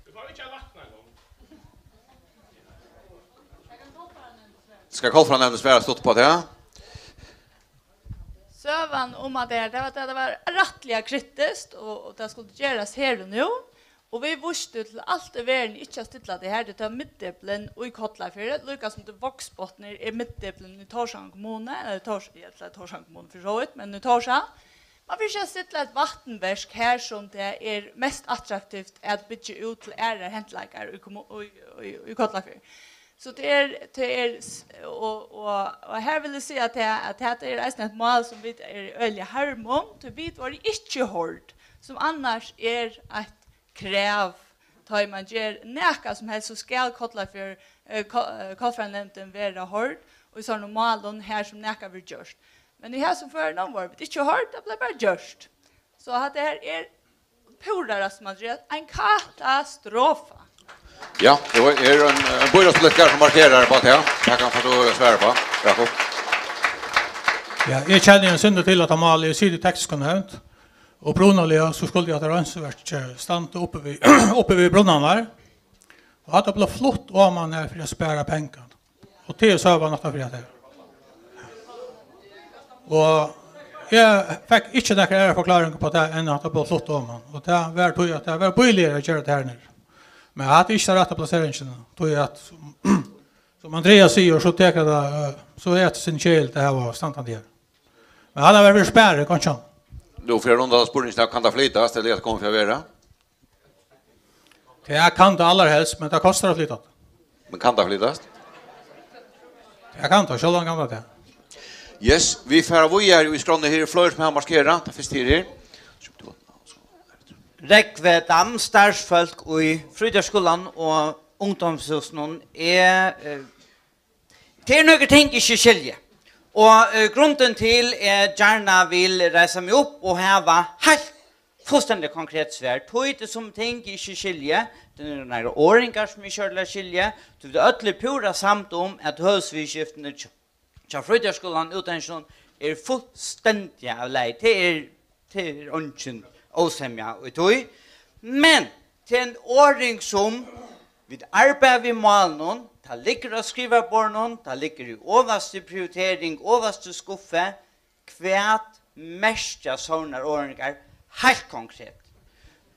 Skal Kolfránevndin svara stutt upp á tað? Søgan um, at tað, tað var, tað var rættiliga kritiskt, og, og tað skuldi gerast her og nú. Og vit vístu til alt í verðini ikki at stilla tað her, tí tað er miðdepilin í Kollafirði, líka sum tað er Vágsbotnur er miðdepilin í Tórshavnar kommunu, ella Tórs-, ja, ella Tórshavnar kommunu fyri so vítt, men í Tórshavn. Man fer ikki at stilla eitt vatnverk her, sum tað er mest attraktivt at byggja út til aðrar hentleikar í kommu-, í, í, í Kollafirði. So tað er, tað er s-, og, og, og her vil eg siga at tað, at hetta er eisini eitt mál, sum vit eru øgiliga harm um, tí vit vóru ikki hoyrd, sum annars er eitt krav, tá ið man ger nakað sum helst, so skal Kollafjørð, eh, Ko-, eh, Kollafjarðarnevndin vera hoyrd í sovorðnum málum, har sum nakað verður gjørt. Men í hesum førinum vóru vit ikki hoyrd, tað bleiv bara gjørt. So hatta her er púra, Rasmus Andreas, ein katastrofa. Ja, tað er ein, ein býráðspolitikari sum markerar upp á tað. Tað kann tú svara upp á, Jakob. Ja, eg kenni ein sindur til hetta málið. Eg siti í tekniskari nevnd. Upprunaliga so skuldi hatta reinsiverkið standa uppi við, uppi við brunnarnar. Og hatta bleiv flutt oman har fyri at spara pengar. Og tað er søgan aftan fyri hetta her. Og eg fekk ikki nakra aðra forklaring upp á tað enn at tað bleiv flutt oman. Og tað var tí at tað var bíligari at gera tað her niðri. Men hatta er ikki tann rætta plaseringin. Tí at, sum, sum Andreas sigur, so tekur tað, eh, so er tað sindur keðiligt at hava standandi her. Men hatta var við spari, kanskje. Nú, fyri at runda spurningin av, kann tað flytast, ella er tað komið fyri at vera? Tað kann tað allarhelst, men tað kostar at flyta tað. Men kann tað flytast? Tað kann tað, sjálvandi kann tað tað. Yes, vit fara víðari í skránni her, fleiri sum hava markerað, tað fyrsta her, her. Rógvi Dam, starvsfólk í frítíðarskúlanum og ungdómshúsinum, er, eh, tað er nøkur ting, eg ikki skilji. Og, eh, grundin til, eg gjarna vil reisa meg upp og hava heilt fullstendig konkret svar. Tí tað er sum ting, eg ikki skilji. Tað eru nakrar orðingar, sum eg ikki ordiliga skilji. Tí vit øll eru púra samd um, at høvuðsviðurskiftini hjá, hjá frítíðarskúlanum, útendinum, eru fullstendiga av lagi. Tað er, tað er eingin ósemja í tí. Men tað er ein orðing, sum vit arbeiða við málunum, tað liggur á skriviborðinum, tað liggur í ovastu prioritering, ovastu skuffu. Hvat merkja sovorðnar orðingar heilt konkret?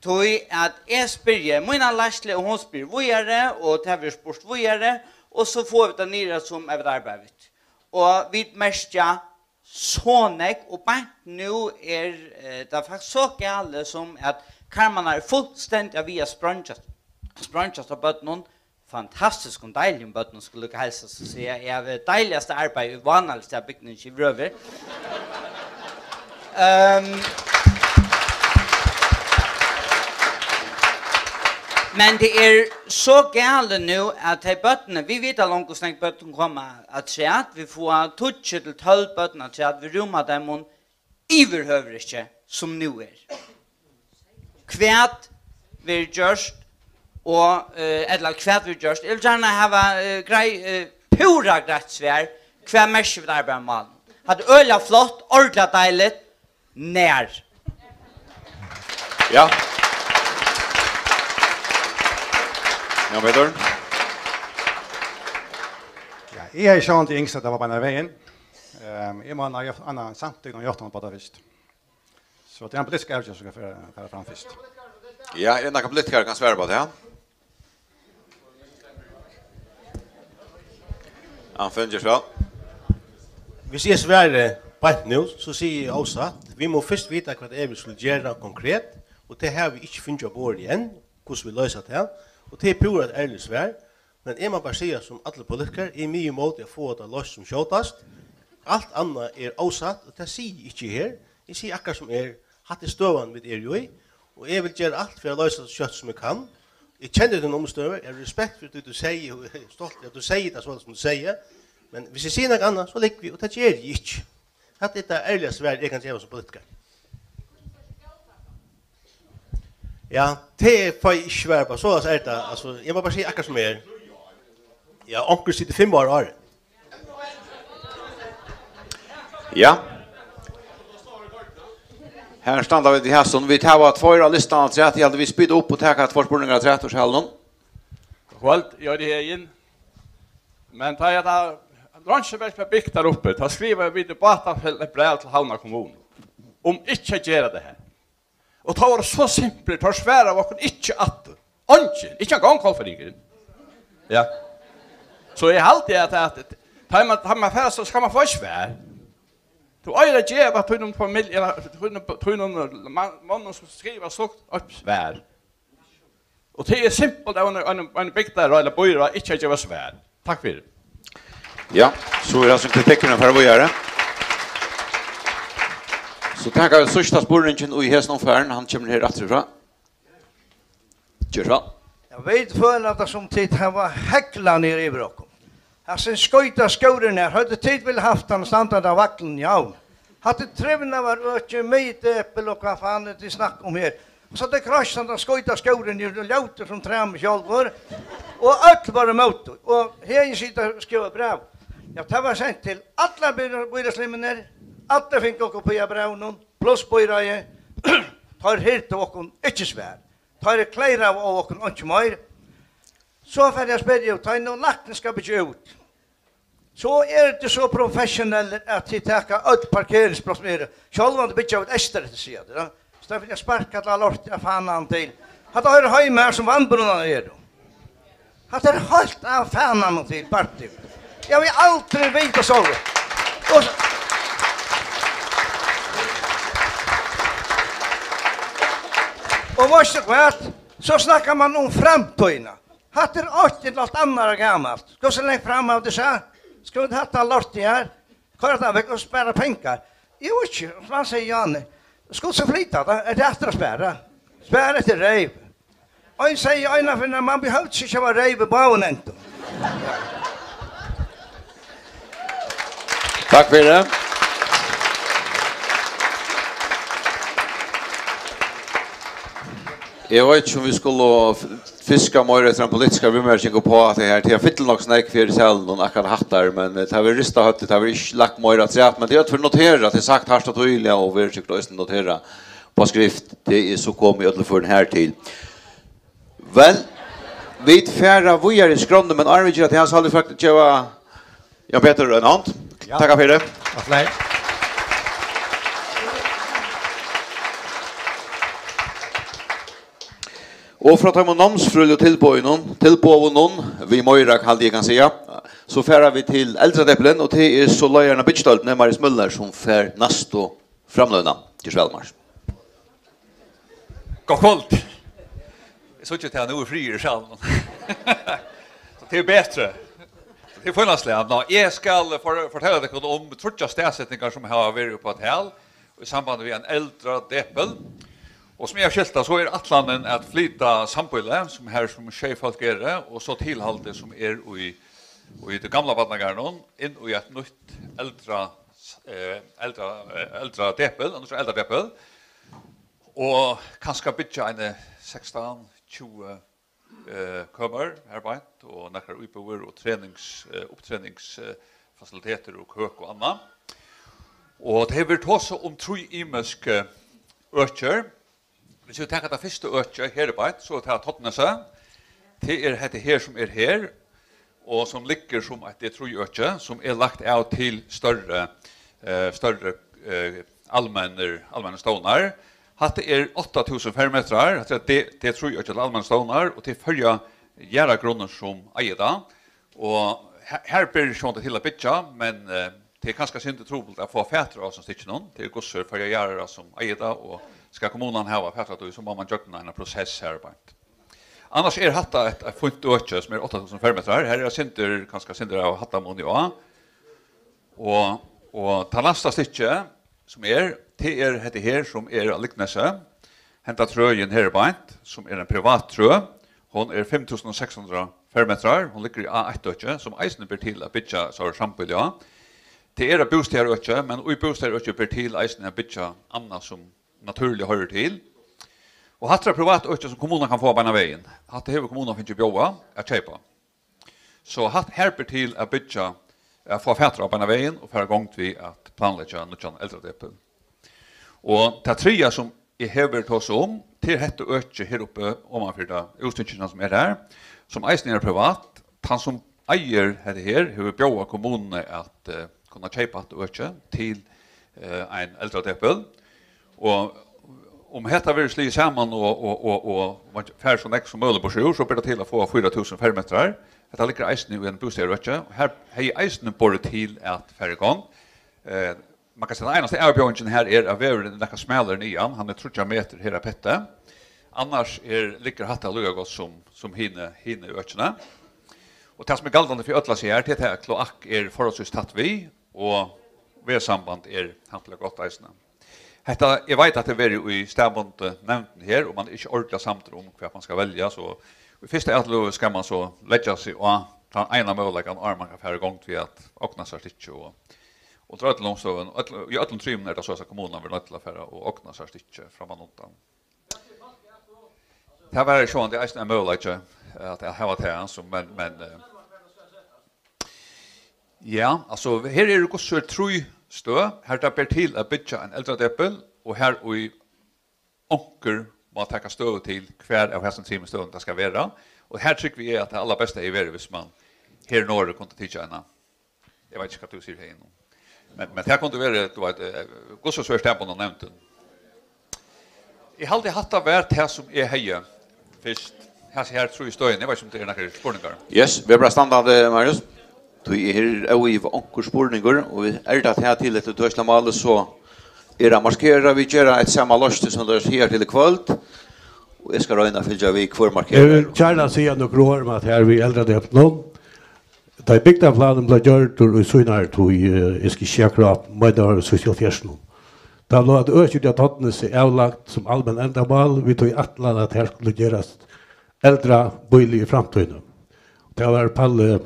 Tí at eg spyrji mína leiðslu, og hon spyr víðari, og tað verður spurt víðari, og so fáa vit tað niður sum at vit arbeiða við. Og vit merkja so nógv, og beint nú er, eh, tað faktiskt so galið, sum at karmarnir eru fullstendiga við at spreingja, spreingja av børnum, fantastiskum, deiligum børnum, skuldi líka heilsast og siga, eg havi deiligasta arbeiði í vánaligasta bygningi yvirhøvur. Ehm, men tað er so galið nú, at tey børnini, vit vita longu, hvussu nógv børn koma afturat, vit fáa tíggju til tólv børn afturat, vit rúma teimum yvirhøvur ikki, sum nú er. Hvat verður gjørt, og, eh, ella hvat verður gjørt? Eg vil gjarna hava, eh, grei-, eh, púra greitt svar. Hvat merkir vit arbeiða við málum? Hatta er øgiliga flott, ordiliga deiligt. Nær? Ja. Jan Petur? Ja, eg hevði sjálvandi ynskt, at tað var beinan vegin. Ehm, eg má hava annað samtykt og játtan upp á tað fyrst. So tað er ein politisk avgerð, sum skal fara, fara fram fyrst. Ja, er nakar politikarar, kann svara upp á tað? Hann finnur seg. Hvis eg svari beint nú, so sigi eg ósatt. Vit mugu fyrst vita, hvat er, vit skulu gera konkret, og tað hava vit ikki fingið á borðið enn, hvussu vit loysa tað. Og tað er púra eitt ærligt svar, men eg má bara siga, sum allur politikarar, eg eri mega ímóti at fáa tað loyst sum skjótast. Alt annað er ósatt, og tað sigi eg ikki her. Eg sigi akkurát sum er, hatta er støðan, vit eru í, og eg vil gera alt fyri at loysa tað so skjótt sum eg kann. Eg kenni tína umstøðu, eg havi respekt fyri tí, tú segði, og eg eri stoltur, at tú segði tað so, sum tú segði, men hvis eg sigi nakað annað, so liggi eg, og tað geri eg ikki. Hatta er tað ærliga svar, eg kann geva sum politikari. Ja, tað fái eg ikki svar uppá, soleiðis er tað. Altso, eg má bara siga akkurát sum er. Ja, onkur situr fimm ár áðrenn. Ja. Her standa vit í hasum. Vit hava tveir á listanum afturat. Eg haldi, vit spýta upp og taka tveir spurningar afturat úr salinum. Kvøld, Jørgen Hegen. Men tá eg, tá Reinsiverk var bygt har uppi, tá skrivaðu vit í bátafelag eitt bræv til Havnar kommunu um ikki at gera tað har. Og tá vóru so simplir, teir svaraðu okkum ikki aftur. Eingin, ikki eingong Kollafjørðingurin. Ja. So eg haldi, at, at, at tá man, tá man fer, so skal man fáa eitt svar. Tú eigur at geva tínum familju, ella tínum, tínum man-, monnum, sum skriva slíkt, eitt svar. Og tað er simpelt av ein, ein, ein bygdaráð ella býráð ikki at geva svar. Takk fyri. Ja, so er tað sum kritikkurin fer víðari. So taka vit síðsta spurningin í hesum umfarinum, hann kemur her afturfrá. Ger so. Ja, vit føla tað sum tit hava heglað niður yvir okkum. Hasin skítaskógin her, høvdu tit viljað havt hann standandi á vaglinum, ja. Hatta er trivnaðarøki, miðdepil og hvat fanin tit snakka um her. Og so tað krossandi skítaskógin, er ljótur sum træmið sjálvur. Og øll vóru ímóti. Og her sita og skriva bræv. Ja, tað var sent til allar býra-, býráðslimirnar. Allir fingu kopi av brævinum, pluss býráðið. Teir hirdu okkum ikki svar. Teir kleyraðu av okkum einki meir. So fari eg at spyrja, tá nú læknin skal byggja út, so eru tit so professionellir, at tit taka øll parkeringspláss niðri. Sjálvandi byggja vit eystureftir, siga tit, ja. So tað vilja sparka alla lortið av fananum til. Hatta hoyrir heima har, sum Vandbrunnarnir eru. Hatta er heilt av fananum til, parti. Eg havi aldri vitað so. Og, og veitst tú hvat? So snakkar man um framtíðina. Hatta er eitt ella alt annað gamalt. Hvussu langt fram hava tit sæð? Skal vit hatta lortið her? Koyra tað vekk og spara pengar. Eg veit ikki, sum hann segði, Jani. Skulu so flyta tað? Er tað aftur at spara? Spara eftir reyv. Ein segði einaferð, man behøvdi ikki hava reyv í báðum endum. Takk fyri. Eg veit ikki, um vit skulu f-, fiska meira eftir ein politiskari viðmerking uppá at tað her, tað er fyllir nokk so nógv her í salinum, akkurát hattar, men, eh, tað verður ristað høvdið, tað verður ikki lagt meira afturat, men tað er fyri at notera, at tað er sagt hart og týðiliga, og verður sikkurt eisini noterað uppá skrift, tað er so komið í øllum førum her til. Vel, vit fara víðari í skránni, men áðrenn vit gera tað, so haldi eg faktiskt geva Jan Petur eina hond. Ja. Takk fyri. Takk fyri. Og frá teimum námsfrøðiligu tilboðunum, tilboðunum, við meira, haldi eg kann siga, so fara vit til eldradepilin, og tað er so leiðarin av byggdeildini, Marius Møller, sum fær næstu framløguna. Ger so væl, Marius. Gott kvøld. Eg síggi, at nú er friður í salinum. So tað er betri. So tað er fínasta. Ná, eg skal for-, fortelja tykkum um tríggjar staðsetingar, sum hava verið uppi á Tal í sambandi við ein eldradepil. Og sum eg havi skilt tað, so er ætlanin at flyta sambýlið, sum her sum sjey fólk eru, og so tilhaldið, sum er í, í tí gamla barnagarðinum, inn í eitt nýtt eldra, eh, eldra, eh, eldradepil, ein nýggjan eldradepil. Og kanska byggja eini sekstan, tjúgu, eh, kømur her beint, og nakrar íbúðir og trenings-, eh, upptrenings-, eh, fasilitetir og køk og annað. Og tað hevur verið tosað um trý ymisk, eh, økir. Hvis vit taka tað fyrsta økið her beint, so er tað Torvneset. Tað er hetta her, sum er her, og sum liggur sum eitt D trý-øki, sum er lagt av til størri, eh, størri, eh, almennir, almennar stovnar. Hatta er átta túsund fermetrar, hatta er D-, D trý-øki til almennar stovnar, og tað er Føroya Jarðargrunn, sum eigur tað. Og Her, her ber sjálvandi til at byggja, men, eh, tað er kanska sindur trupult at fáa fatur á hesum stykkinum. Tað er Gussur Føroya Jarðarætt sum eigur tað, og skal kommunan hava fatur á tí, so má man gjøgnum eina prosess her beint. Annars er hatta eitt, eitt fínt øki, sum er átta túsund fermetrar. Her er sindur, kanska sindur av hæddarmuni á. Og, og tað næsta stykki, sum er, tað er hetta her, sum er á Lygnesi. Henda trøðin her beint, sum er ein privat trøð. Hon er fimm túsund og seks hundrað fermetrar. Hon liggur í A eitt-øki, sum eisini ber til at byggja so sambýli á. Tað er eitt bústaðarøki, men í bústaðarøki ber til eisini at byggja annað, sum natúrliga hoyrir til. Og hatta er eitt privat øki, sum kommunan kann fáa beinan vegin. Hatta hevur kommunan fingið bjóðað at keypa. So hatta her ber til at byggja, at fáa fatur á beinan vegin og fara í gongd við at planleggja nýggjan eldradepil. Og tað triðja, sum eg havi verið tosað um, tað er hetta økið her uppi omanfyri ta útstykkin, sum er her, sum eisini er privat. Tann, sum eigur hetta her, hevur bjóðað kommununi at, eh, kunna keypa hatta økið til, eh, ein eldradepil. Og um hetta verður sligið saman og, og, og, og man fær so nógv sum møguligt burtur úr, so ber tað til at fáa fýra túsund fermetrar. Hetta liggur eisini í einum bústaðarøki, og her hevði eisini borið til at fara í gongd. Eh, man kann siga, at einasta avbjóðingin her er, at vegurin er nakað smalari niðan, hann er tríggjar metrar her á petti. Annars er, liggur hatta líka gott sum, sum hini, hini økini. Og tað, sum er galdandi fyri øll at siga her, tað er, at kloakk er forholdsvís tætt við, og vegasamband er hampiliga gott eisini. Hetta, eg veit, at tað er verið í staðbundnu nevndini her, og man er ikki ordiliga samdur um, hvat man skal velja, so í fyrsta atløgu skal man so leggja seg á tann eina møguleikan, áðrenn man kann fara í gongd við at ogna sær stykkið, og undir øllum umstøðum, øll, í øllum trimum er tað so, at kommunan verður noydd til at fara og ogna sær stykkið frammanundan. Tað var sjálvandi eisini ein møguleiki at, at hava tað, so, men, men, eh, ja, altso, her eru hvussu er trý støð, har tað ber til at byggja ein eldradepil, og har í onkur má taka støðu til, hvar av hasum trimum støðum tað skal vera. Og her trúgvi eg, at tað allarbesta hevði verið, hvis man her norður kundi tikið eina, eg veit ikki, hvat tú sigur, Heðin, men, men tað kundi verið, tú veit, eh, hvussu so er staðbundna nevndin. Eg haldi, hatta var tað, sum eg hevði fyrst. Hasi her trý støðini, eg veit ikki, um tað eru nakrir spurningar. Yes, vit bara standandi, Marius. Tí er óivað onkur spurningur, og er tað her til eitt toysla málið, so er tað markerað, vit gera eitt sama loysni sum tað er her til í kvøld, og eg skal royna at fylgja við, hvør markerar. Eg vil gjarna siga nøkur orð um at her við eldradeplinum. Tá ið bygdarplanurin bleiv gjørdur í sínari tíð, eh, eg skal ikki siga akkurát, men tað var í seksoghálvfjerðs nú. Tá lá eitt øki á Todnesi avlagt sum almenn endamál, við tí ætlan at her skuldi gerast eldrabýli í framtíðini. Tað var Palle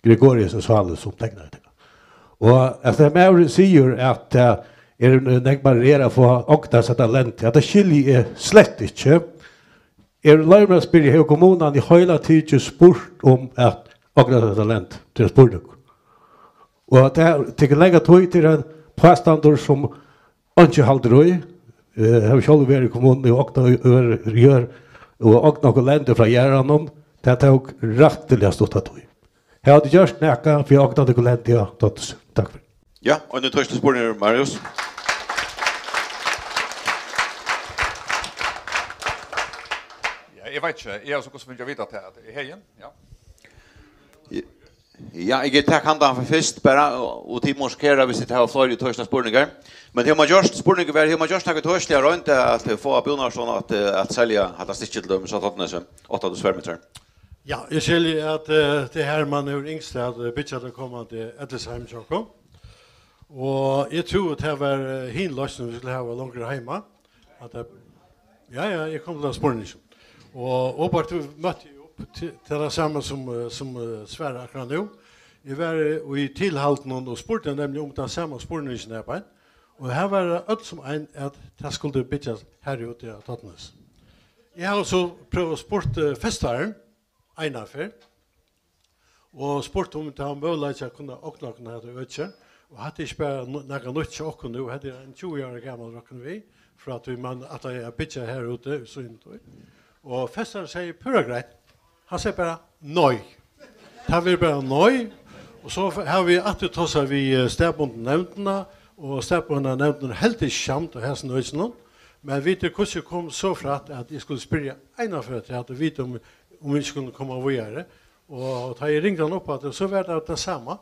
Gregoriussen Sále, sum teknaði tað. Og at tað maðurin sigur, at tað er nógv meira at fáa ognast hetta lendið, at tað skilji eg slett ikki. Eg loyvi mær at spyrja, hevur kommunan í heila tikið spurt um at ognast hetta lendið? Tað er spurningur. Og at tað tekur langa tíð, til ein pástandur, sum einki haldur í. Eh, eg havi sjálvur verið í kommununi og ognað í ør-, jørð, og ognað okkurt lendi frá jarðaranum. Tað tók rættiliga stutta tíð. Hava tit gjørt nakað fyri at ogna tykkum lendi á Todnesi? Takk fyri. Ja, og nú tørt spurningur, Marius. Ja, eg veit ikki. Eg havi so hvussu fingið at vita at tað er Heðin, ja. Ja, eg taki handan fyrst bara, og, og tit markera, hvis tit hava fleiri tørstar spurningar. Men hevur man gjørt, spurningur var, hevur man gjørt nakað tørsliga roynt at fáa Búnaðarstovuna at, eh, at selja hatta stykkið til dømis á Todnesi, átta túsund fermetrar? Ja, eg skilji, at, eh, tað er her, man hevur ynskt at, eh, byggja tað komandi ellisheim hjá okkum. Og eg trúði, at tað var, eh, hin loysnin, vit skuldu hava longur heima. At tað, ja, ja, eg kom til at spurningar. Og openbart møtti eg upp til, til tað sama sum, eh, sum, eh, svarar akkurát nú. Eg var, eh, í Tilhaldinum og spurdi nemliga um tað sama spurningin her beint. Og her var øll sum ein, at tað skuldi byggjast her úti á Todnesi. Eg havi so prøvað at spurt, eh, festaran eina ferð, og spurt um tað var møguleiki at kunna ogna okkum hetta økið. Og hatta er ikki bara n-, nakað nýtt hjá okkum nú, hetta er ein tjúgu ára gamal, rokna vit, frá tí man ætlaði at byggja her úti í síni tíð. Og festarin segði púra greitt, hann segði bara nei. Tað verður bara nei. Og so f-, hava vit aftur tosað við, eh, staðbundnu nevndina, og staðbundna nevndin er heldur ikki samd á hasum økinum. Men vit eru hvussu komið so frægt, at eg skuldi spyrja eina ferð afturat og vita um, um vit ikki kunnu koma víðari. Og tá eg ringdi hann upp aftur, so var tað tað sama.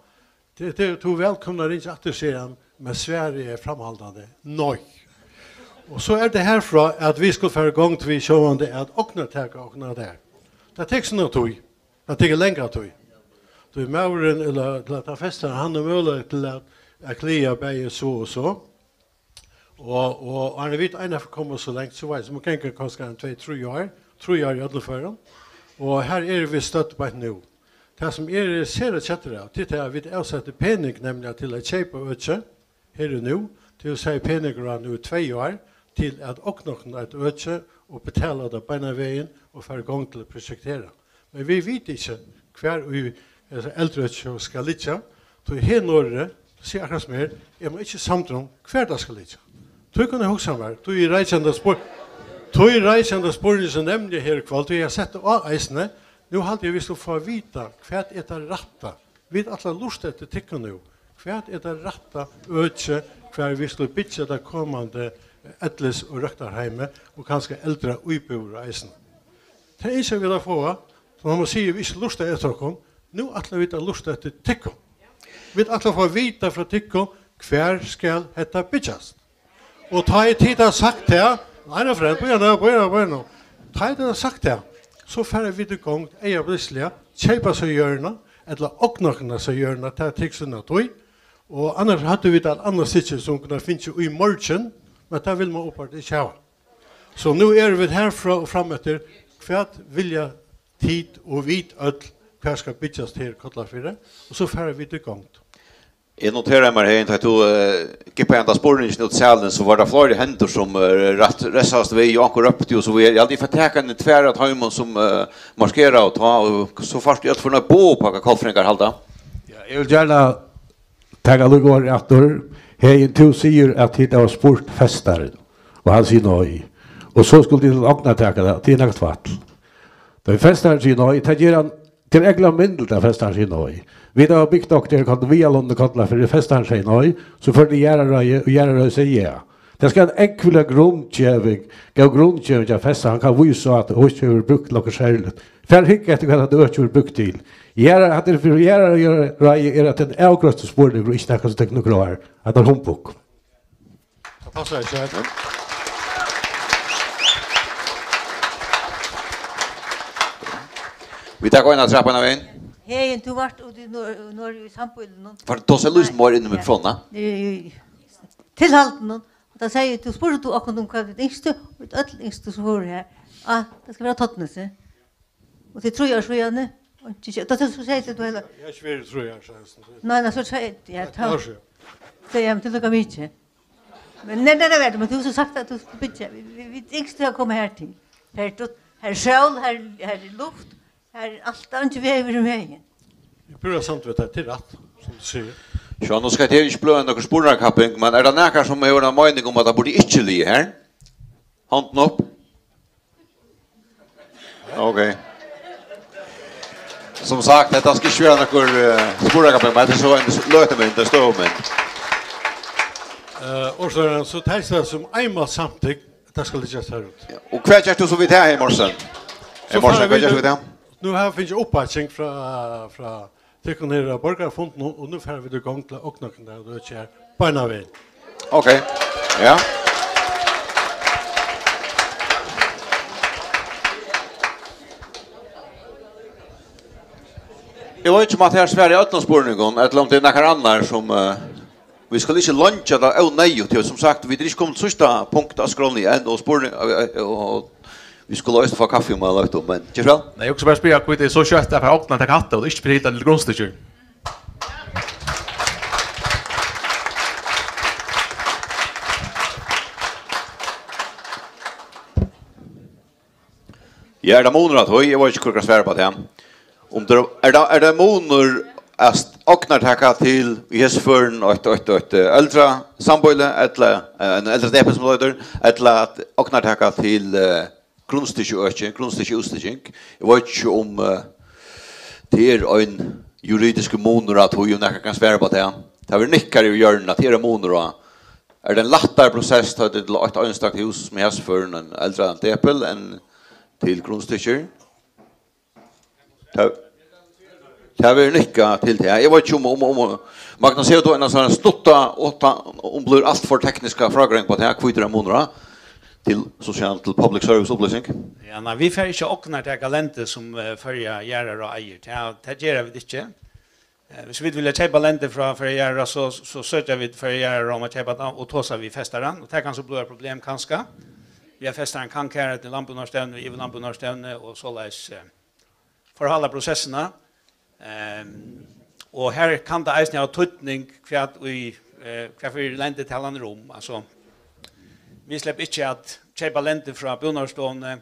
"Tað, tað, tú ert vælkomin at ringja aftur," sigur hann, "men svarið er framhaldandi nei." Og so er tað herfrá, at vit skulu fara í gongd við sjálvandi at ognartaka okkum av tær. Tað tekur sína tíð. Tað tekur langa tíð. Tí maðurin, ella, ella tann festarin, hann er møguligur til at, at klaga bæði so og so. Og, og, og áðrenn vit einaferð koma so langt, so veit, so man ganga kanska ein tvey, trý ár, trý ár í øllum førum. Og her eru vit stødd beint nú. Tað, sum eg eri sera keddur av, tað er tað, at vit avsettu pening, nemliga til at keypa øki her og nú, tað vil siga, peningur var nú í tvey ár til at ogna okkum eitt øki og betala tað beinanvegin og fara í gongd til at prosjektera. Men vit vita ikki, hvar í hesi eldraøkið skal liggja, tí her norðuri, sigi akkurát sum er, er man ikki samdur um, hvar tað skal liggja. Tí kann eg hugsa mær, tí eg reisi henda spur-, tí eg reisi henda spurning sum nevniliga her í kvøld, tí eg havi sett tað á eisini, nú haldi eg, vit skulu fáa at vita, hvat er tað rætta. Vit ætla at lurta eftir tykkum nú. Hvat er tað rætta økið, hvar vit skulu byggja tað komandi ellis- og røktarheimið, og kanska eldraíbúðir eisini? Tað ynskja vit at fáa, so hann má siga, vit ikki lurta eftir okkum. Nú ætla vit at lurta eftir tykkum. Vit ætla at fáa at vita frá tykkum, hvar skal hetta byggjast? Og tá ið tit hava sagt tað, nei, nei, Frans, bíða nú, bíða nú, bíða nú. Tá ið tit hava sagt tað, so fara vit í gongd eygablíðsliga, keypa so jørðina, ella ogna okkum so jørðina, tað tekur sína tíð. Og annars høvdu vit eitt annað stykki, sum kunnu fingið í morgin, men tað vil man uppenbart ikki hava. So nú eru vit herfrá og fram eftir, hvat vilja tit og vit øll, hvat skal byggjast her í Kollafirði, og so fara vit í gongd. Eg noteraði mær her, tá tú, eh, gippaði henda spurningin út í salin, so var tað fleiri hendur sum, eh, rætt-, reisast við, og onkur rópti, og so víðari. Eg haldi, eg fari taka ein tvær av teimum sum, eh, markera og tá, og so fært tú øll fyri at boða upp á, hvat kollafirðingar halda. Ja, eg vil gjarna taka líka orðið aftur. Heðin, tú sigur at tit hava spurt festarin, og hann sigur nei. Og so skulu tit ognartaka tað. Tað er nakað tvætl. Tá festarin sigur nei, tað ger hann til egna myndil, at festarin sigur nei. Vit hava bygt okkurt her í Koll-, Viðarlundini í Kollafirði, festarin segði nei, so fór til jarðaráðið, og jarðaráðið segði ja. Tað skal ein ógvuliga grundgeving, góð grundgeving at festa, hann kann vísa á, at húsið hevur verið brúkt til okkurt serligt. Far hygg eftir, hvat hatta økið verður brúkt til. Jarðar-, hatta er fyri jarðaráðið, er at ein avgreiðsluspurningur og ikki nakað sum tekur nøkur ár. Hatta er humbug. Tað passar ikki, ella? Vit taka eina afturat beinanvegin. Heðin, tú vart úti í Nor-, Noregi í sambýlinum. Far, tosa lítið meira inn í mikrofonina. Í, í tilhaldinum. Og tá segði, tú spurdi okkum um, hvat vit ynsktu, og vit øll ynsktu, so vóru her. Ah, tað skal vera Tollnesi. Og tað er trý ár síðani, og ikki, tá tú segði, tú hevði... Eg havi ikki verið í trý ár, segði hann. Nei, nei, so segði, ja, eitt ár síðan. Segði hann, til lukka mikið. Men nei, nei, nei, men tú hevur so sagt, at tú skal byggja. Vit, vit, vit ynsktu at koma her til. Her er, her er sól, her, her er luft, her er alt, eingin vegur í vegin. Eg eri púra samd við tær, tað er rætt, sum tú sigur. Sjá, nú skal eg ikki bløða nøkur spurningakapping, men er tað nakar, sum hevur eina meining um, at tað burdi ikki ligið her? Hondin upp. Ok. Sum sagt, hetta skal ikki vera nøkur, eh, spurningakapping, men hetta er so ein løtumynd, ein støðumynd. Eh, og so er hann so tekst sum einmælt samtykt, at tað skal liggjast her út. Ja, og hvat gert tú so við tað, Morsen? So Morsen, fara vit hvat gert tú við tað? Nú hava vit fingið uppbakking frá, frá tykkum her á borgarafundinum, og nú fara vit í gongd til at ogna okkum tað økið her beinanvegin. Ok. Ja. Eg veit ikki, um at her svarar øllum spurningum, ella um tað er nakar annar sum, eh, vit skulu ikki leingja tað óneyðugt, tí sum sagt, vit eru ikki komin til síðsta punkt á skránni enn, og spurning, eh, eh, og, og vit skulu eisini fáa kaffi um ein løtu, men ger so væl. Nei, eg hugsi bara at spyrja, hví tað er so skjótt at fara at ogna, taka hatta, og ikki fyri hitta til grundstykkir. Ja, er tað munur á tí? Eg veit ikki, hvør kann svara upp á tað. Um tað er, er tað, er tað munur at ognartaka til, í hesi førum, eitt, eitt, eitt, eh, eldra sambýli, ella, eh, ein eldra depil, sum tað eitur, ella at ognartaka til, eh, grundstykkiøki, grundstykkiútstykking. Eg veit ikki, um, eh, tað er ein juridiskur munur á tí, um nakar kann svara upp á tað. Tað verður nikkað yvir hjørnuna, tað er ein munur á. Er tað ein lættari prosess, tá tað er til eitt einstakt hús, sum í hesi førum ein eldra depil, enn til grundstykkir? Tað, Tað verður nikkað til tað. Eg veit ikki um, um, um, Magnus, hevur tú eina sånn stutta, uttan um blívur alt for tekniska frágreiðing á tað, hví tað er munur á, til sosial, til public service upplýsing? Ja, nei, vit fara ikki at ogna taka lendi sum, eh, Føroya jarðaráð eigur. Tað, tað gera vit ikki. Eh, hvis vit vilja keypa lendi frá Føroya jarðaráð, so, so søkja vit Føroya jarðaráð um at keypa tað og tosa við festaran, og tað kann so blíva eitt problem kanska. Við at festaran kann kæra til landbúnaðarstevnu, yvir landbúnaðarstevnu og soleiðis, eh, forhala prosessina. Ehm, og her kann tað eisini hava týdning hvat í, eh, hvat fyri lenditalan er um. Altso, vit sleppa ikki at keypa lendi frá Búnaðarstovuni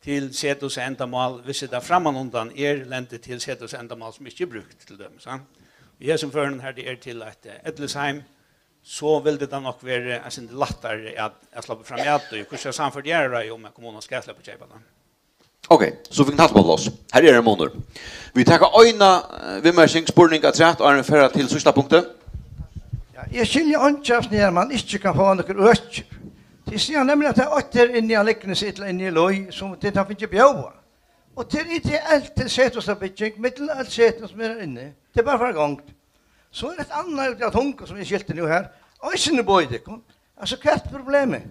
til sethúsaendamál, hvis tað frammanundan er lendi til sethúsaendamál sum ikki er brúkt, til dømis, ja. Í hesum førum her tað er til eitt, eh, ellisheim, so vildi tað nokk verið eitt sindur lættari at, at sleppa fram at, og hvussu er samført jarðaráð um at kommunan skal sleppa at keypa tað. Ok, so fekk hann tað upp á pláss. Her er ein munur. Vit taka eina, eh, viðmerking, spurning afturat, áðrenn vit fara til síðsta punktið. Ja, eg skilji einki av sum man ikki kann fáa nøkur øki. Tit siga nemliga, at tað er eitt her inni á Legnesi ella inni í Lí, sum tit hava fingið bjóða. Og tað er ideelt til sethúsabygging, millum øll sethús sum er her inni. Tað er bara farið í gongd. So er eitt annað úti á Tungu, sum eg skilti nú her, eisini boðið tykkum. Altso, hvat er problemið?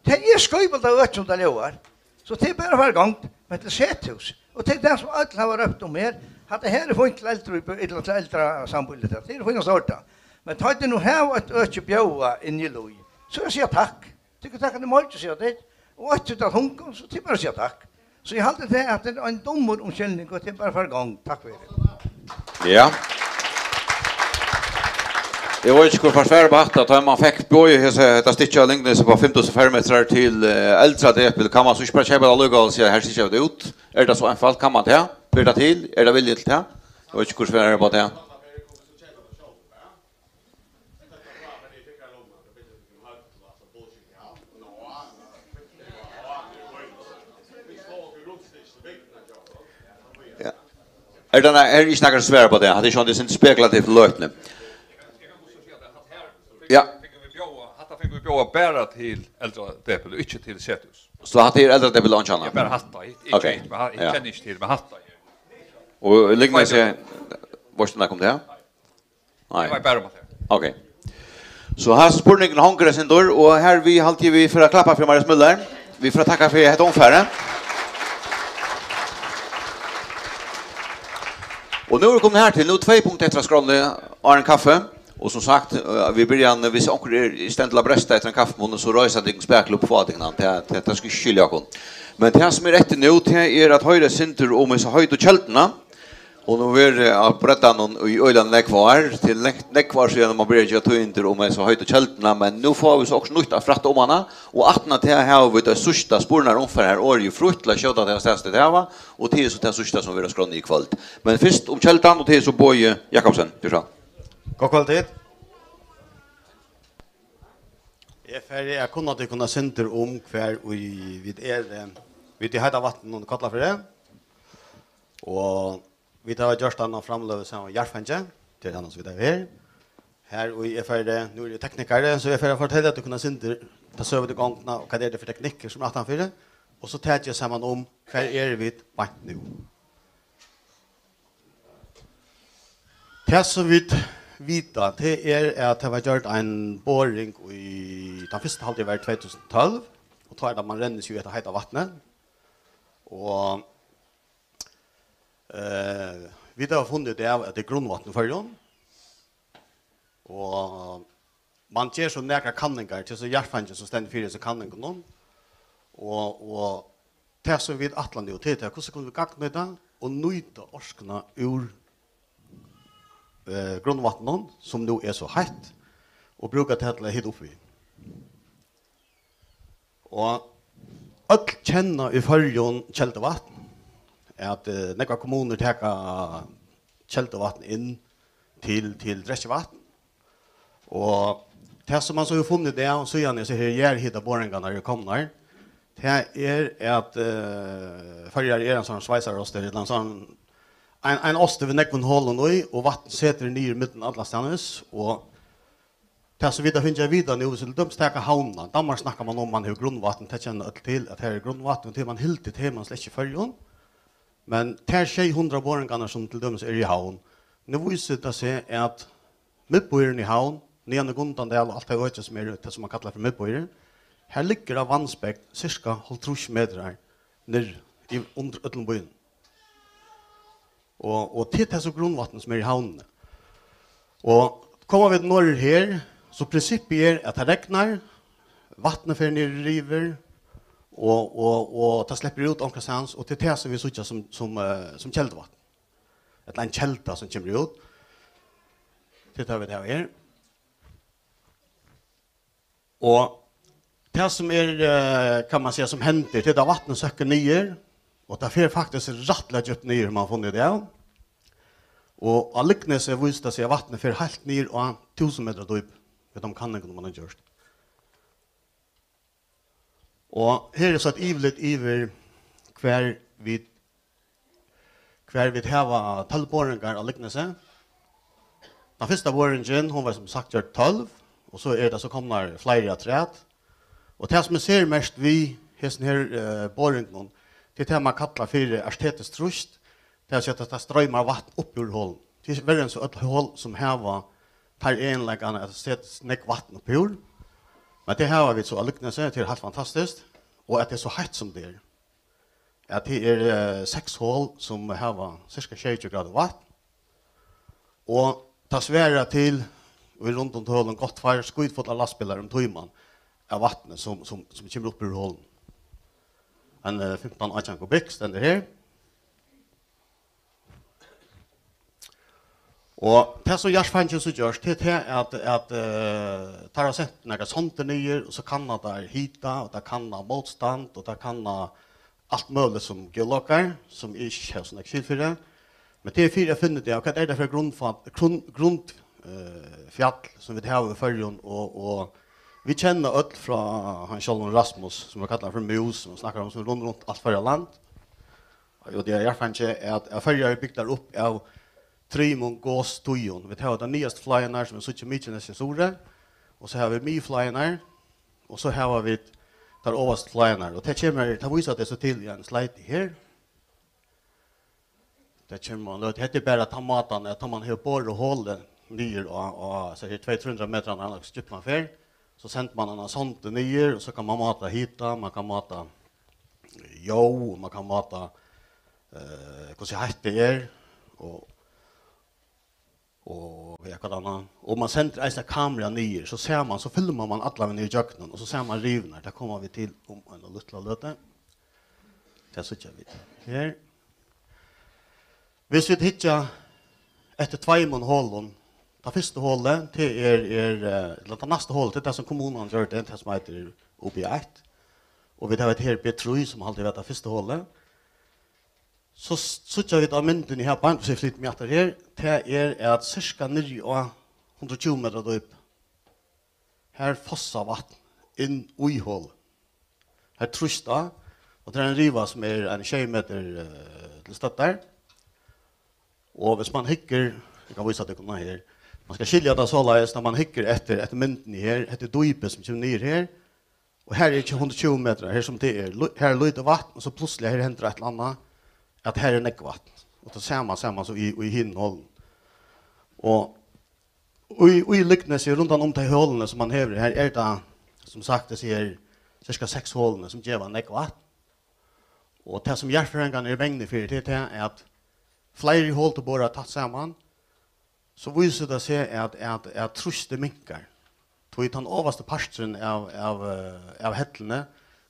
Tað er skeiv alt av øki, sum tað ljóðar. So tað er bara at fara í gongd, men til sethús. Og tað er tað, sum øll hava rópt um her. Hatta her er fínt til eldri, ella til eldrasambýli, tað er fínt at starta. Men tá tit nú hava eitt øki bjóðað inn í Lí, so er at siga takk. Tit kunnu taka tað í morgin, siga tit. Og eitt út av Tungu, so tit bara siga takk. So eg haldi tað, at tað er ein dummur umskilningur, at tað er bara at fara í gongd. Takk fyri. Ja. Eg veit ikki, hvør fær svar á hatta. Tá man fekk boðið hesa, hetta stykkið av Lyngnesi upp á fimm túsund fermetrar til, eh, eldradepil, kann man so ikki bara keypa tað allíkavæl og siga, "Her stykkja vit út"? Er tað so einfalt? Kann man tað? Ber tað til? Er tað vilji til tað? Eg veit ikki, hvør svar er á tað. Ja. Er tað, er ikki nakar sum svarar á tað? Hatta er ikki, tað er spekulativt løtuni. Ja. Hatta fingu vit bjóða bara til eldradepil og ikki til sethús. So hatta er eldradepil og einki annað? Ja, bara hatta. Eg, eg, ok, veit, men ha-, eg, ja, kenni ikki til, men hatta. Og Lyngnesi, veitst tú nakað um tað? Nei. Eg veit bara um at tað. Ok. So hasin spurningurin hongur eitt sindur, og her við haldi eg vit fara at klappa fyri Marius Müller. Vit fara at takka fyri hetta umfarið. Og nú eru vit komin her til, nú tvey punkt eftir á skránni, áðrenn kaffi. Og sum sagt, eh, vit byrja, hvis onkur er í stand til at bresta eftir ein kaffimunn, so reisa tykkum spakuliga upp og fáa tykkum hann. Tað, tað, tað skal ikki skilja okkum. Men tað sum er eftir nú, tað er at hoyra eitt sindur um hesa heitu tjøldina. Hon hevur verið á breddanum í øgiliga nógv ár. Til nógv, nógv ár síðan man byrjaði at gera tíðindir um hesa heitu tjøldina, men nú fáa vit so okkurt nýtt at frætta um hana, og aftan á tað hava vit tað síðsta spurnarumfar, har orðið er frítt til at skjóta tað, sum tit hava, og tað er so tað síðsta, sum verður á skránni í kvøld. Men fyrst um tjøldan, og tað er so Bogi Jakobsen. Ger so væl. Gott kvøld, tit. Eg fari at kunna tykkum eitt sindur um, hvar í vit eru. Vit eru í Heita Vatninum í Kollafirði, og vit hava gjørt eina framløgu saman við Jarðfeingi, tað er hann, sum vit hava her. Her, og eg fari, nú eri eg teknikari, so eg fari at fortelja tykkum eitt sindur ta søgu til gongdina, og hvat er tað fyri teknikkar sum er aftanfyri, og so taki eg saman um, hvar eru vit beint nú. Tað, sum vit vita, tað er, at tað var gjørt ein boring í, tann fyrsta halvdegi var í tvey túsund og tólv, og tá er tað, man rennur seg í hetta heita vatnið. Og, eh, vit hava funnið út av, at tað er grundvatn í Føroyum. Og man ger so nakrar kanningar, tað er so Jarðfeingin, sum stendur fyri hesum kanningunum. Og, og tað, sum vit ætla nú, tað er tað, hvussu kunnu vit gagnnýta og nýta orkuna úr, eh, grundvatninum, sum nú er so heitt, og brúka tað til at hita upp við. Og øll kenna í Føroyum kelduvatn, at, eh, nógvar kommunur taka kelduvatn inn til, til drekkivatn. Og tað, sum man so hevur funnið út av, síðan hesar her jarðhitaboringarnar eru komnar, tað er, at, eh, Føroyar er ein sånn sveisarostur, ella ein sånn, ein, ein ostur við nógvum holum í, og vatn setur niður í midten allastaðnis, og tað, sum vit hava fingið at vita nú, so til dømis taka Havnina. Danmark snakkar man um, man hevur grundvatn, tað kenna øll til, at her er grundvatn, og tað er man hildið, tað hevur man slett ikki í Føroyum. Men tær sjey hundrað boringarnar, sum til dømis eru í Havn, nú vísir tað seg, at miðbýurin í Havn, niðan í Gundadal og alt tað økið, sum er tað, sum man kallar fyri miðbýurin, har liggur á vatnsbygd sirka hálvtrýss metrar niður í, undir øllum býnum. Og, og til tað, so grundvatnið, sum er í Havnini. Og koma vit norður her, so prinsippið er, at tað regnar, vatnið fer niður í rivur, og, og, og tað sleppur út onkrastaðni, og til tað, sum vit síggja sum, sum, eh, sum kelduvatn. Ella ein kelda, sum kemur út. Til tað, vit hava her. Og tað, sum er, eh, kann man siga, sum hendir, tað er, at vatnið søkkur niður, og tað fer faktiskt rættiliga djúpt niður, man funnet det. Og á Lygnesi vísir tað seg, at vatnið fer heilt niður á túsund metra dýpi, við teimum kanningum, man hevur gjørt. Og her er so eitt yvirlit yvir, hvar vit, hvar vit hava tólv boringar á Lygnesi. Tann fyrsta boringin, hon var sum sagt gjørd tólv, og so er tað so komnar fleiri afturat. Og tað, sum er sermerkt við hesum her, eh, boringunum, tað er tað, man kallar fyri artetiskt trýst. Tað vil siga, at tað streymar vatn upp úr holum. Tað er verri enn so øll hol, sum hava teir eginleikarnar, at tað setst nógv vatn upp úr. Men tað hava vit so á Lygnesi, tað er heilt fantastiskt. Og at tað er so heitt, sum tað er. At tað er, eh, seks hol, sum hava sirka sjeyogtjúgu gradir vatn. Og tað svarar til, í rundum tølum, gott tveir skítfullar lastbilar um tíman av vatni, sum, sum, sum kemur upp úr holum. Ein, eh, fimtan, átjan kubikk stendur her. Og tað, sum jarðfangin so gjørt, tað er tað, at, at, eh, teir hava sent nakrar sondir niður, og so kanna teir hita, og teir kanna mótstand, og teir kanna alt møguligt sum geologar, sum eg ikki havi so nógv skil fyri. Men tað er fyri at finna út av, hvat er tað fyri grundfall, grund, grund, eh, fjall, sum vit hava í Føroyum, og, og vit kenna øll frá hann sjálvan Rasmus, sum er kallaður fyri Mús, sum snakkar um, sum rennur runt alt Føroyaland. Og tað er jarðfangið, at, at Føroyar eru bygdar upp av trimum gostíðum. Vit hava tær niðastu fláirnar, sum vit síggja, Mykinesið suðuri, og so hava vit miðfláirnar, og so hava vit tær ovastu fláirnar. Og tað kemur, tað vísa tey so til í einum sleiti her. Tað kemur man løt. Hetta er bara tann mátan, at tá man hevur borað holið niður á, á, so her tvey, trý hundrað metrar, annars skift man fer, so sendir man eina sondu niður, og so kann man máta hita, man kann máta ljóð, og man kann máta, eh, hvussu heitt tað er, og, og, ja, hvat annað. Og man sendir eisini kamera niður, so sær man, so filmar man allan vegin niður ígjøgnum, og so sær man rivurnar. Tað koma vit til um eina lítla løtu. Tað síggja vit her. Hvis vit hyggja eftir tveimum holum, tað fyrsta holið, tað er, er, eh, ella tað næsta holið, tað er tað, sum kommunan gjørdi, tað, sum eitur O B eitt. Og vit hava hetta her, B trý, sum haldi var tað fyrsta holið. So s-, síggja vit á myndini her, bara so eg flyti meg aftur her, tað er, at sirka niðri á hundrað og tjúgu metra dýpi, har fossar vatn inn í holið. Har trýst á, og tað er ein riva, sum er ein sjey metur, eh, til støddar. Og hvis man hyggur, eg kann vísa tykkum hana her, man skal skilja tað soleiðis, tá man hyggur eftir, eftir myndini her, hetta er dýpið, sum kemur niður her, og her er ikki hundrað og tjúgu metrar, her sum tað er, lu-, her er lítið vatn, og so plutselig her hendir eitt ella annað, at her er nógv vatn. Og tað sama, sama so í, í hinum holunum. Og í, í Lygnesi, rundan um tey holini, sum man hevur, her er tað, sum sagt, eg sigi, sirka seks holini, sum geva nógv vatn. Og tað, sum jarðfrøðingarnir eru bangnir fyri, tað er tað, at fleiri hol tú borar tætt saman, so vísir tað seg, at, at, at trýstið minkar. Tí tann ovasti parturin av, av, eh, av helluni,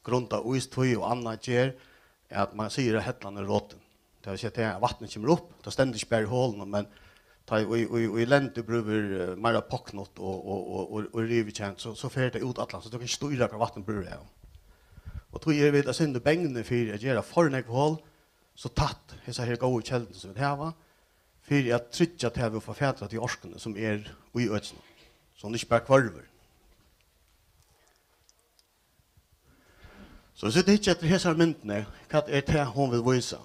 grunda ís, tí og annað ger, at man sigur, at hellan er rotin. Tað vil siga, at vatnið kemur upp, tað stendur ikki bara í holunum, men tá í, í, í, í lendi blívur, eh, meira pokknut og, og, og, og, og rivið kent, so, so fer tað út allan, so tú kanst ikki stýra, hvar vatnið blívur av. Og tí eru vit eitt sindur bangnir fyri at gera for nógv hol, so tætt hesar her góðu keldurnar, sum vit hava, fyri at tryggja, at vit fáa fatur á tí orkuni, sum er í økinum, so hon ikki bara hvørvur. So, hvis vit hyggja eftir hesari myndini, hvat er tað, hon vil vísa?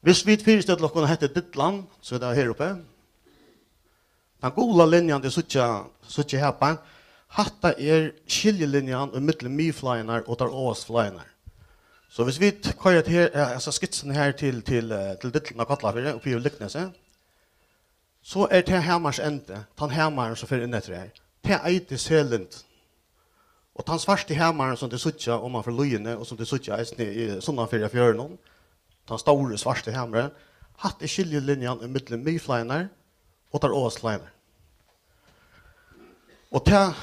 Hvis vit fyristilla okkum, at hetta er dillan, sum vit hava her uppi, tann gula linjan, tit síggja, síggja her beint, hatta er skiljilinjan ímillum miðfláirnar og tær ovastu fláirnar. So hvis vit koyra til her, eh, altso skitsan her til, til, eh, til dilluna á Kollafirði, uppi í Lygnesi, so er tað hamarsendi, tann hamarin sum fer inn eftir her. Tað eitur C-lind. Og tann svarti hamarin sum tit síggja oman fyri líðini, og sum tit síggja eisini í sunnan fyri fjørðinum, tann stóri svarti hamarin, hatta er skiljilinjan ímillum miðfláirnar og tær ovastu fláirnar. Og tað,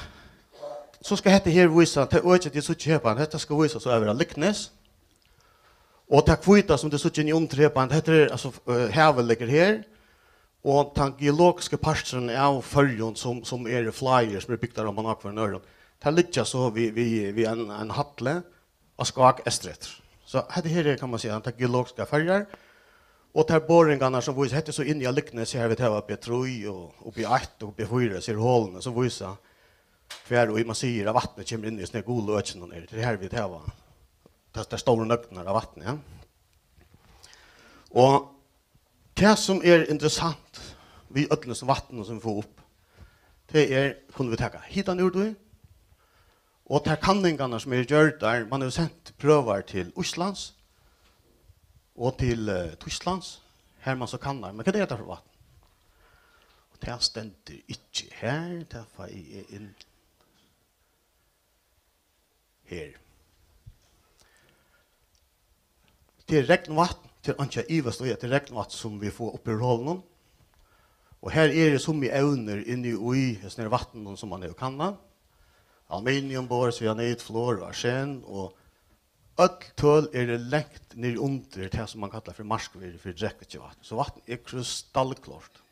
so skal hetta her vísa, tað økið tit síggja her á, hetta skal vísa so at vera Lygnes. Og tað hvíta sum tit síggja inni undir her á, hetta er altso, eh, havið liggur her. Og tann geologiski parturin av Føroyum sum, sum eru fláir, sum eru bygdar oman á hvørjum øðrum, tað liggja so við, við, við ein, ein halli á skák eystureftir. So hetta her er, kann man siga, tað geologiska Føroyar. Og tær boringarnar sum vísa, hetta er so inni á Lygnesi, har vit hava B trý og, og B eitt og B fýra, sær holini, sum vísa hvar, og man sigur at vatnið kemur inn í hesum her gulu økinum her. Tað er har vit hava tær, tær stóru nøgdirnar av vatni, ja. Og tað sum er interessant við øllum hesum vatninum sum vit fáa upp, tað er, kunnu vit taka hitan úr tí, og tær kanningarnar sum eru gjørdar, man hevur sent prøvar til Íslands og til, eh, Týsklands, har man so kannar. Men hvat er hetta fyri vatn? Og tað stendur ikki her, tað fái eg inn her. Tað er regnvatn, tað er einki at ivast í, at tað er regnvatn sum vit fáa upp úr holunum. Og har eru summi evnir inni í hesum her vatninum sum man hevur kannað. Aluminium, bor, cyanit, fluor og arsen, og øll tøl eru langt niðri undir tað sum man kallar fyri markvirði fyri drekkivatn. So vatn er krystallklárt.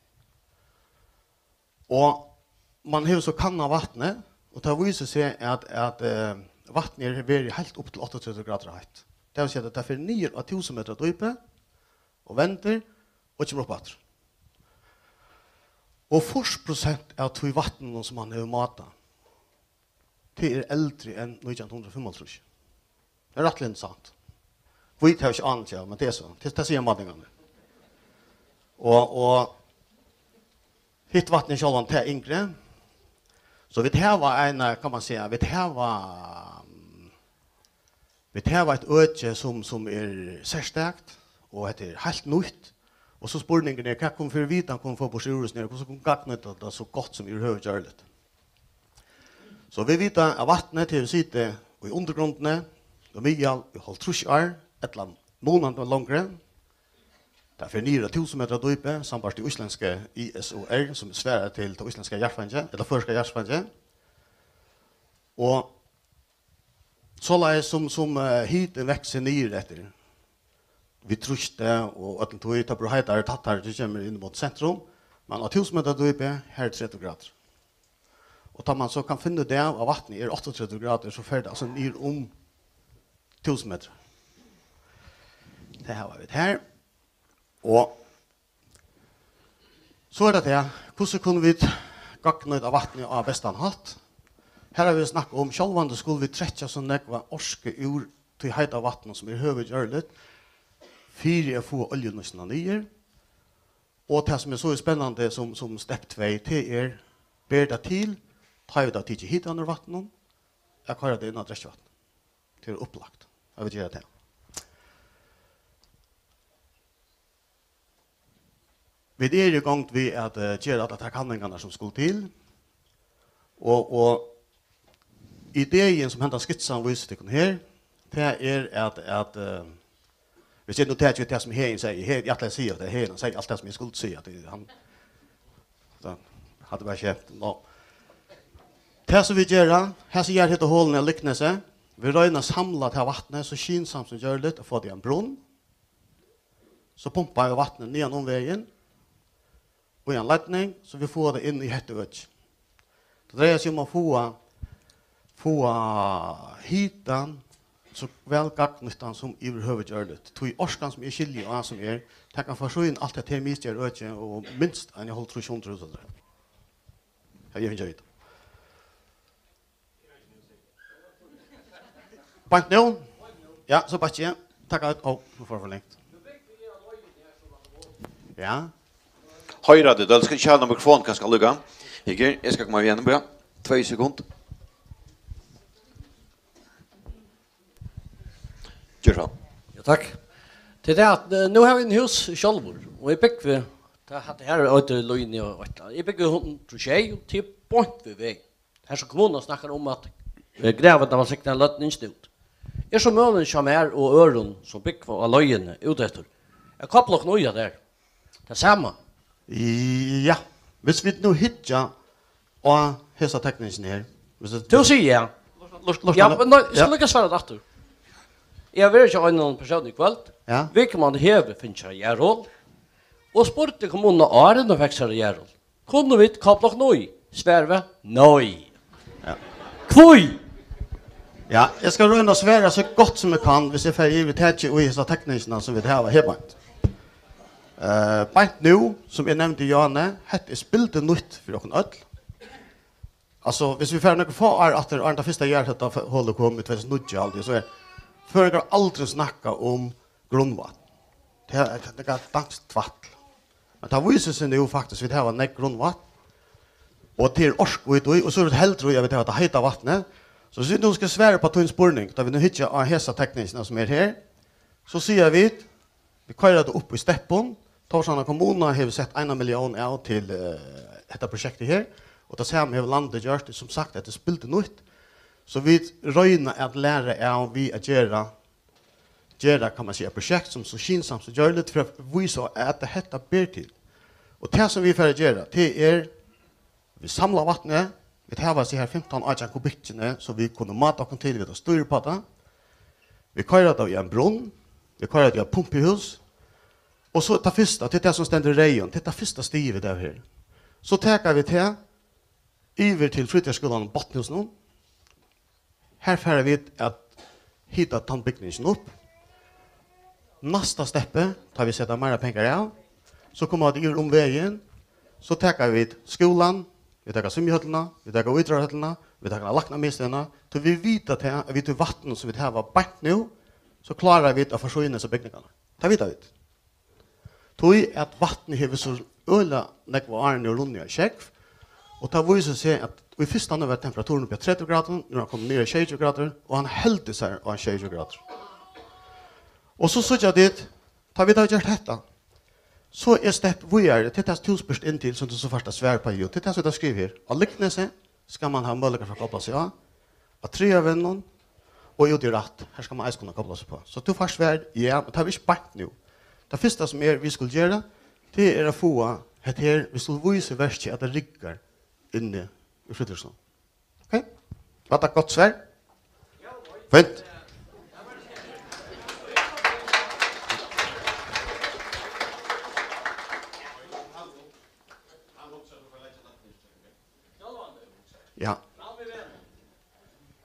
Og man hevur so kannað vatnið, og tað vísir seg, at, at, eh, vatnið er verið heilt upp til áttaogtretivu gradir heitt. Tað vil siga, at tað fer niður á túsund metra dýpi og vendir og kemur upp aftur. Og fýrs prosent av tí vatninum, sum man hevur mátað, tað er eldri enn nítjan hundrað og fimmoghálvtrýss. Tað er rættiliga interessant. Vit hava ikki ánilsi av, men tað er so. Tað, tað siga mátingarnir. Og, og hitt vatn er sjálvandi tað yngri. So vit hava ein, kann man siga, vit hava, mm, vit hava eitt øki sum, sum er serstakt, og hetta er heilt nýtt. Og so spurningurin er, hvat kunnu vit fyri vitan kunnu fáa burtur úr hesum her, hvussu kunnu vit gagnnýta tað so gott sum yvirhøvur gjørligt? So vit vita, at vatnið hevur sitið í undirgrundini, í miðal í hálvtrýss ár, ella munandi longri. Tað fer niður á túsund metra dýpi, sambært tí íslendska I S O R, sum svarar til tað íslendska jarðfangið, ella føroyska jarðfangið. Og soleiðis sum, sum, eh, hitin veksur niður eftir, við trýsti og øllum tí, tað blívur heitari og tættari, tú kemur inn móti sentrum, men á túsund metra dýpi, har er tretivu gradir. Og tá man so kann finna út av, at vatnið er áttaogtretivu gradir, so fer tað altso niður um túsund metrar. Tað hava vit her. Og so er tað tað, hvussu kunnu vit gagnnýta vatnið á bestan hátt? Her hava vit snakkað um, sjálvandi skulu vit trekkja so nógva orku úr tí heita vatninum, sum er høvuð gjørligt, fyri at fáa oljunýtsluna niður. Og tað, sum er so spennandi sum, sum step tvey, tað er, ber tað til, tá vit hava tikið hitan úr vatninum, at koyra tað inn á drekkivatn? Tað er upplagt at vit gera tað. Vit eru í gongd við at, eh, gera allar tær kanningarnar, sum skulu til. Og, og idein, sum hendan skitsan vísir tykkum her, tað er at, at, eh, hvis eg nú taki tað, sum Heðin segði, Heðin, eg ætlaði at siga tað, Heðin, hann segði alt tað, sum eg skuldi siga, at hann, so, hatta var skemt. Nå. Tað, sum vit gera, hesi jarðhitaholini á Lygnesi, vit royna at samla tað vatnið so skynsamt sum gjørligt og fáa tað í ein brunn. So pumpa vit vatnið niðan um vegin og í ein leidning, so vit fáa tað inn í hetta økið. Tað dreiar seg um at fáa, fáa hitan so væl gagnnýttan sum yvirhøvur gjørligt. Tí orkan, sum eg skilji á, sum er, tað kann forsýna alt hetta her misgera økið og minst eini hálvtrýss hundrað húshaldir. Havi eg fingið at vita. Beint nú? Ja, so beint, ja. Takk, at, ó, nú fór eg for langt. Ja. Hoyra tit, ella skal eg ikki hava mikrofon kanska líka? Hyggur, eg skal koma við, ja. Tvey sekund. Ger so. Ja, takk. Til tað at, eh, nú havi eg eini hús sjálvur, og eg búgvi, tað hatta her eitur Líni og eitt, eg búgvi hundrað og sjey, og tað er beint við vegin. Har sum kommunan snakkar um at, eh, grava, tað var sikkurt ein løtning út. Er so møguligt hjá mær og øðrum sum búgva á leiðini út eftir at kopla okkum í at tað er tað sama? Ja, hvis vit nú hyggja á hesa tekningina her. Hvis tú Tú sigur ja. Lurta, lurta, Ja, nú. Men nei, eg skal Ja. Líka svara aftur. Eg havi verið hjá einum persóni í kvøld. Ja. Viðkomandi hevur fingið sær jarðhol og spurdi kommununa áðrenn hon fekk sær jarðhol. Kunnu vit kopla okkum í? Svarið var nei. Ja. Hví? Ja, eg skal royna at svara so gott sum eg kann, hvis eg fari yvir takið í hesa tekningina sum vit hava her beint. Eh, beint nú, sum eg nevndi, Jane, hetta er spildurnýtt fyri okkum øll. Altso, hvis vit fara nøkur fá ár aftur, áðrenn tað fyrsta jarðhitaholið kom í tvey túsund og níggju, alt, so er føroyingar aldrin snakka um grunnvatn. Tað er, tað er danskt tvætl. Men tað vísir seg nú faktiskt, vit hava nógv grunnvatn, og tað er orka í tí, og so er vit heldur í, at vit hava tað heita vatnið. So, hvis vit nú skal svara upp á tín spurning, tá vit nú hyggja á hesa tekningina, sum er her, so siga vit, vit koyra tað upp í Steppum. Tórshavnar kommuna hevur sett eina millión av til, eh, hetta prosjektið her, og tað sama hevur landið gjørt, sum sagt, hetta er spildurnýtt. So vit royna at læra av við at gera gera, kann man siga, projekt sum so skynsamt sum gjørligt fyri at vísa á, at hetta ber til. Og tað, sum vit fara at gera, tað er, vit samla vatnið, vit hava hesi her fimtan, átjan kubikkini, so vit kunnu máta okkum til, vit hava stýr uppá tað. Vit koyra tað í ein brunn, vit koyra tað í eitt pumpuhús, og so tað fyrsta, tað er tað, sum stendur reyðum, tað er tað fyrsta stigið, vit hava her. So taka vit tað yvir til frítíðarskúlan í Botnhúsinum. Her fara vit at hita tann bygningin upp. Næsta steppi, tá vit seta meira pengar av, so koma vit yvir um vegin, so taka vit skúlan, vit taka svimjihøllina, vit taka ítróttarhøllina, vit taka læknamiðstøðina, tí vit vita tað, at við tí vatninum, sum vit hava beint nú, so klára vit at forsýna hesar bygningarnar. Tað vita vit. Tí at vatnið hevur so øgiliga nógv á árini runnið á sjógv, og tað vísir seg, at í fyrstani var temperaturin uppi á tretivu gradir, nú er hann komin niður á sjeyogtjúgu gradir, og hann heldur sær á sjeyogtjúgu gradir. Og so síggja tit, tá vit hava gjørt hetta, so er steppi víðari, til tað tú spyrst inn til, sum tú so fært eitt svar uppá, jú, til tað, sum tað skriva her. Á Lygnesi skal man hava møguleika fyri at kopla seg á, á Traðavegnum og úti í Rætt, har skal man eisini kunna kopla seg uppá. So tú fært svar, ja, men tað er ikki beint nú. Tað fyrsta sum er, vit skulu gera, tað er at fáa hetta her, vit skulu vísa verkið, at tað riggar inni í frítíðarhúsinum. Ok? Var tað gott svar? Fínt. Ja.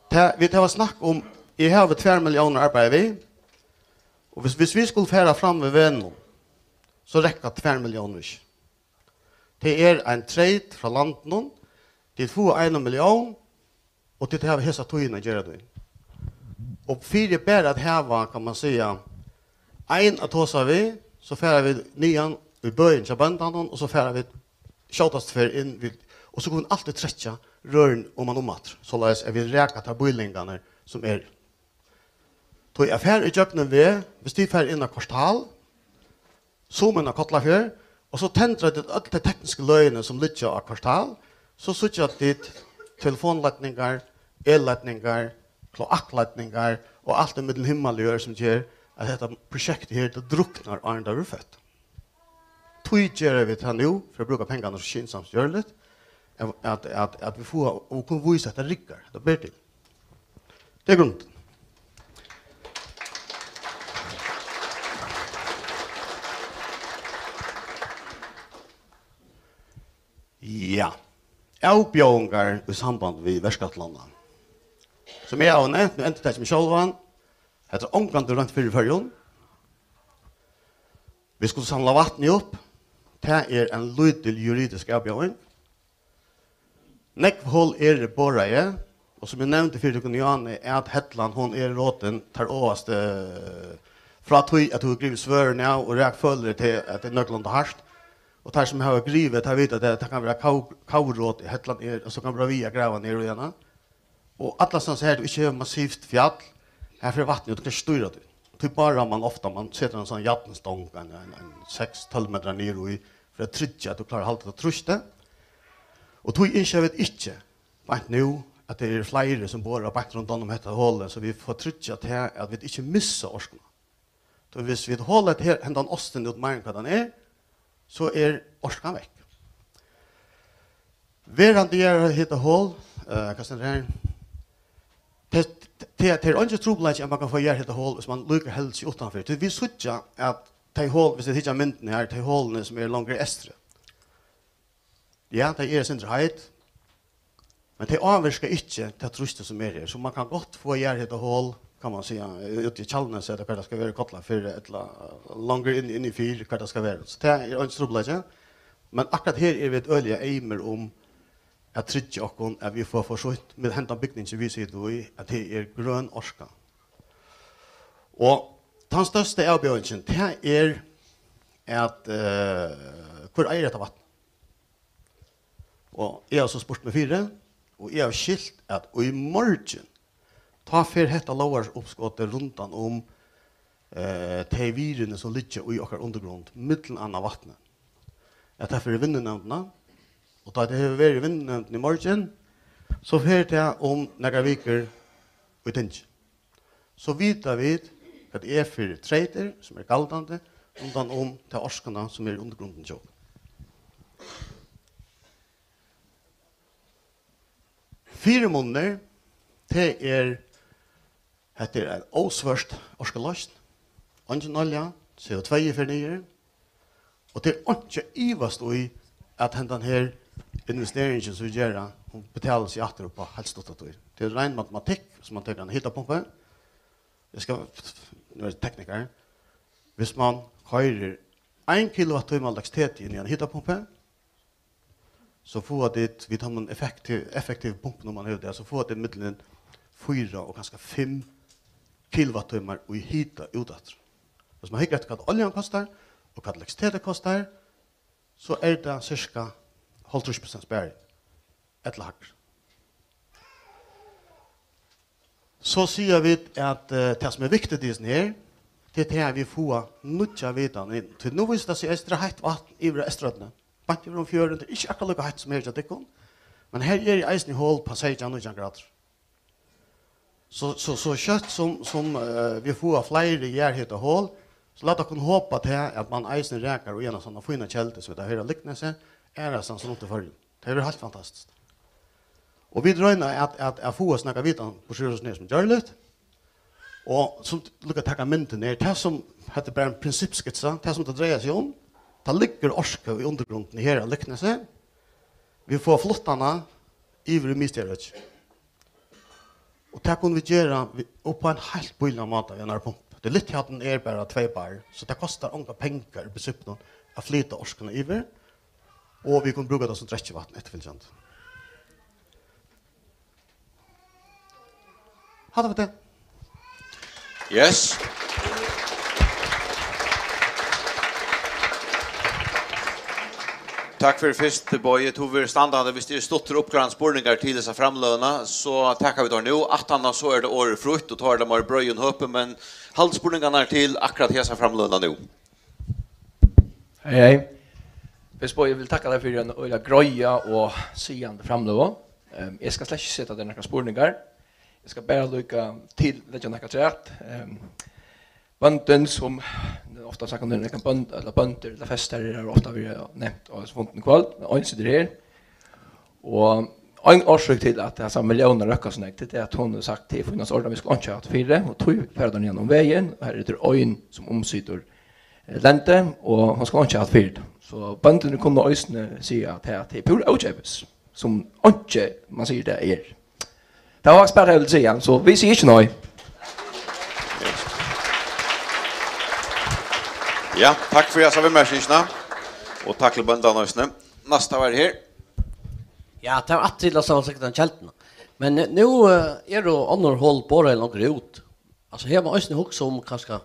Tað, vit hava snakk um, eg havi tvær milliónir at arbeiða við, og hvis, hvis vit skulu fara fram við vegnum, so røkka tvær milliónir ikki. Tað er ein treyt frá landinum, tit fáa eina millión, og tit hava hesa tíðina at gera tí. Og fyri bara at hava, kann man siga, ein at tosa við, so fara vit niðan í bøin hjá bóndanum, og so fara vit skjótast ferð inn við, og so kunnu vit altíð trekkja rørini oman um aftur, soleiðis at vit raka teir býlingarnar sum eru. Tí at fara ígjøgnum veg, hvis tit fara inn á Kvartal, sum inn á Kollafjørð, og so tendra tit øll tey teknisku løgini sum liggja á Kvartal, so síggja tit telefonleidningar, elleidningar, kloakkleidningar og alt ímillum himmal og jørð, sum ger at hetta prosjektið her, tað druknar, áðrenn tað verður føtt. Tí gera vit tað nú, fyri at brúka pengarnar so skynsamt sum gjørligt, at, at, at, at vit fáa og kunnu vísa, at tað riggar, tað ber til. Tað er grundin. Ja. Avbjóðingar í samband við verkætlanina. Sum eg havi nevnt, nú endurtaki eg meg sjálvan, hetta er ongantíð roynt fyrr í Føroyum. Vit skulu samla vatnið upp. Tað er ein lítil juridisk avbjóðing. Nógv hol eru boraði, og sum eg nevndi fyri tykkum, Jane, at hellan, hon er rotin, tær ovastu, frá tí at tú hevur grivið svørðin av og rakt følir til, at tað er nøkulunda hart, og tær sum hava grivið, tær vita, at tað, tað kann vera kav-, kavrot, hellan er, og so kann vera við at grava niður í hana. Og allastaðni her, tú ikki hevur massivt fjall, her fer vatnið, og tú kanst ikki stýra tí. Tí borar man ofta, man setir ein sånn jarnstong, ein, ein, ein seks, tólv metrar niður í, fyri at tryggja at tú klárar at halda tað trýstið. Og tí ynskja vit ikki beint nú, at tað eru fleiri sum bora beint rundan um hetta holið, so vit fáa tryggjað tað, at vit ikki missa orkuna. So hvis vit hola hetta her, hendan ostin út meir enn hvat hann er, so er orkan vekk. Verandi jarðhitahol, eh, hvat stendur her? Tað, tað, tað er eingin trupulleiki, at man kann fáa jarðhitahol, hvis man líka heldur seg uttanfyri. Tí vit síggja, at tey hol, hvis vit hyggja á myndina her, tey holini, sum eru longri eysturi, ja, tey eru eitt sindur heit, men tey ávirka ikki tað trýstið, sum er her. So man kann gott fáa jarðhitahol, kann man siga, úti í Kjalarnesi, ella hvar tað skal vera, Kollafirði, ella longur inn, inn í Firð, hvar tað skal vera. So tað er eingin trupulleiki. Men akkurát her eru vit øgiliga eymir um at tryggja okkum, at vit fáa forsýnt við hendan bygningin, vit sita í, at tað er grøn orka. Og tann størsta avbjóðingin, tað er, at, eh, hvør eigur hetta vatn? Og eg havi so spurt meg fyri, og eg havi skilt, at í morgin, tá fer hetta lógaruppskotið rundan um, eh, tey virðini, sum liggja í okkara undirgrund, millum annað vatnið. At tað fer í vinnunevndina, og tá tað hevur verið í vinnunevndini í morgin, so fer tað um nakrar vikur í tingið. So vita vit, hvat er fyri treytir, sum er galdandi, rundan um ta orkuna, sum er í undirgrundini hjá okkum. Fyrimunirnir, tað er, hetta er ein ósvørt orkuloysn. Eingin olja, C O tvey fer niður. Og tað er einki at ivast í, at hendan her investeringin, sum vit gera, hon betalir seg aftur upp á heilt stutta tíð. Tað er rein matematikk, sum man tekur eina hitapumpu. Eg skal, nú eri eg teknikari. Hvis man koyrir ein kilowatttíma elektrisitet inn í eina hitapumpu, so fáa tit, við teimum effektiv-, effektivu pumpum, man hevur tað, so fáa tit millum fýra og kanska fimm kilowatttímar í hita út aftur. Hvis man hyggur eftir, hvat oljan kostar, og hvat elektrisitet kostar, so er tað cirka hálvtrýss prosent sparing, ella hægri. So siga vit, at, eh, tað, sum er viktigt í hesum her, tað er tað, at vit fáa nýggja vitan inn. Tí nú vísir tað seg, at tað er heitt vatn yvir á Eysturoynni. Beint yvir um fjørðin, tað er ikki akkurát líka heitt sum her hjá tykkum. Men her eru eisini hol upp á seytjan, nítjan gradir. So, so, so skjótt sum, sum, eh, vit fáa fleiri jarðhitahol, so lat okkum hopa tað, at man eisini rakar í eina sovorðna fína keldu, sum vit hava her á Lygnesi, aðrastaðni rundt í Føroyum. Tað verður heilt fantastiskt. Og vit royna at, at, at fáa so nógva vitan burtur úr hesum her sum gjørligt. Og sum, líka, taka myndin her, tað sum, hetta er bara ein prinsippskissa, tað sum tað dreiar seg um, tað liggur orka í undirgrundini her á Lygnesi. Vit fáa flutt hana yvir í Miðstaðarøkið. Og tað kunnu vit gera við, upp á ein heilt bíligan máta við einari pumpu. Tað er litt, hatin er bara tvey bar, so tað kostar ongar pengar í prinsippinum at flyta orkuna yvir, og vit kunnu brúka tað sum drekkivatn eftirfylgjandi. Hatta var tað. Yes. Takk fyri fyrst, Bogi. Tú verður standandi, viss tað er stuttligar uppklárarar spurningar til hesa framløguna, so taka vit teir nú. Aftaná so er tað orðið frítt, og tá er tað meira brøðin høpi, men hald spurningarnar til akkurát hesa framløguna nú. Hey, hey. Fyrst, Bogi, eg vil takka tær fyri eina øgiliga greiða og sigandi framløgu. Ehm, eg skal slett ikki seta tær nakrar spurningar. Eg skal bara líka til, leggja nakað afturat. Ehm, bóndin, sum ofta snakka um, nakrar bønd-, ella bøndur, ella festarar, hava ofta verið nevnt á hesum fundinum í kvøld, men ein situr her. Og ein orsøk til, at hasa milliónin røkkar so nógv, tað er, at hon hevur sagt, tað er fínasta ordan, vit skulu einki hava hatta fyri, og tí fara teir niðan um vegin, og her er ein, sum umsitur, eh, lendið, og hon skal einki hava hatta fyri tað. So bøndurnir kunnu eisini siga, at tað, tað er púra ókeypis, sum einki, man sigur, tað er. Tað var faktiskt bara tað, eg vildi siga, so vit siga ikki nei. Ja, takk fyri hasa viðmerkingina, og takk til bóndan eisini. Næsta var her. Ja, tað var aftur til at sava sikkurt um kelduna. Men, eh, nú, eh, eru onnur hol borað longur út. Altso, her má eisini hugsa um kanska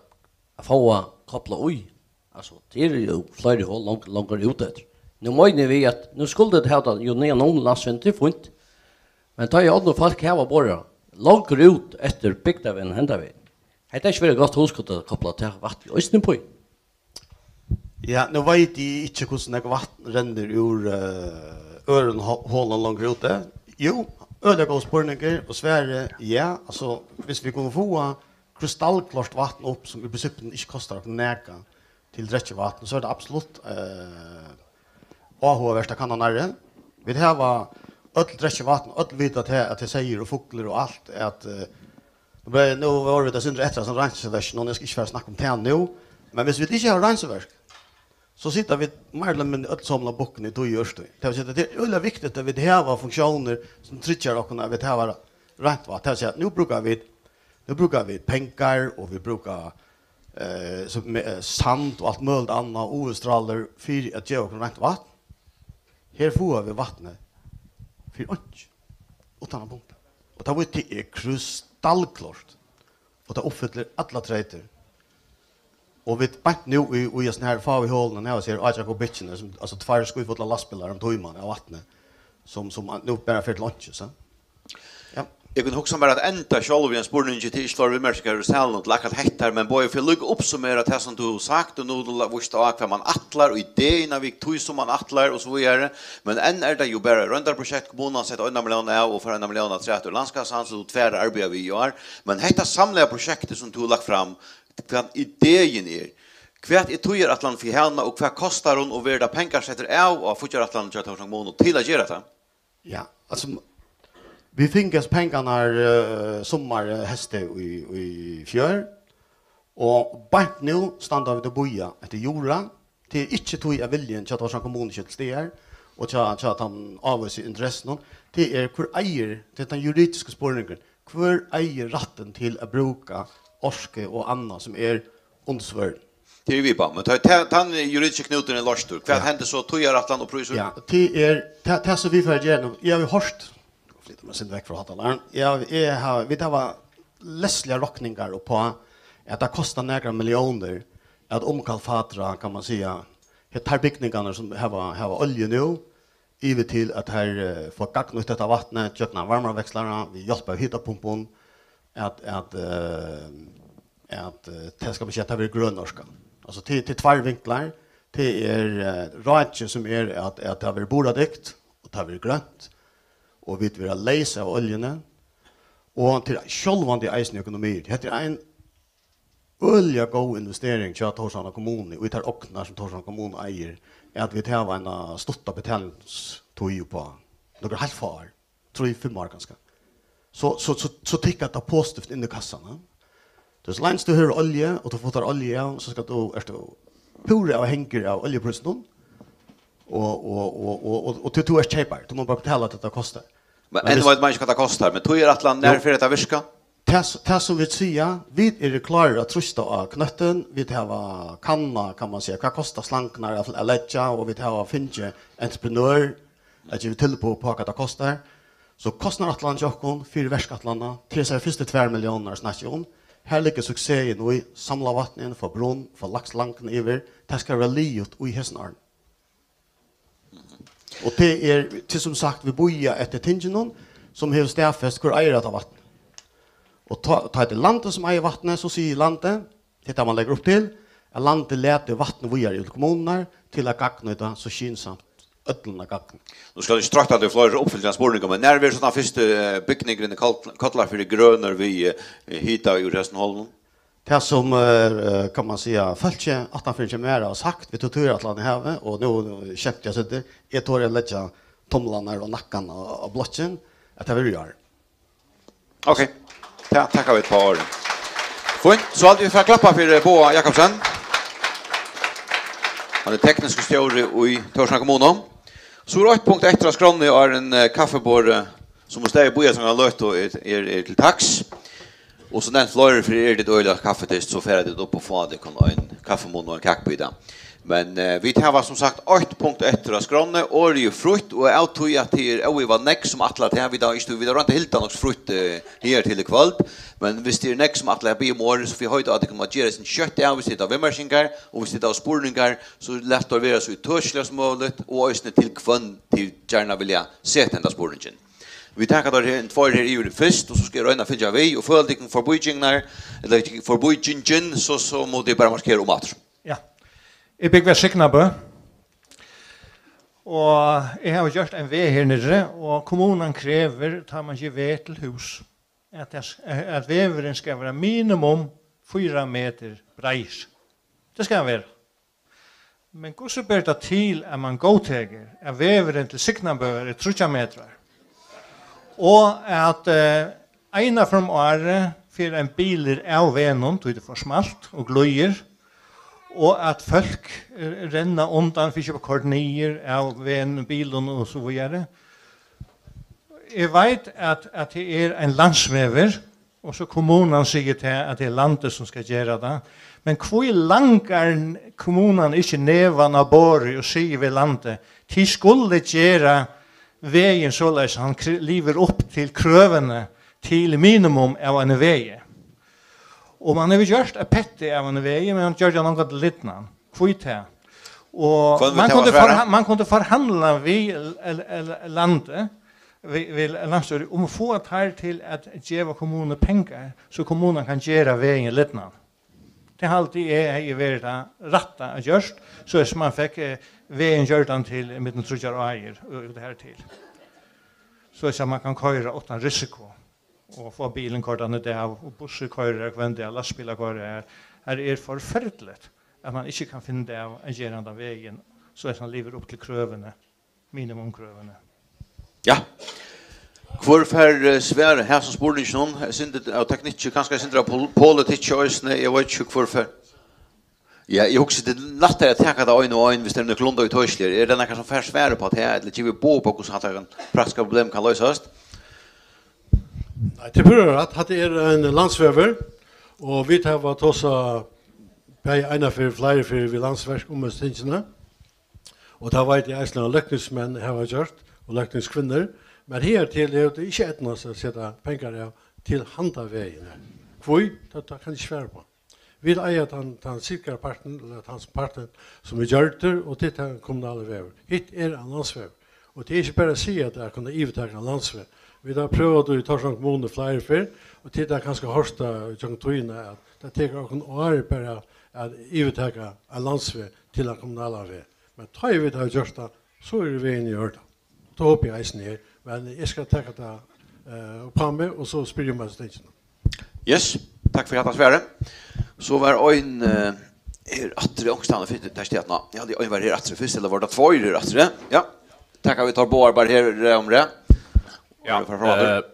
at fáa kopla í. Altso, tað eru jú fleiri hol long-, longur út eftir. Nú meini eg við, at nú skuldi tað hava tað jú niðan um landsvegurin, tað er fínt. Men tá ið onnur fólk hava borað longur út eftir bygdarvegnum, henda vegin, Hetta er ikki verið gott hugskot at kopla til vatn við eisini uppí. Ja, nú veit eg ikki, hvussu nógv vatn rennur úr, eh, øðrum ho-, holum longur úti. Jú, øgiliga góður spurningur, og svarið, ja, altso, viss vit kunnu fáa krystallklárt vatn upp, sum í prinsippinum ikki kostar okkum nakað til drekkivatn, so er tað absolutt, eh, áhugavert at kanna nærri. Vit hava øll drekkivatn, øll vita tað, at tað er seyður og fuglur og alt, at, eh, nú bleiv, nú vóru vit eitt sindur eftir hasum reinsiverkinum, og eg skal ikki fara at snakka um tað nú, men viss vit ikki hava reinsiverk, so sita vit meir ella minni øll somul á bukkunum í tíð og úrtíð. Tað vil siga, tað er øgiliga viktigt, at vit hava funktiónir, sum tryggja okkum, at vit hava reint vatn. Tað vil siga, at nú brúka vit, nú brúka vit pengar, og vit brúka, eh, sum, eh, sand og alt møguligt annað, U-V-strálur, fyri at geva okkum reint vatn. Her fáa vit vatnið fyri einki, uttan at pumpa. Og tað veit eg er krystallklárt. Og tað uppfyllir allar treytir. Og vit beint nú í, í hesum her fáu holunum, her, sum er átjan kubikkirnar, sum, altso, tveir skífullar lastbilar um tíman av vatni, sum, sum nú bara fer til einki, so. Ja. Eg kundi hugsa mær at enda sjálv við ein spurningi til, ikki fleiri viðmerkingar í salinum til akkurát hetta her, men Bogi, fyri líka at uppsummera tað, sum tú hevur sagt, og nú hevur tú la-, víst á, hvat man ætlar, og ideina við tí, sum man ætlar, og so víðari. Men enn er tað jú bara royndarprojekt, kommunan setti eina millión av og fær eina millión afturat úr landskassan, so tú ert farin at arbeiða við í ár. Men hetta samlaða prosjektið, sum tú hevur lagt fram, hvat idein er, hvat er tíðarætlanin fyri hana, og hvat kostar hon, og verður tað pengar settir av á fíggjarætlanina hjá Tórshavnar kommunu til at gera tað? Ja, altso, vit fingu hesar pengarnar, eh, summarið, eh, heystið í, í fjør, og beint nú standa vit og bíða eftir Jura. Tað er ikki tí, at viljin hjá Tórshavnar kommunu ikki er til staðar, og hjá, hjá tann ávísu interessunum. Tað er, hvør eigur, tað er tann juridiski spurningurin, hvør eigur rættin til at brúka orku og annað sum er undir svørðin? Tað er við, men tá, tá, tann juridiski knúturin er loystur, hvat, ja, hendir so, tíðarætlan og prísur? Ja, tað er, tað, tað sum vit fara at gera nú, eg havi hoyrt, flyta meg eitt sindur vekk frá hátalaranum, eg, eg havi, vit hava lesligar rokningar uppá, at tað kostar nakrar milliónir at umkalfatra, kann man siga, hetta, teir bygningarnar sum hava, hava olju nú, yvir til at teir, eh, fáa gagnnýtt hetta vatnið gjøgnum varmavekslarar, við hjálp av hitapumpum, at, at, eh, at, eh, tað skal man siga, at tað verður grøn orka. Altso, til, til tveir vinklar. Tað er, eh, rákið, sum er at, at tað verður burðardygt, og tað verður grønt, og vit verða leys av oljuni, og til sjálvandi eisini økonomi. Hetta er ein øgiliga góð investering hjá Tórshavnar kommunu, í tær ognir sum Tórshavnar kommunu eigur, at vit hava eina stutta betalingstíð uppá, nøkur heilt fá ár, trý, fimm ár kanska. So, so, so, so tikkar tað positivt inn í kassan, ja. Tú, so leingi tú hevur olju, og tú fáttar olju av, so skal tú, ert tú púra avhangig av oljuprísinum, og, og, og, og, og, og tú, tú ert keypari, tú mást bara betala tað, tað kostar. Men, men enn viss- veit man ikki, hvat tað kostar, men tíðarætlan, nær, jú, fer hetta at virka? Tað s-, tað sum vit siga, vit eru klárir at trýsta á knøttin, vit hava kannað, kann man siga, hvat kostar slangurnar at, at leggja, og vit hava fingið entreprenør at geva tilboð uppá, hvat tað kostar. So kostnaðarætlanin hjá okkum fyri verkætlanina, til hesar fyrstu tvær milliónirnar snakki eg um, har liggur suksessin í, samla vatnið inn, fá brunn, fá lagt slangurnar yvir, tað skal vera liðugt í hesum árinum. Og tað er, til sum sagt, vit bíða eftir tinginum, sum hevur staðfest, hvør eigur hetta vatnið. Og tá, tá er tað landið, sum eigur vatnið, so sigur landið, hetta man leggur upp til, at landið letur vatnið víðari út til kommunurnar til at gagnnýta so skynsamt øllum at gagni. Nú skal eg ikki troytta teg við fleiri uppfyllandi spurningar, men nær verður so tann fyrsti, eh, bygningurin í Koll-, Kollafirði grønur við, eh, hita úr hesum holunum? Tað sum, eh, eh, kann man siga, fólkið aftanfyri hjá mær hava sagt, vit hava tíðarætlan í havi, og nú skemti eg eitt sindur, eg tori at leggja tumlarnar og nakkan á, á blokkin, at tað verður í ár. Ok, tað takka vit fyri. Fínt, so haldi vit fara at klappa fyri Boga Jakobsen. Hann er tekniskur stjóri í Tórshavnar kommunu. So er eitt punkt eftir á skránni, áðrenn, eh, kaffiborðið, sum er staðið og bíðað so leingi, er, er, er til taks. Og so nevnt fleiri, fyri er tit øgiliga kaffityst, so fara tit upp og fáa tykkum ein kaffimunn og ein kakubita. Men, eh, vit hava sum sagt eitt punkt eftir á skránni, orðið er frítt, og av tí at tað er óivað nógv sum ætla tað, vit hava ikki, vit hava roynt at halda nokk frítt, eh, her til í kvøld, men viss tað er nógv sum ætla at biðja um orðið, so fari eg at heita á tykkum at gera tað skjótt av, viss tit hava viðmerkingar, og viss tit hava spurningar, so lat teir vera so ítøkilig sum møguligt, og eisini til hvønn tit gjarna vilja seta henda spurningin. Vit taka teir her, tveir her yvir fyrst, og so skal eg royna at fylgja við, og følið tykkum forbígingin, ella ikki forbígingin, so, so mugu tit bara markera um aftur. Ja. Eg búgvi á Signabø, og eg havi gjørt ein veg her niðri, og kommunan krevur, tá man ger veg til hús, at tað s-, at vegurin skal vera minimum fýra metur breiður. Tað skal hann vera. Men hvussu ber tað til, at man góðtekur, at vegurin til Signabøar er tríggjar metrar, og at, eh, eina ferð um árið fer ein bilur av vegnum, tí tað er for smalt og glíðir, og at fólk, eh, renna undan, fyri at koyra niður av vegnum, bilum og so víðari? Eg veit, at, at tað er ein landsvegur, og so kommunan sigur tað, at tað er landið, sum skal gera tað. Men hví langar n-, kommunan ikki nevan á borðið og sigur við landið, tit skulu gera vegin soleiðis, hann kr-, livir upp til krøvini til minimum av einum vegi? Og man hevur gjørt eitt petti av einum vegi, men man gjørdi hann ongantíð lidnan. Hví tað? Og hvønn vil man hava kundi svarið? Forha-, man kundi forhandla við l-, l-, l-, landið, við, við landsstýrið, um at fáa teir til at geva kommununi pengar, so kommunan kann gera vegin lidnan. Tað haldi eg hevði verið tað rætta at gjørt, so at man fekk, eh, vegin gjørdan til millum tríggjar áir og út her til. So at man kann koyra uttan risiko og fáa bilin koyrdan útav, og bussur koyra hvønn dag, lastbilar koyra her. Her er forferdiligt, at man ikki kann finna út av at gera handan vegin, so at hann livir upp til krøvini, minimumkrøvini. Ja. Hvør fær, eh, svar her sum spurninginum? Eitt sindur av teknikki, kanska eitt sindur av pol-, politikki eisini, eg veit ikki hvør fær. Ja, eg hugsi, tað er lættari at taka tað ein og ein, viss tað er nøkulunda ítøkiligt. Er tað nakar sum fær svar upp á tað, ella gevur boð upp á, hvussu hatta praktiska problem kann loysast? Nei, tað er púra rætt. Hatta er ein landsvegur, og vit hava tosað bæði eina ferð, fleiri ferðir við Landsverk um hesi tingini. Og tað veit eg eisini, at løgtingsmenn hava gjørt, og løgtingskvinnur. Men higartil hevur tað ikki eydnast at seta pengar av til handan vegin. Hví? Tað, tað kann eg ikki svara upp á. Vit eiga tann, tann syrgarpartin, ella tann partin, sum er gjørdur, og tað er tann kommunali vegur. Hitt er ein landsvegur. Og tað er ikki bara at siga, at tað er at kunna yvirtaka ein landsveg. Vit hava prøvað tað í Tórshavnar kommunu fleiri ferð, og tit hava kanska hoyrt tað gjøgnum tíðina, at tað tekur okkum ár bara at yvirtaka ein landsveg til ein kommunalan veg. Men tá ið vit hava gjørt tað, so er vegin í ordan. Tað hopi eg eisini er, men eg skal taka tað, eh, upp á meg, og so spyrja um hesi tingini. Yes, takk fyri hatta svarið. So var ein, eh, her aftur, onkustaðni fyrst, tað er stjørna. Ja, tað er ein var her aftur fyrst, ella var tað tveir her aftur? Ja, taka vit teir báðar bara her, eh, um rað. Ja, og fara fram aftur.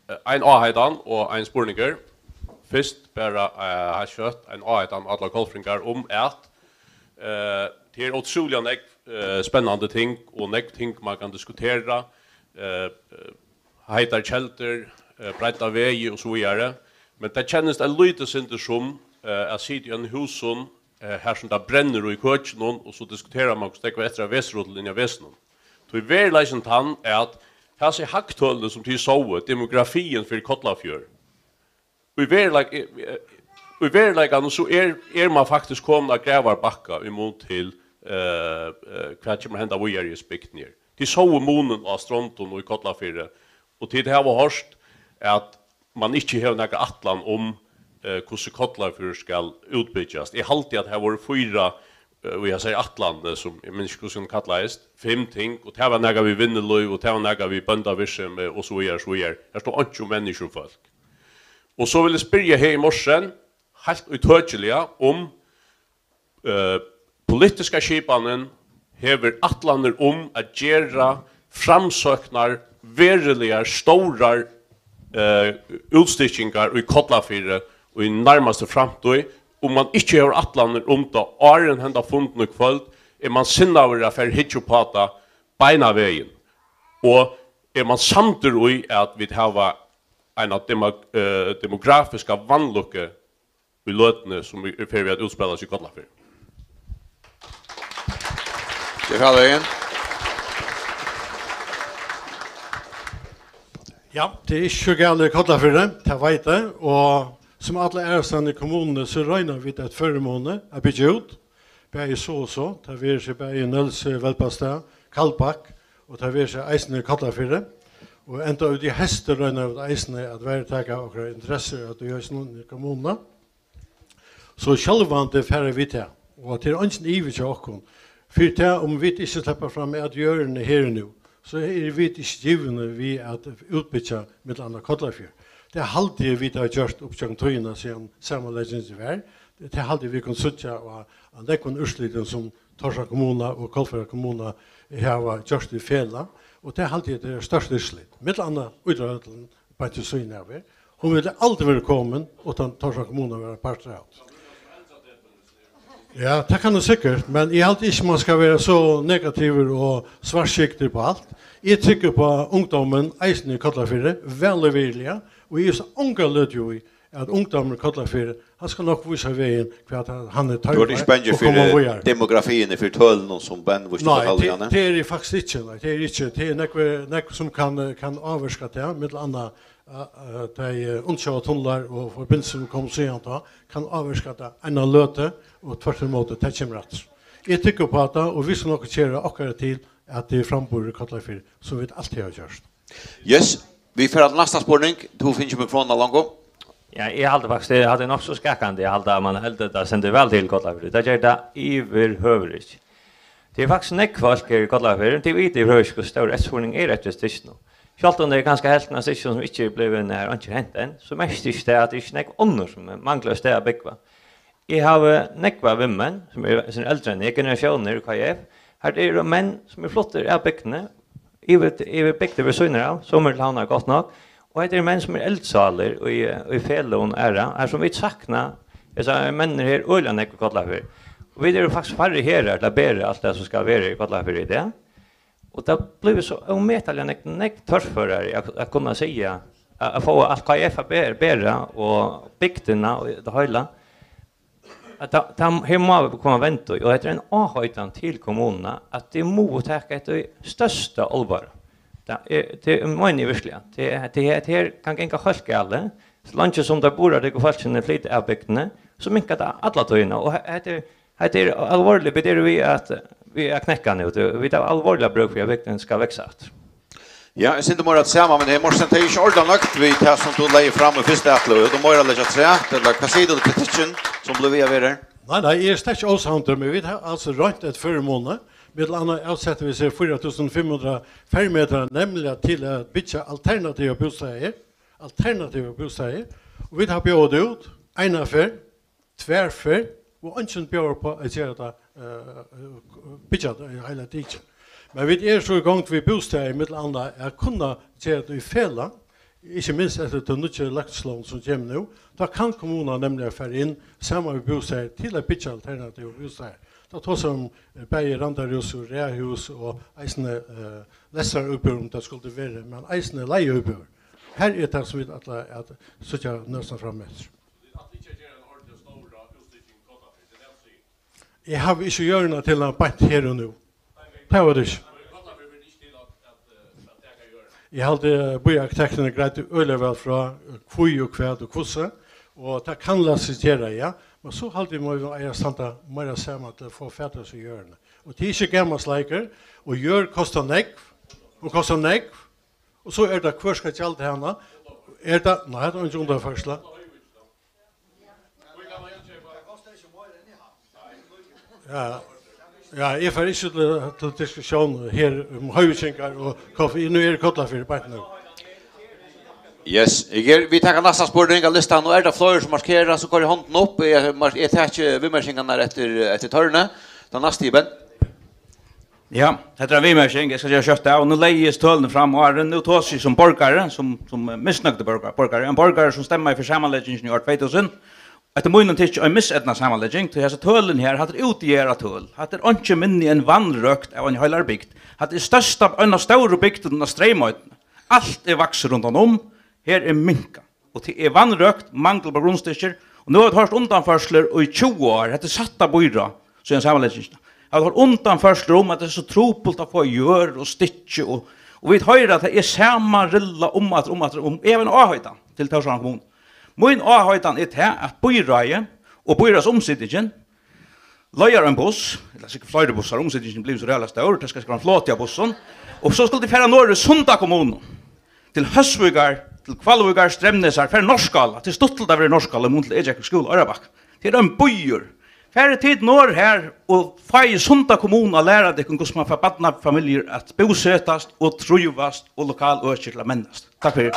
Eh, ein áheitan og ein spurningur. Fyrst bara, eh, heilt skjótt, ein áheitan á allar kolfringar um at, eh, tað er ótrúliga nógv, eh, spennandi ting og nógv ting man kann diskutera. Eh, eh, heitar keldur, eh, breidd á vegi og so víðari. Men tað kennist eitt lítið sindur sum, eh, at sita í einum húsum, eh, har sum tað brennur í køkinum, og so diskuterar man, hvussu tað var eftir av vesirulluni á vesinum. Tí veruleikin tann er, at hasi hagtølini, sum tit sóu, demografiin fyri Kollafjørð, í veruleik-, í, í, í veruleikanum, so er, er man faktiskt komin á grávarbakka í mun til, eh, eh, hvat kemur at henda víðari í hesi bygdini her. Tit sóu munin á Strondum og í Kollafirði, og tit hava hoyrt, at man ikki hevur nakra ætlan um, eh, hvussu Kollafjørður skal útbyggjast. Eg haldi, at har vóru fýra, eh, og eg sigi ætlan, eh, sum, eg minnist ikki, hvussu hon kallaðist, fimm ting, og tað var nakað við vinnulív, og tað var nakað við bóndavirksemi, og so víðari, so víðari. Har stóð einki um menniskju og fólk. Og so vil eg spyrja her í morse, heilt ítøkiliga, um, eh, politiska skipanin hevur ætlanir um at gera framsøknar, veruligar, stórar, eh, útstykkingar í Kollafirði í nærmastu framtíð, um man ikki hevur ætlanir um tað áðrenn henda fundin í kvøld, er man sinnaður at fara at hyggja upp á tað beinanvegin. Og er man samdur í, at vit hava eina demo-, eh, demografiska vanlukku í løtuni, sum er í ferð við at útspæla seg í Kollafirði? Ger frá deg. Ja, tað er ikki so galið í Kollafirði, tað veit eg, og sum alla aðrastaðni í kommununi, so royna vit at førimuni at byggja út, bæði so og so, tað veri seg bæði Nólsoy, Velbastað, Kaldbak, og tað veri seg eisini í Kollafirði. Og enda út í heystið royna vit eisini at varetaka okkara interessir at í hesum kommununa. So sjálvandi fara vit tað, og tað er eingin ivi hjá okkum. Fyri tað, um vit ikki sleppa fram at jørðini her og nú, so eru vit ikki givnir við at útbyggja millum annað Kollafjørð. Tað haldi eg, vit hava gjørt upp gjøgnum tíðina, síðan samanleggingin var. Tað haldi eg, vit kunnu síggja á, á nógvum úrslitum, sum Tórshavn kommuna og Kollafjørður kommuna hava gjørt í felag, og tað haldi eg, tað er stórt úrslit. Millum annað ítróttin beint við síðuna av her. Hon vildi aldri verið komin, uttan Tórshavn kommuna var ein partur av. Ja, tað kann hon sikkurt, men eg haldi ikki, man skal vera so negativur og svartskygdur upp á alt. Eg trúgvi upp á ungdómin, eisini í Kollafirði, væl og virðiliga, og eg ivist onga løtu í, at ungdómurin í Kollafirði, hann skal nokk vísa vegin, hvat hann, hann er Tú ert ikki tørvaður bangin og koma fyri víðari. Demografiini, fyri tølunum, sum Ben vísti Nei, frá tað, Liane? Tað er eg faktiskt ikki, nei, tað er ikki. Tað er nógv, nógv sum kann, kann ávirka tað, millum annað, eh, eh, tey, eh, undirsjóvartunlar og forbindilsir, sum koma síðan tá, kann ávirka tað eina løtu, og tvørturímóti, tað kemur aftur. Eg trúgvi upp á tað, og vit skulu nokk gera okkara til, at tað er framburður í Kollafirði, sum vit altíð hava gjørt. Yes, vit fara til næsta spurning. Tú finnur mikrofonina longu. Ja, eg haldi faktiskt, eg haldi nokk so skakandi, eg haldi, at man heldur tað stendur væl til í Kollafirði. Tað ger tað yvirhøvur ikki. Tað er faktiskt nógv fólk her í Kollafirði, tað vita yvirhøvur ikki, hvussu stór eftirspurningur er eftir stykkinum. Sjálvt um tað er kanska helvtin av stykkinum, sum ikki er blivin, har einki er hent enn, so merkir ikki tað, at tað er ikki nógv onnur, sum mangla stað at búgva. Eg havi nógvar vinmenn, sum eru, sum eru eldri enn eg, generatiónir í K F. Har eru menn, sum eru fluttir av bygdini, yvir, yvir bygdir við síðuna av, sum eru til Havnar, gott nokk. Og hetta eru menn, sum eru eldsálir í, í feløgum og aðra, har sum vit sakna, hesar menninir her øgiliga nógv í Kollafirði. Og vit eru faktiskt færri herðar til at bera alt tað, sum skal vera í Kollafirði í dag. Og tað blívur so ómetaliga nógv, nógv torførari at, at kunna siga, at, at fáa alt K F at be-, bera og bygdina og tað heila. At tað, tað, her má vit koma at venda í, og hetta er ein áheitan til kommununa, at tey mugu taka hetta í størsta álvara. Tað er, tað meini eg veruliga. Tað, tað, tað her kann ganga heilt galið. So leingi sum tey burðardyggu fólkini flyta av bygdini, so minkar tað alla tíðina. Og he-, hetta er Hetta er álvarsligt, vit eru við at, við at knekka nú. Vit hava álvarsliga brúk fyri, at bygdin skal vaksa aftur. Ja, eitt sindur meira av tí sama, men hey Mortensen, tað er ikki ordiliga nøgt við tað, sum tú legði fram í fyrsta atløgu. Hevur tú meira at leggja afturat, ella hvat sigur tú til kritikkin, sum blívur við at vera her? Nei, nei, eg eri slett ikki ósamdur, men vit hava altso roynt eftir førimuni. Millum annað avsettu vit her fýra túsund fimm hundrað fermetrar, nemliga til at byggja alternativar bústaðir, alternativar bústaðir, og vit hava bjóðað út eina ferð, tvær ferð, og eingin bjóðar upp á at gera tað, eh, byggja tað í heila tikið. Men vit eru so í gongd við bústaðir, millum annað at kunna gera tað í felag, ikki minst eftir tí nýggju løgtingslógin, sum kemur nú. Tá kann kommunan nemliga fara inn saman við bústaðir til at byggja alternativ bústaðir. Tá tosa um, eh, bæði randarhús og raðhús og eisini, eh, lestrarútbúðir, um tað skuldi verið, men eisini leigeútbúðir. Her er tað, sum vit ætla at síggja næstan fram eftir. Eg havi ikki jørðina til hann beint her og nú. Tað var tað ikki. Eg haldi, eh, býarkitekturin greiddi øgiliga væl frá, eh, hví og hvat og hvussu, og tað kann lata seg gera, ja. Men so haldi eg, má vit eiga at standa meira saman til at fáa fatur á hesi jørðini. Og tað er ikki gamal leikur, og jørð kostar nógv, hon kostar nógv, og so er tað, hvør skal gjalda hana? Er tað, nei, tað er eingin undanførsla. Ja. Ja, eg fari ikki til, til diskusjón her um Hoyvíkingar og K F I. Nú er Kollafjørður beint nú. Yes, eg ger, vit taka næsta spurning av listanum. Nú er tað fleiri sum markera, so koyr hondina upp. Eg mar-, eg taki viðmerkingarnar eftir, eftir tørni. Tann næsti, Ben. Ja, hetta er ein viðmerking, eg skal gera skjótt av. Nú legði eg tølini fram áðrenn, nú tosi eg sum borgari, sum, sum misnøgdur borgari, borgari, ein borgari sum stemmaði fyri samanleggingini í ár tvey túsund. Eftir mínum tykki ein miseydnað samanlegging, tí hasi tølini her, hatta er útjaðarað tøl. Hatta er einki minni enn vanrøkt av eini heilari bygd. Hatta er størsta, ein av stóru bygdunum á Streymoynni. Alt er vaksið rundan um, her er minkað. Og tað er vanrøkt, mangel á grundstykkir. Og nú hava vit hoyrt undanførslur í tjúgu ár. Hetta er sætta byrja síðan samanleggingina. Hava vit hoyrt undanførslur um, at tað er so trupult at fáa jørð og stykki, og, og vit hoyra, at tað er sama rilla um aftur, um aftur, um. Eg havi eina áheitan til Tórshavnar kommunu. Mín áheitan er tað, at býráðið og býráðsumsitingin leigar ein buss, ella sikkurt fleiri bussar, umsitingin er blivin so ræðuliga stór, tað skal sikkurt vera ein floti av bussum, og so skulu tey fara norður í Sunda kommunu. til Hósvíkar, til Hvalvíkar, Streymnesar, fara í Norðskála. Tað er stuttligt at vera í Norðskála, í mun til eg gekk í skúla á Oyrarbakka. Tað er ein býur. Farið tit norður har og fáið Sunda kommunu at læra tykkum, hvussu man fær barnafamiljur at búsetast og trívast og lokal øki til at mennast. Takk fyri.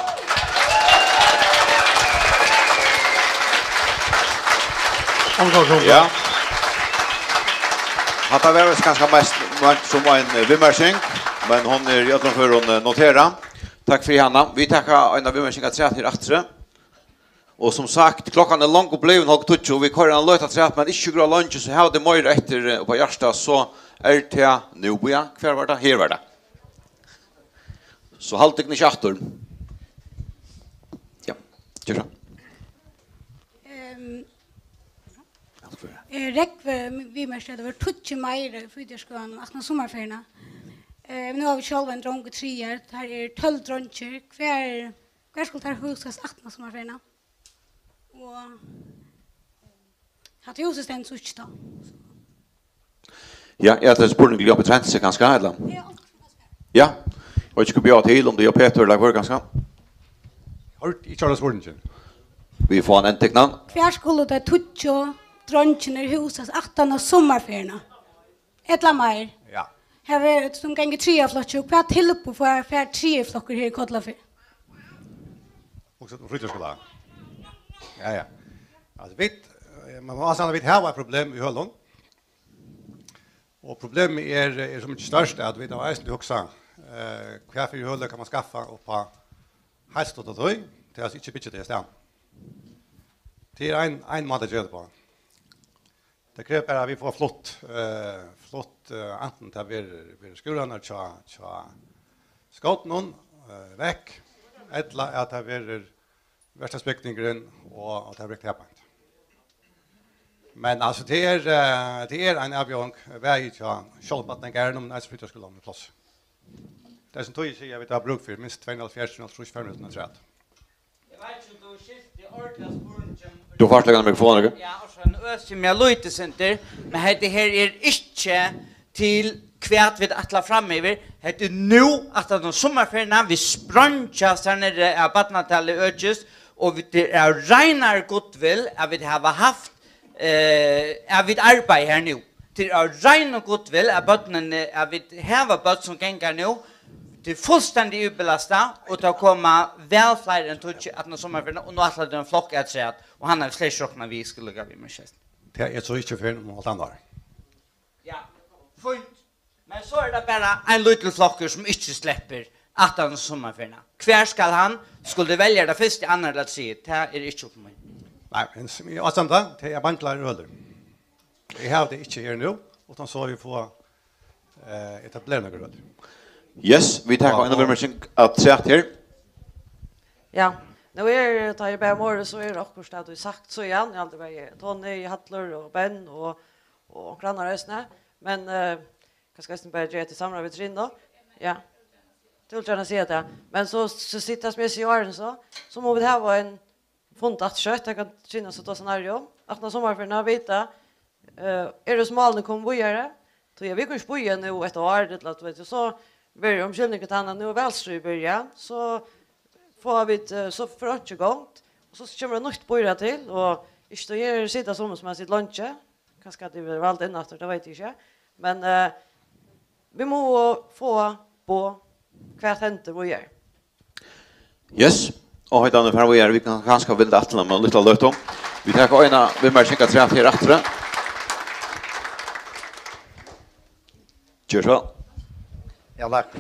Ja. Hatta var vist kanska mest meint sum ein, eh, viðmerking, men hon er í øllum førum, eh, noterað. Takk fyri hana. Vit taka eina viðmerking afturat her aftri. Og sum sagt, klokkan er longu blivin hálv tíggju, og vit koyra ein løtu afturat, men ikki gráta leingi, so hava tit meira eftir, eh, upp á hjarta, so er tað nú, ja, hvar var tað? Her var tað. So haldið tykkum ikki aftur. Ja, ger so. Ehm, eh, Rógvi viðmerkti, at tað vóru tíggju meira í frítíðarskúlanum aftan á summarferiuna. Eh, nú hava vit sjálv ein drong í triðja, har eru tólv dreingir. Hvar, hvar skulu teir húsast aftan á summarferiuna? Og hatta húsið stendur so ikki tá. Ja, er tað ein spurning til Joppi Trentse, kanska, ella? Ja. Eg veit ikki, hvat bjóðar til, um tað er Joppi Petur ella hvør, kanska. Hoyrdi ikki allan spurningin. Vit fáa hann endurtiknan. Hvar skulu teir tíggju dreingirnir húsast aftan á summarferiuna? Ella meir? Ja. Her er sum ganga í triðja flokki, og hvat tilboð fær, fær triðji flokkur her í Kollafirði? Hugsa um frítíðarskúla. Ja, ja. Altso, vit, eh, man má siga, at vit hava eitt problem í Hølum. Og problemið er, er so mikið størst, at vit hava eisini hugsað, eh, hvat fyri høli kann man skaffa upp á heilt stutt av tí, til at ikki byggja tað í staðin. Tað er ein, ein máti at gera tað uppá. Tað krevur bara, at vit fáa flutt, eh, flutt, eh, antin tað verður, verður skúlarnir hjá, hjá skótunum, eh, vekk, ella at tað verður verkstaðsbygningurin og, og tað brúkt har beint. Men altso, tað er, eh, tað er ein avbjóðing, bæði hjá sjálvum barnagarðinum, men eisini frítíðarskúlanum í pláss. Tað er sum Tóri sigur, at vit hava brúk fyri minst tvey hundrað og hálvfjerðs, trý hundrað og hálvfjerðs, trý hundrað og trettan. Eg veit ikki, um tú skilti ordiliga spurningin. Tú fært líka mikrofonina, ok? Ja, og so ein øsi meg lítið sindur, men hetta her er ikki til hvat vit ætla framyvir. Hetta er nú, aftan á summarferiuna, vit spreingja her niðri av barnatali økist, og vit, tað er av reinari goodwill, at vit hava havt, eh, at vit arbeiða her nú. Tað er av reinum goodwill, at børnini, at vit hava børn, sum ganga nú. Tað er fullstendig yvirbelastað, og tað koma væl fleiri enn tíggju aftan á summarferiuna, og nú ætla tey ein flokk afturat, og hann hevur slett ikki roknað við, skal líka við, men skjótt. Tað er so ikki fyrr enn um hálvtannat ár. Ja, fínt. Men so er tað bara ein lítil flokkur, sum ikki sleppur aftan á summarferiuna. Hvar skal hann? Skulu vit velja tað fyrsta, annað ella triðja? Tað er ikki upp til mín. Nei, men sum eg ásamt tað, tað er banglar í Hølum. Eg havi tað ikki her nú, uttan so vit fáa, eh, etablera nøkur høli. Yes, vit taka eina viðmerking afturat her. Ja, nú er, tá eg bað um orðið, so er okkurt at tú sagt so, ja, eg haldi bæði Tony, Hallur og Ben og, og onkran annan eisini, men, eh, kanska eisini bara gera eitt samráð við Trine, ja. Tú vilt gjarna siga tað, men so, so sitta sum eg sigi áðrenn so, so mugu vit hava ein fund aftur skjótt, tað kann synast sum eitt scenario. Aftan á summarferiuna vita, eh, eru so málini komin víðari? Tí at vit kunnu ikki bíða nú eitt ár, ella, tú veit, so verður umskylningur tann, at nú er valstríðið byrjað, so fáa vit, eh, so fer einki í gongd, og so kemur eitt nýtt býráð til, og ikki, tá her sita summi sum hava sitið leingi, kanska at tey verða vald inn aftur, tað veit eg ikki, men, eh, vit mugu fáa boð, hvat hendir víðari? Yes. Og høytandi fara víðari, vit kunnu kanska vinda aftur um eina lítla løtu. Vit taka eina viðmerking afturat her afturi. Ger so. Ja, takk.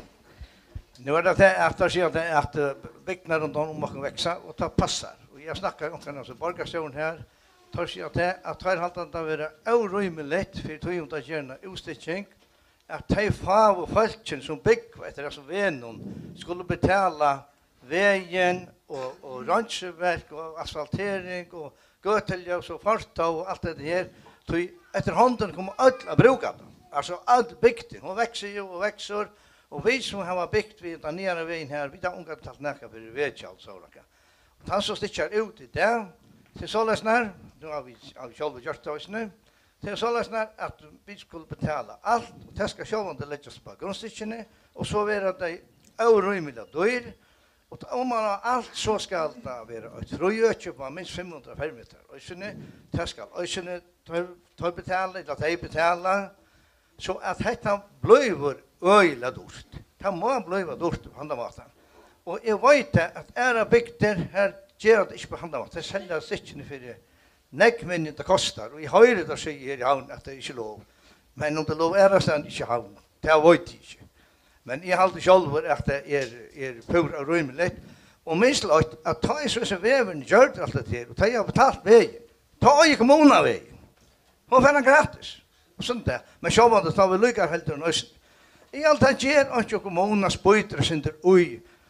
Nú er tað tað, at teir siga tað, at, eh, bygdirnar rundan um okkum vaksa, og tað passar. Og eg snakkaði við onkran av borgarstjórum her, teir siga tað, at teir halda tað vera órímiligt fyri tíðindagerðina útstykking, at tey fáu fólkini, sum búgva eftir hesum vegnum, skulu betala vegin og, og reinsiverk og asfaltering og gøtuljós og fortov og alt hetta her, tí eftirhondini koma øll at brúka tað. Altso, øll bygdin, hon veksur jú og veksur, og vit, sum hava bygt við hendan niðara vegin her, vit hava ongantíð betalt nakað fyri veggjald, sovorðið. Og tann, sum stikkar út í dag, tað er soleiðis nær, nú hava vit, hava vit sjálvir gjørt tað eisini, tað er soleiðis nær, at vit skulu betala alt, og tað skal sjálvandi leggjast upp á grundstykkini, og so verða tey órímiliga dýr, Og tá, um man á alt, so skal tað vera eitt fríøki, man minst fimm hundrað fermetrar. Eisini, tað skal eisini teir, teir betala, ella tey betala, so at hetta blívur øgiliga dýrt. Tað má blíva dýrt á handan mátan. Og eg veit tað, at aðrar bygdir, har gera tað ikki á handan mátan. Tey selja stykkini fyri nógv minni enn tað kostar. Og eg hoyri tað siga her í Havn, at tað er ikki lov. Men um tað er lov aðrastaðni, ikki í Havn, tað veit eg ikki. Men eg haldi sjálvur, at tað er, er púra rímiligt. Og minst til eitt, at tá er so, so vegurin gjørdur alt hetta her, og tá eg havi betalt vegin, tá eigi kommunan vegin. Hon fær hann gratis. Og sovorðið. Men sjálvandi, tá vil líka heldur enn eisini. Eg haldi, hann ger einki, og kommunan spýtur eitt sindur í,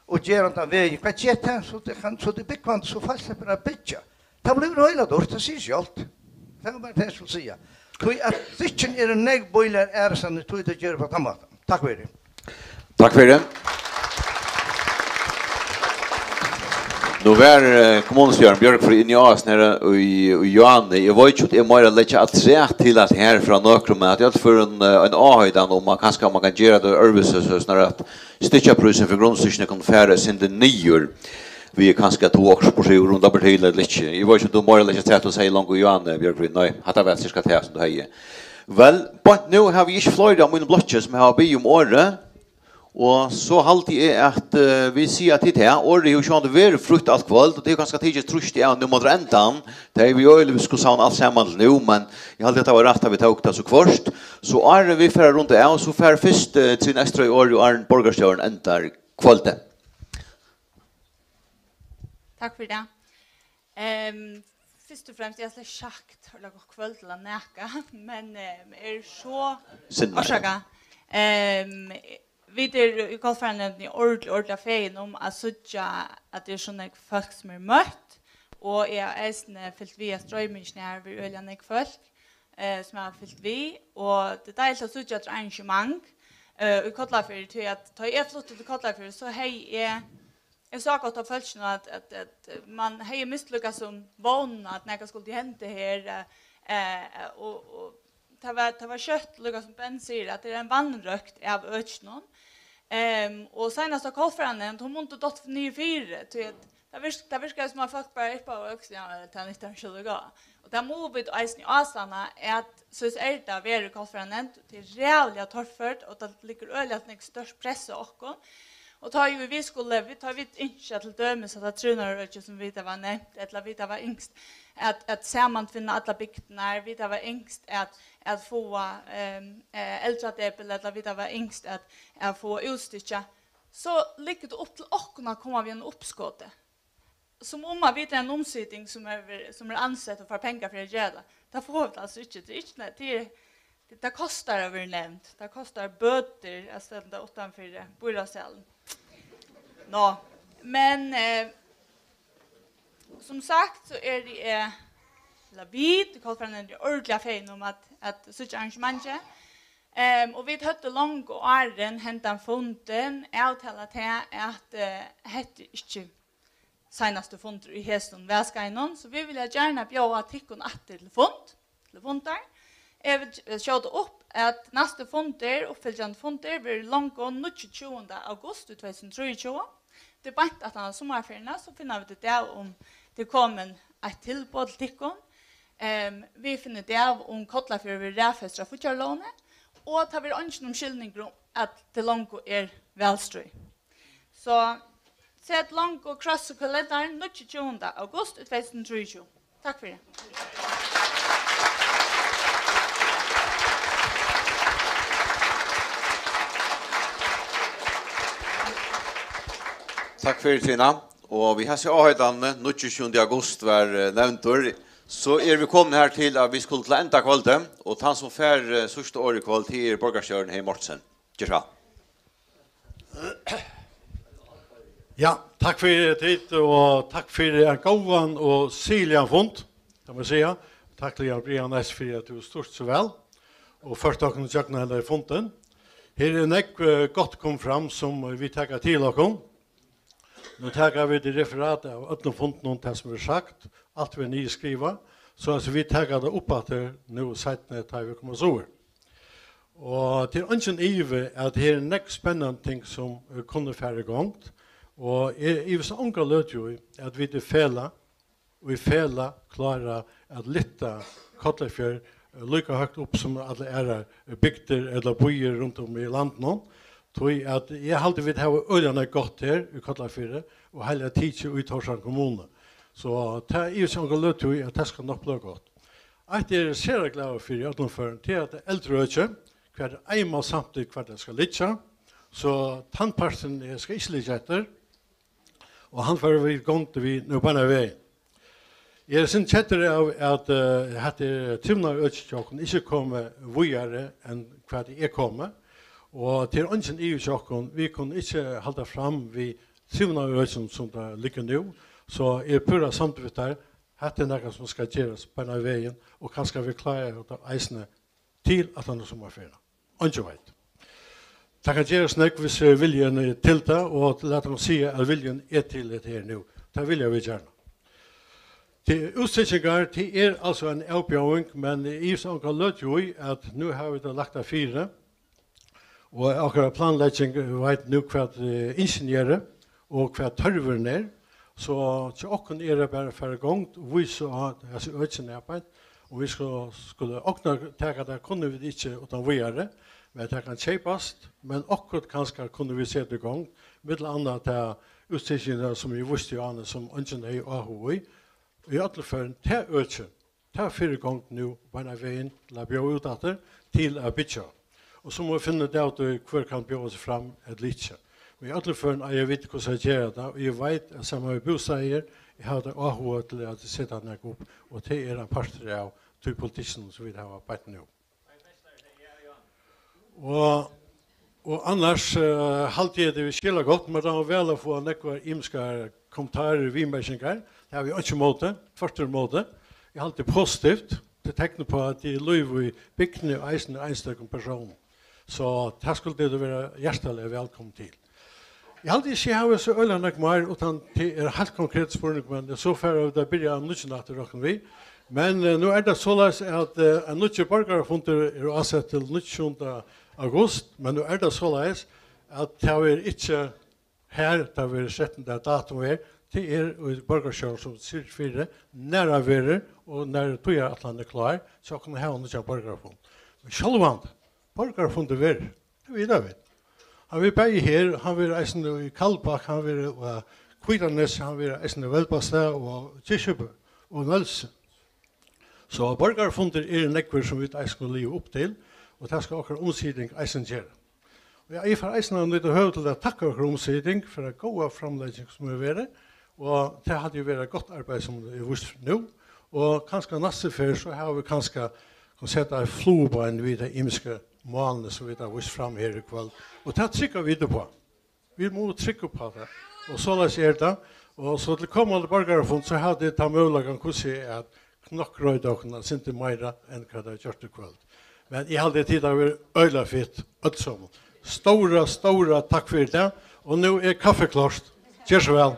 og ger handan vegin. Hvat ger tað? So tað kann, so tað er búgvandi, so fólk sleppur at byggja. Tað blívur øgiliga dýrt, tað sigur seg sjálvt. Tað var bara tað, eg skuldi siga. Tí at stykkini eru nógv bíligari aðrastaðni, tí tað ger upp á tann mátan. Takk fyri. Takk fyri. Nú var, eh, kommunustjórin Bjørgfríður inni á oss nere í, í Jane. Eg veit ikki, um tað er meira at leggja afturat til at her frá nøkrum, men at eg fái ein, eh, ein áheitan um at kanska man kann gera tað øðrvísi, so snarari at stykkjaprísurin fyri grundstykkini kann fara eitt sindur niður. Vit eru kanska at tosa okkurt burtur úr, um tað ber til ella ikki. Eg veit ikki, um tú hevur meira at leggja afturat til, sigur longu Jane Bjørgfríður. Nei, hatta var cirka tað, sum tú hevði. Vel, beint nú havi eg ikki fleiri av mínum blokki, sum hava biðið um orðið. Og so haldi eg, at, eh, vit siga, at tað er tað. Orðið hevur sjálvandi verið frítt alt kvøld, og tað er kanska tikið trýst av nú móti endan. Tað er vit øgiliga, vit skulu savna alt saman til nú, men eg haldi, at tað var rætt, at vit tóku tað so hvørt. So áðrenn vit fara at runda av, so fær fyrst, eh, Trine Eysterhøy orðið, og áðrenn borgarstjórin endar kvøldið. Takk fyri tað. Ehm, fyrst og fremst, eg havi slett ikki sagt, ella gott kvøld, ella nakað, men, ehm, eg eri so... Synd, nei. Orsaka. Ehm, vit eru í Kollafjarðarnevndini ordiliga, ordiliga fegin um at síggja, at tað er so nógv fólk, sum eru møtt, og eg havi eisini fylgt við, at stroymingin her verið øgiliga nógv fólk, eh, sum hava fylgt við, og tað er deiligt at síggja, at tað er arrangement, eh, í Kollafjørð, tí at tá eg flutti til Kollafjørð, so hevði eg Eg sá gott á fólkinum, at, at, at man hevði mist líka sum vónina, at nakað skuldi henda her, eh, eh, og, og tað var, tað var skjótt, líka sum Ben sigur, at tað er ein vanrøkt av økinum. Ehm, og seinast á Kollafjarðarnevnd, hon mundi dottið niður fyri, tí at tað virk-, tað virkaði sum at fólk bara yppaðu økslini, ja, tað nyttar ikki at gá. Og tað mugu vit eisini ásanna, at soleiðis er tað at vera í Kollafjarðarnevnd, tað er ræðuliga torført, og tað liggur øgiliga nógv stórt press á okkum. Og tá jú vit skulu, vit, tá vit ynskja til dømis, at tað trivnaðarøki, sum vit hava nevnt, ella vit hava ynskt at, at samantvinna allar bygdirnar, vit hava ynskt at, at fáa, ehm, eh, eldradepil, ella vit hava ynskt at, at fáa útstykki, so liggur tað upp til okkum at koma við einum uppskoti. Sum um at vit eru ein umsiting, sum er, sum er ansett og fær pengar fyri at gera tað. Tað fáa vit altso ikki. Tað er ikki, nei, tað er, tað, tað kostar at vera nevnd. Tað kostar bøtur at standa uttanfyri, eh, býráðssalin. Nå, men, eh, sum sagt, so eri eg, ella vit, í Kollafjarðarnevnd, eru ordiliga fegin um at, at síggja arrangementið. Ehm, og vit høvdu longu áðrenn hendan fundin avtalað tað, at, eh, hetta er ikki seinasti fundur í hesum vælskeiðinum, so vit vilja gjarna bjóða tykkum aftur til fund, til fundar. Eg vil, eh, skjóta upp, at næsti fundur, uppfylgjandi fundur, verður longu níggjuogtjúgunda august í tvey túsund og trýogtjúgu. Tað er beint aftan á summarferiuna, so finna vit út av, um tað er komið eitt tilboð til tykkum. Ehm, vit finna út av, um Kollafjørður verður raðfestur á fíggjarlógini, og tað verður eingin umskylningur um, at tað longu er vælstríð. So, set longu kross í kalendaran, níggjuogtjúgunda august í tvey túsund og trýogtjúgu. Takk fyri. Takk fyri, Trine. Og við hasi áheitanini, níggjuogtjúgunda august var, eh, nevndur, so eru vit komin her til, at vit skulu til at enda kvøldið, og tann, sum fær, eh, síðsta orð í kvøld, tað er borgarstjórin, Heðin Mortensen. Ger so væl. Ja, takk fyri tit, og takk fyri ein góðan og siligan fund, kann man siga. Takk til Jan Brian Næss fyri, at tú stýrdi so væl og førdi okkum ígjøgnum hendan fundin. Her er nógv, eh, gott kom fram, sum vit taka til okkum. Nú taka vit referat av øllum fundunum, tað sum er sagt, alt verður niðurskrivað, so at vit taka tað upp aftur nú seinni, tá vit koma suður. Og tað er eingin ivi, at her er nógv spennandi ting, sum, eh, kunnu fara í gongd, Og eg ivist onga løtu í, at vit í felag, og í felag klára at lyfta Kollafjørð, eh, líka høgt upp sum allar aðrar, eh, bygdir ella býir runt um í landinum. Tí at eg haldi, vit hava øgiliga nógv gott her í Kollafjørði og heiliga tikið í Tórshavnar kommunu. So tað ivist onga løtu í, at tað skal nokk blíva gott. Eitt eri eg sera glaður fyri í øllum førum, tað er, at Eldraøkið, hvar er einmælt samtykt, hvar tað skal liggja. So tann parturin, eg skal ikki liggja eftir. Og hann fór við gongd við nú beinanvegin. Eg eri sindur keddur av, at, eh, hetta er trivnaðarøkið hjá okkum, ikki komið víðari enn hvat tað er komið. Og tað er eingin ivi hjá okkum, vit kunnu ikki halda fram við trivnaðarøkinum, sum tað liggur nú. So eg eri púra samdur við tær. Hetta er nakað, sum skal gerast beinanvegin, og kanska vit klára tað eisini til aftan á summarferiuna. Eingin veit. Tað kann gerast nógv, hvis, eh, viljin er til tað, og lat okkum siga, at viljin er til hetta her nú. Tað vilja vit gjarna. Til útstykkingar, tað er altso ein avbjóðing, men eg ivist onga løtu í, at nú hava vit tað lagt tað fyri, og okkara planlegging veit nú, hvat, eh, ynskini eru, og hvat tørvurin er. So hjá okkum er tað bara at fara í gongd og vísa á hasi økini arbeitt. Og vit skulu, skulu ognartaka tað, kunnu vit ikki uttan víðari, men tað kann keypast, men okkurt kanska kunnu vit seta í gongd, millum annað ta útstykking, sum eg vísti áðni, sum eingin hevði áhuga í. Í øllum førum, tað økið, tað fer í gongd nú beinanvegin til at bjóða út aftur, til at byggja. Og so mugu vit finna út av tí, hvør kann bjóða seg fram ella ikki. Men í øllum førum eiga vit hvussu at gera tað, og eg veit, at saman við Bústaðir, eg havi tað áhuga til at seta nakað upp, og tað er ein partur av tí politikkinum, sum vit hava beint nú. Og, og annars, eh, haldi eg, tað er skilagott, men tað var væl at fáa nógvar ymiskar kommentarir, viðmerkingar. Tað havi eg einki ímóti, tvørturímóti. Eg haldi, tað er positivt. Tað teknar upp á, at tað er lív í bygdini og eisini í einstøkum persónum. So tað skuldu tit vera hjartaliga vælkomin til. Eg haldi ikki, eg havi so øgiliga nógv meir, uttan tað er heilt konkret spurning, men so fara vit at byrja av nýggjum aftur, rokna vit. Men, eh, nú er tað soleiðis, at, eh, ein nýggjur borgarafundur er ásett til níggjunda august, men nú er tað soleiðis, at tað er ikki her, tað verður sett, tað datum er, tað er í borgarstjóran, sum syrgir fyri, nær hann verður, og nær tíðarætlanin er klár, so kunnu hava nýggjan borgarafund. Men sjálvandi, borgarafundur verður, tað vita vit. Hann verður bæði her, hann verður eisini í Kaldbak, hann verður á Hvítanesi, hann verður eisini í Velbastað og Kirkjubø og Nólsoy. So borgarafundir eru nógvir, sum vit eisini skulu liva upp til, og tað skal okkara umsiting eisini gera. Og ja, eg fari eisini at nýta høvið til at takka okkara umsiting fyri góða framlegging, sum hevur verið, og tað hevur verið eitt gott arbeiði, sum er víst nú, og kanska næstu ferð, so hava vit kanska kunnu seta eitt flugubein við tey ymisku málini, sum vit hava víst fram her í kvøld, og tað trúgva vit upp á. Vit mugu trúgva upp á tað. Og soleiðis er tað. Og so til komandi borgarafund, so hava tit tann møguleikan, hvussu er, at knokkroyta okkum eitt sindur meira enn hvat tað er gjørt í kvøld. Men eg haldi, at tit hava verið øgiliga fitt, øll saman. Stóra, stóra takk fyri tað. Og nú er kaffi klárt. Ger so væl.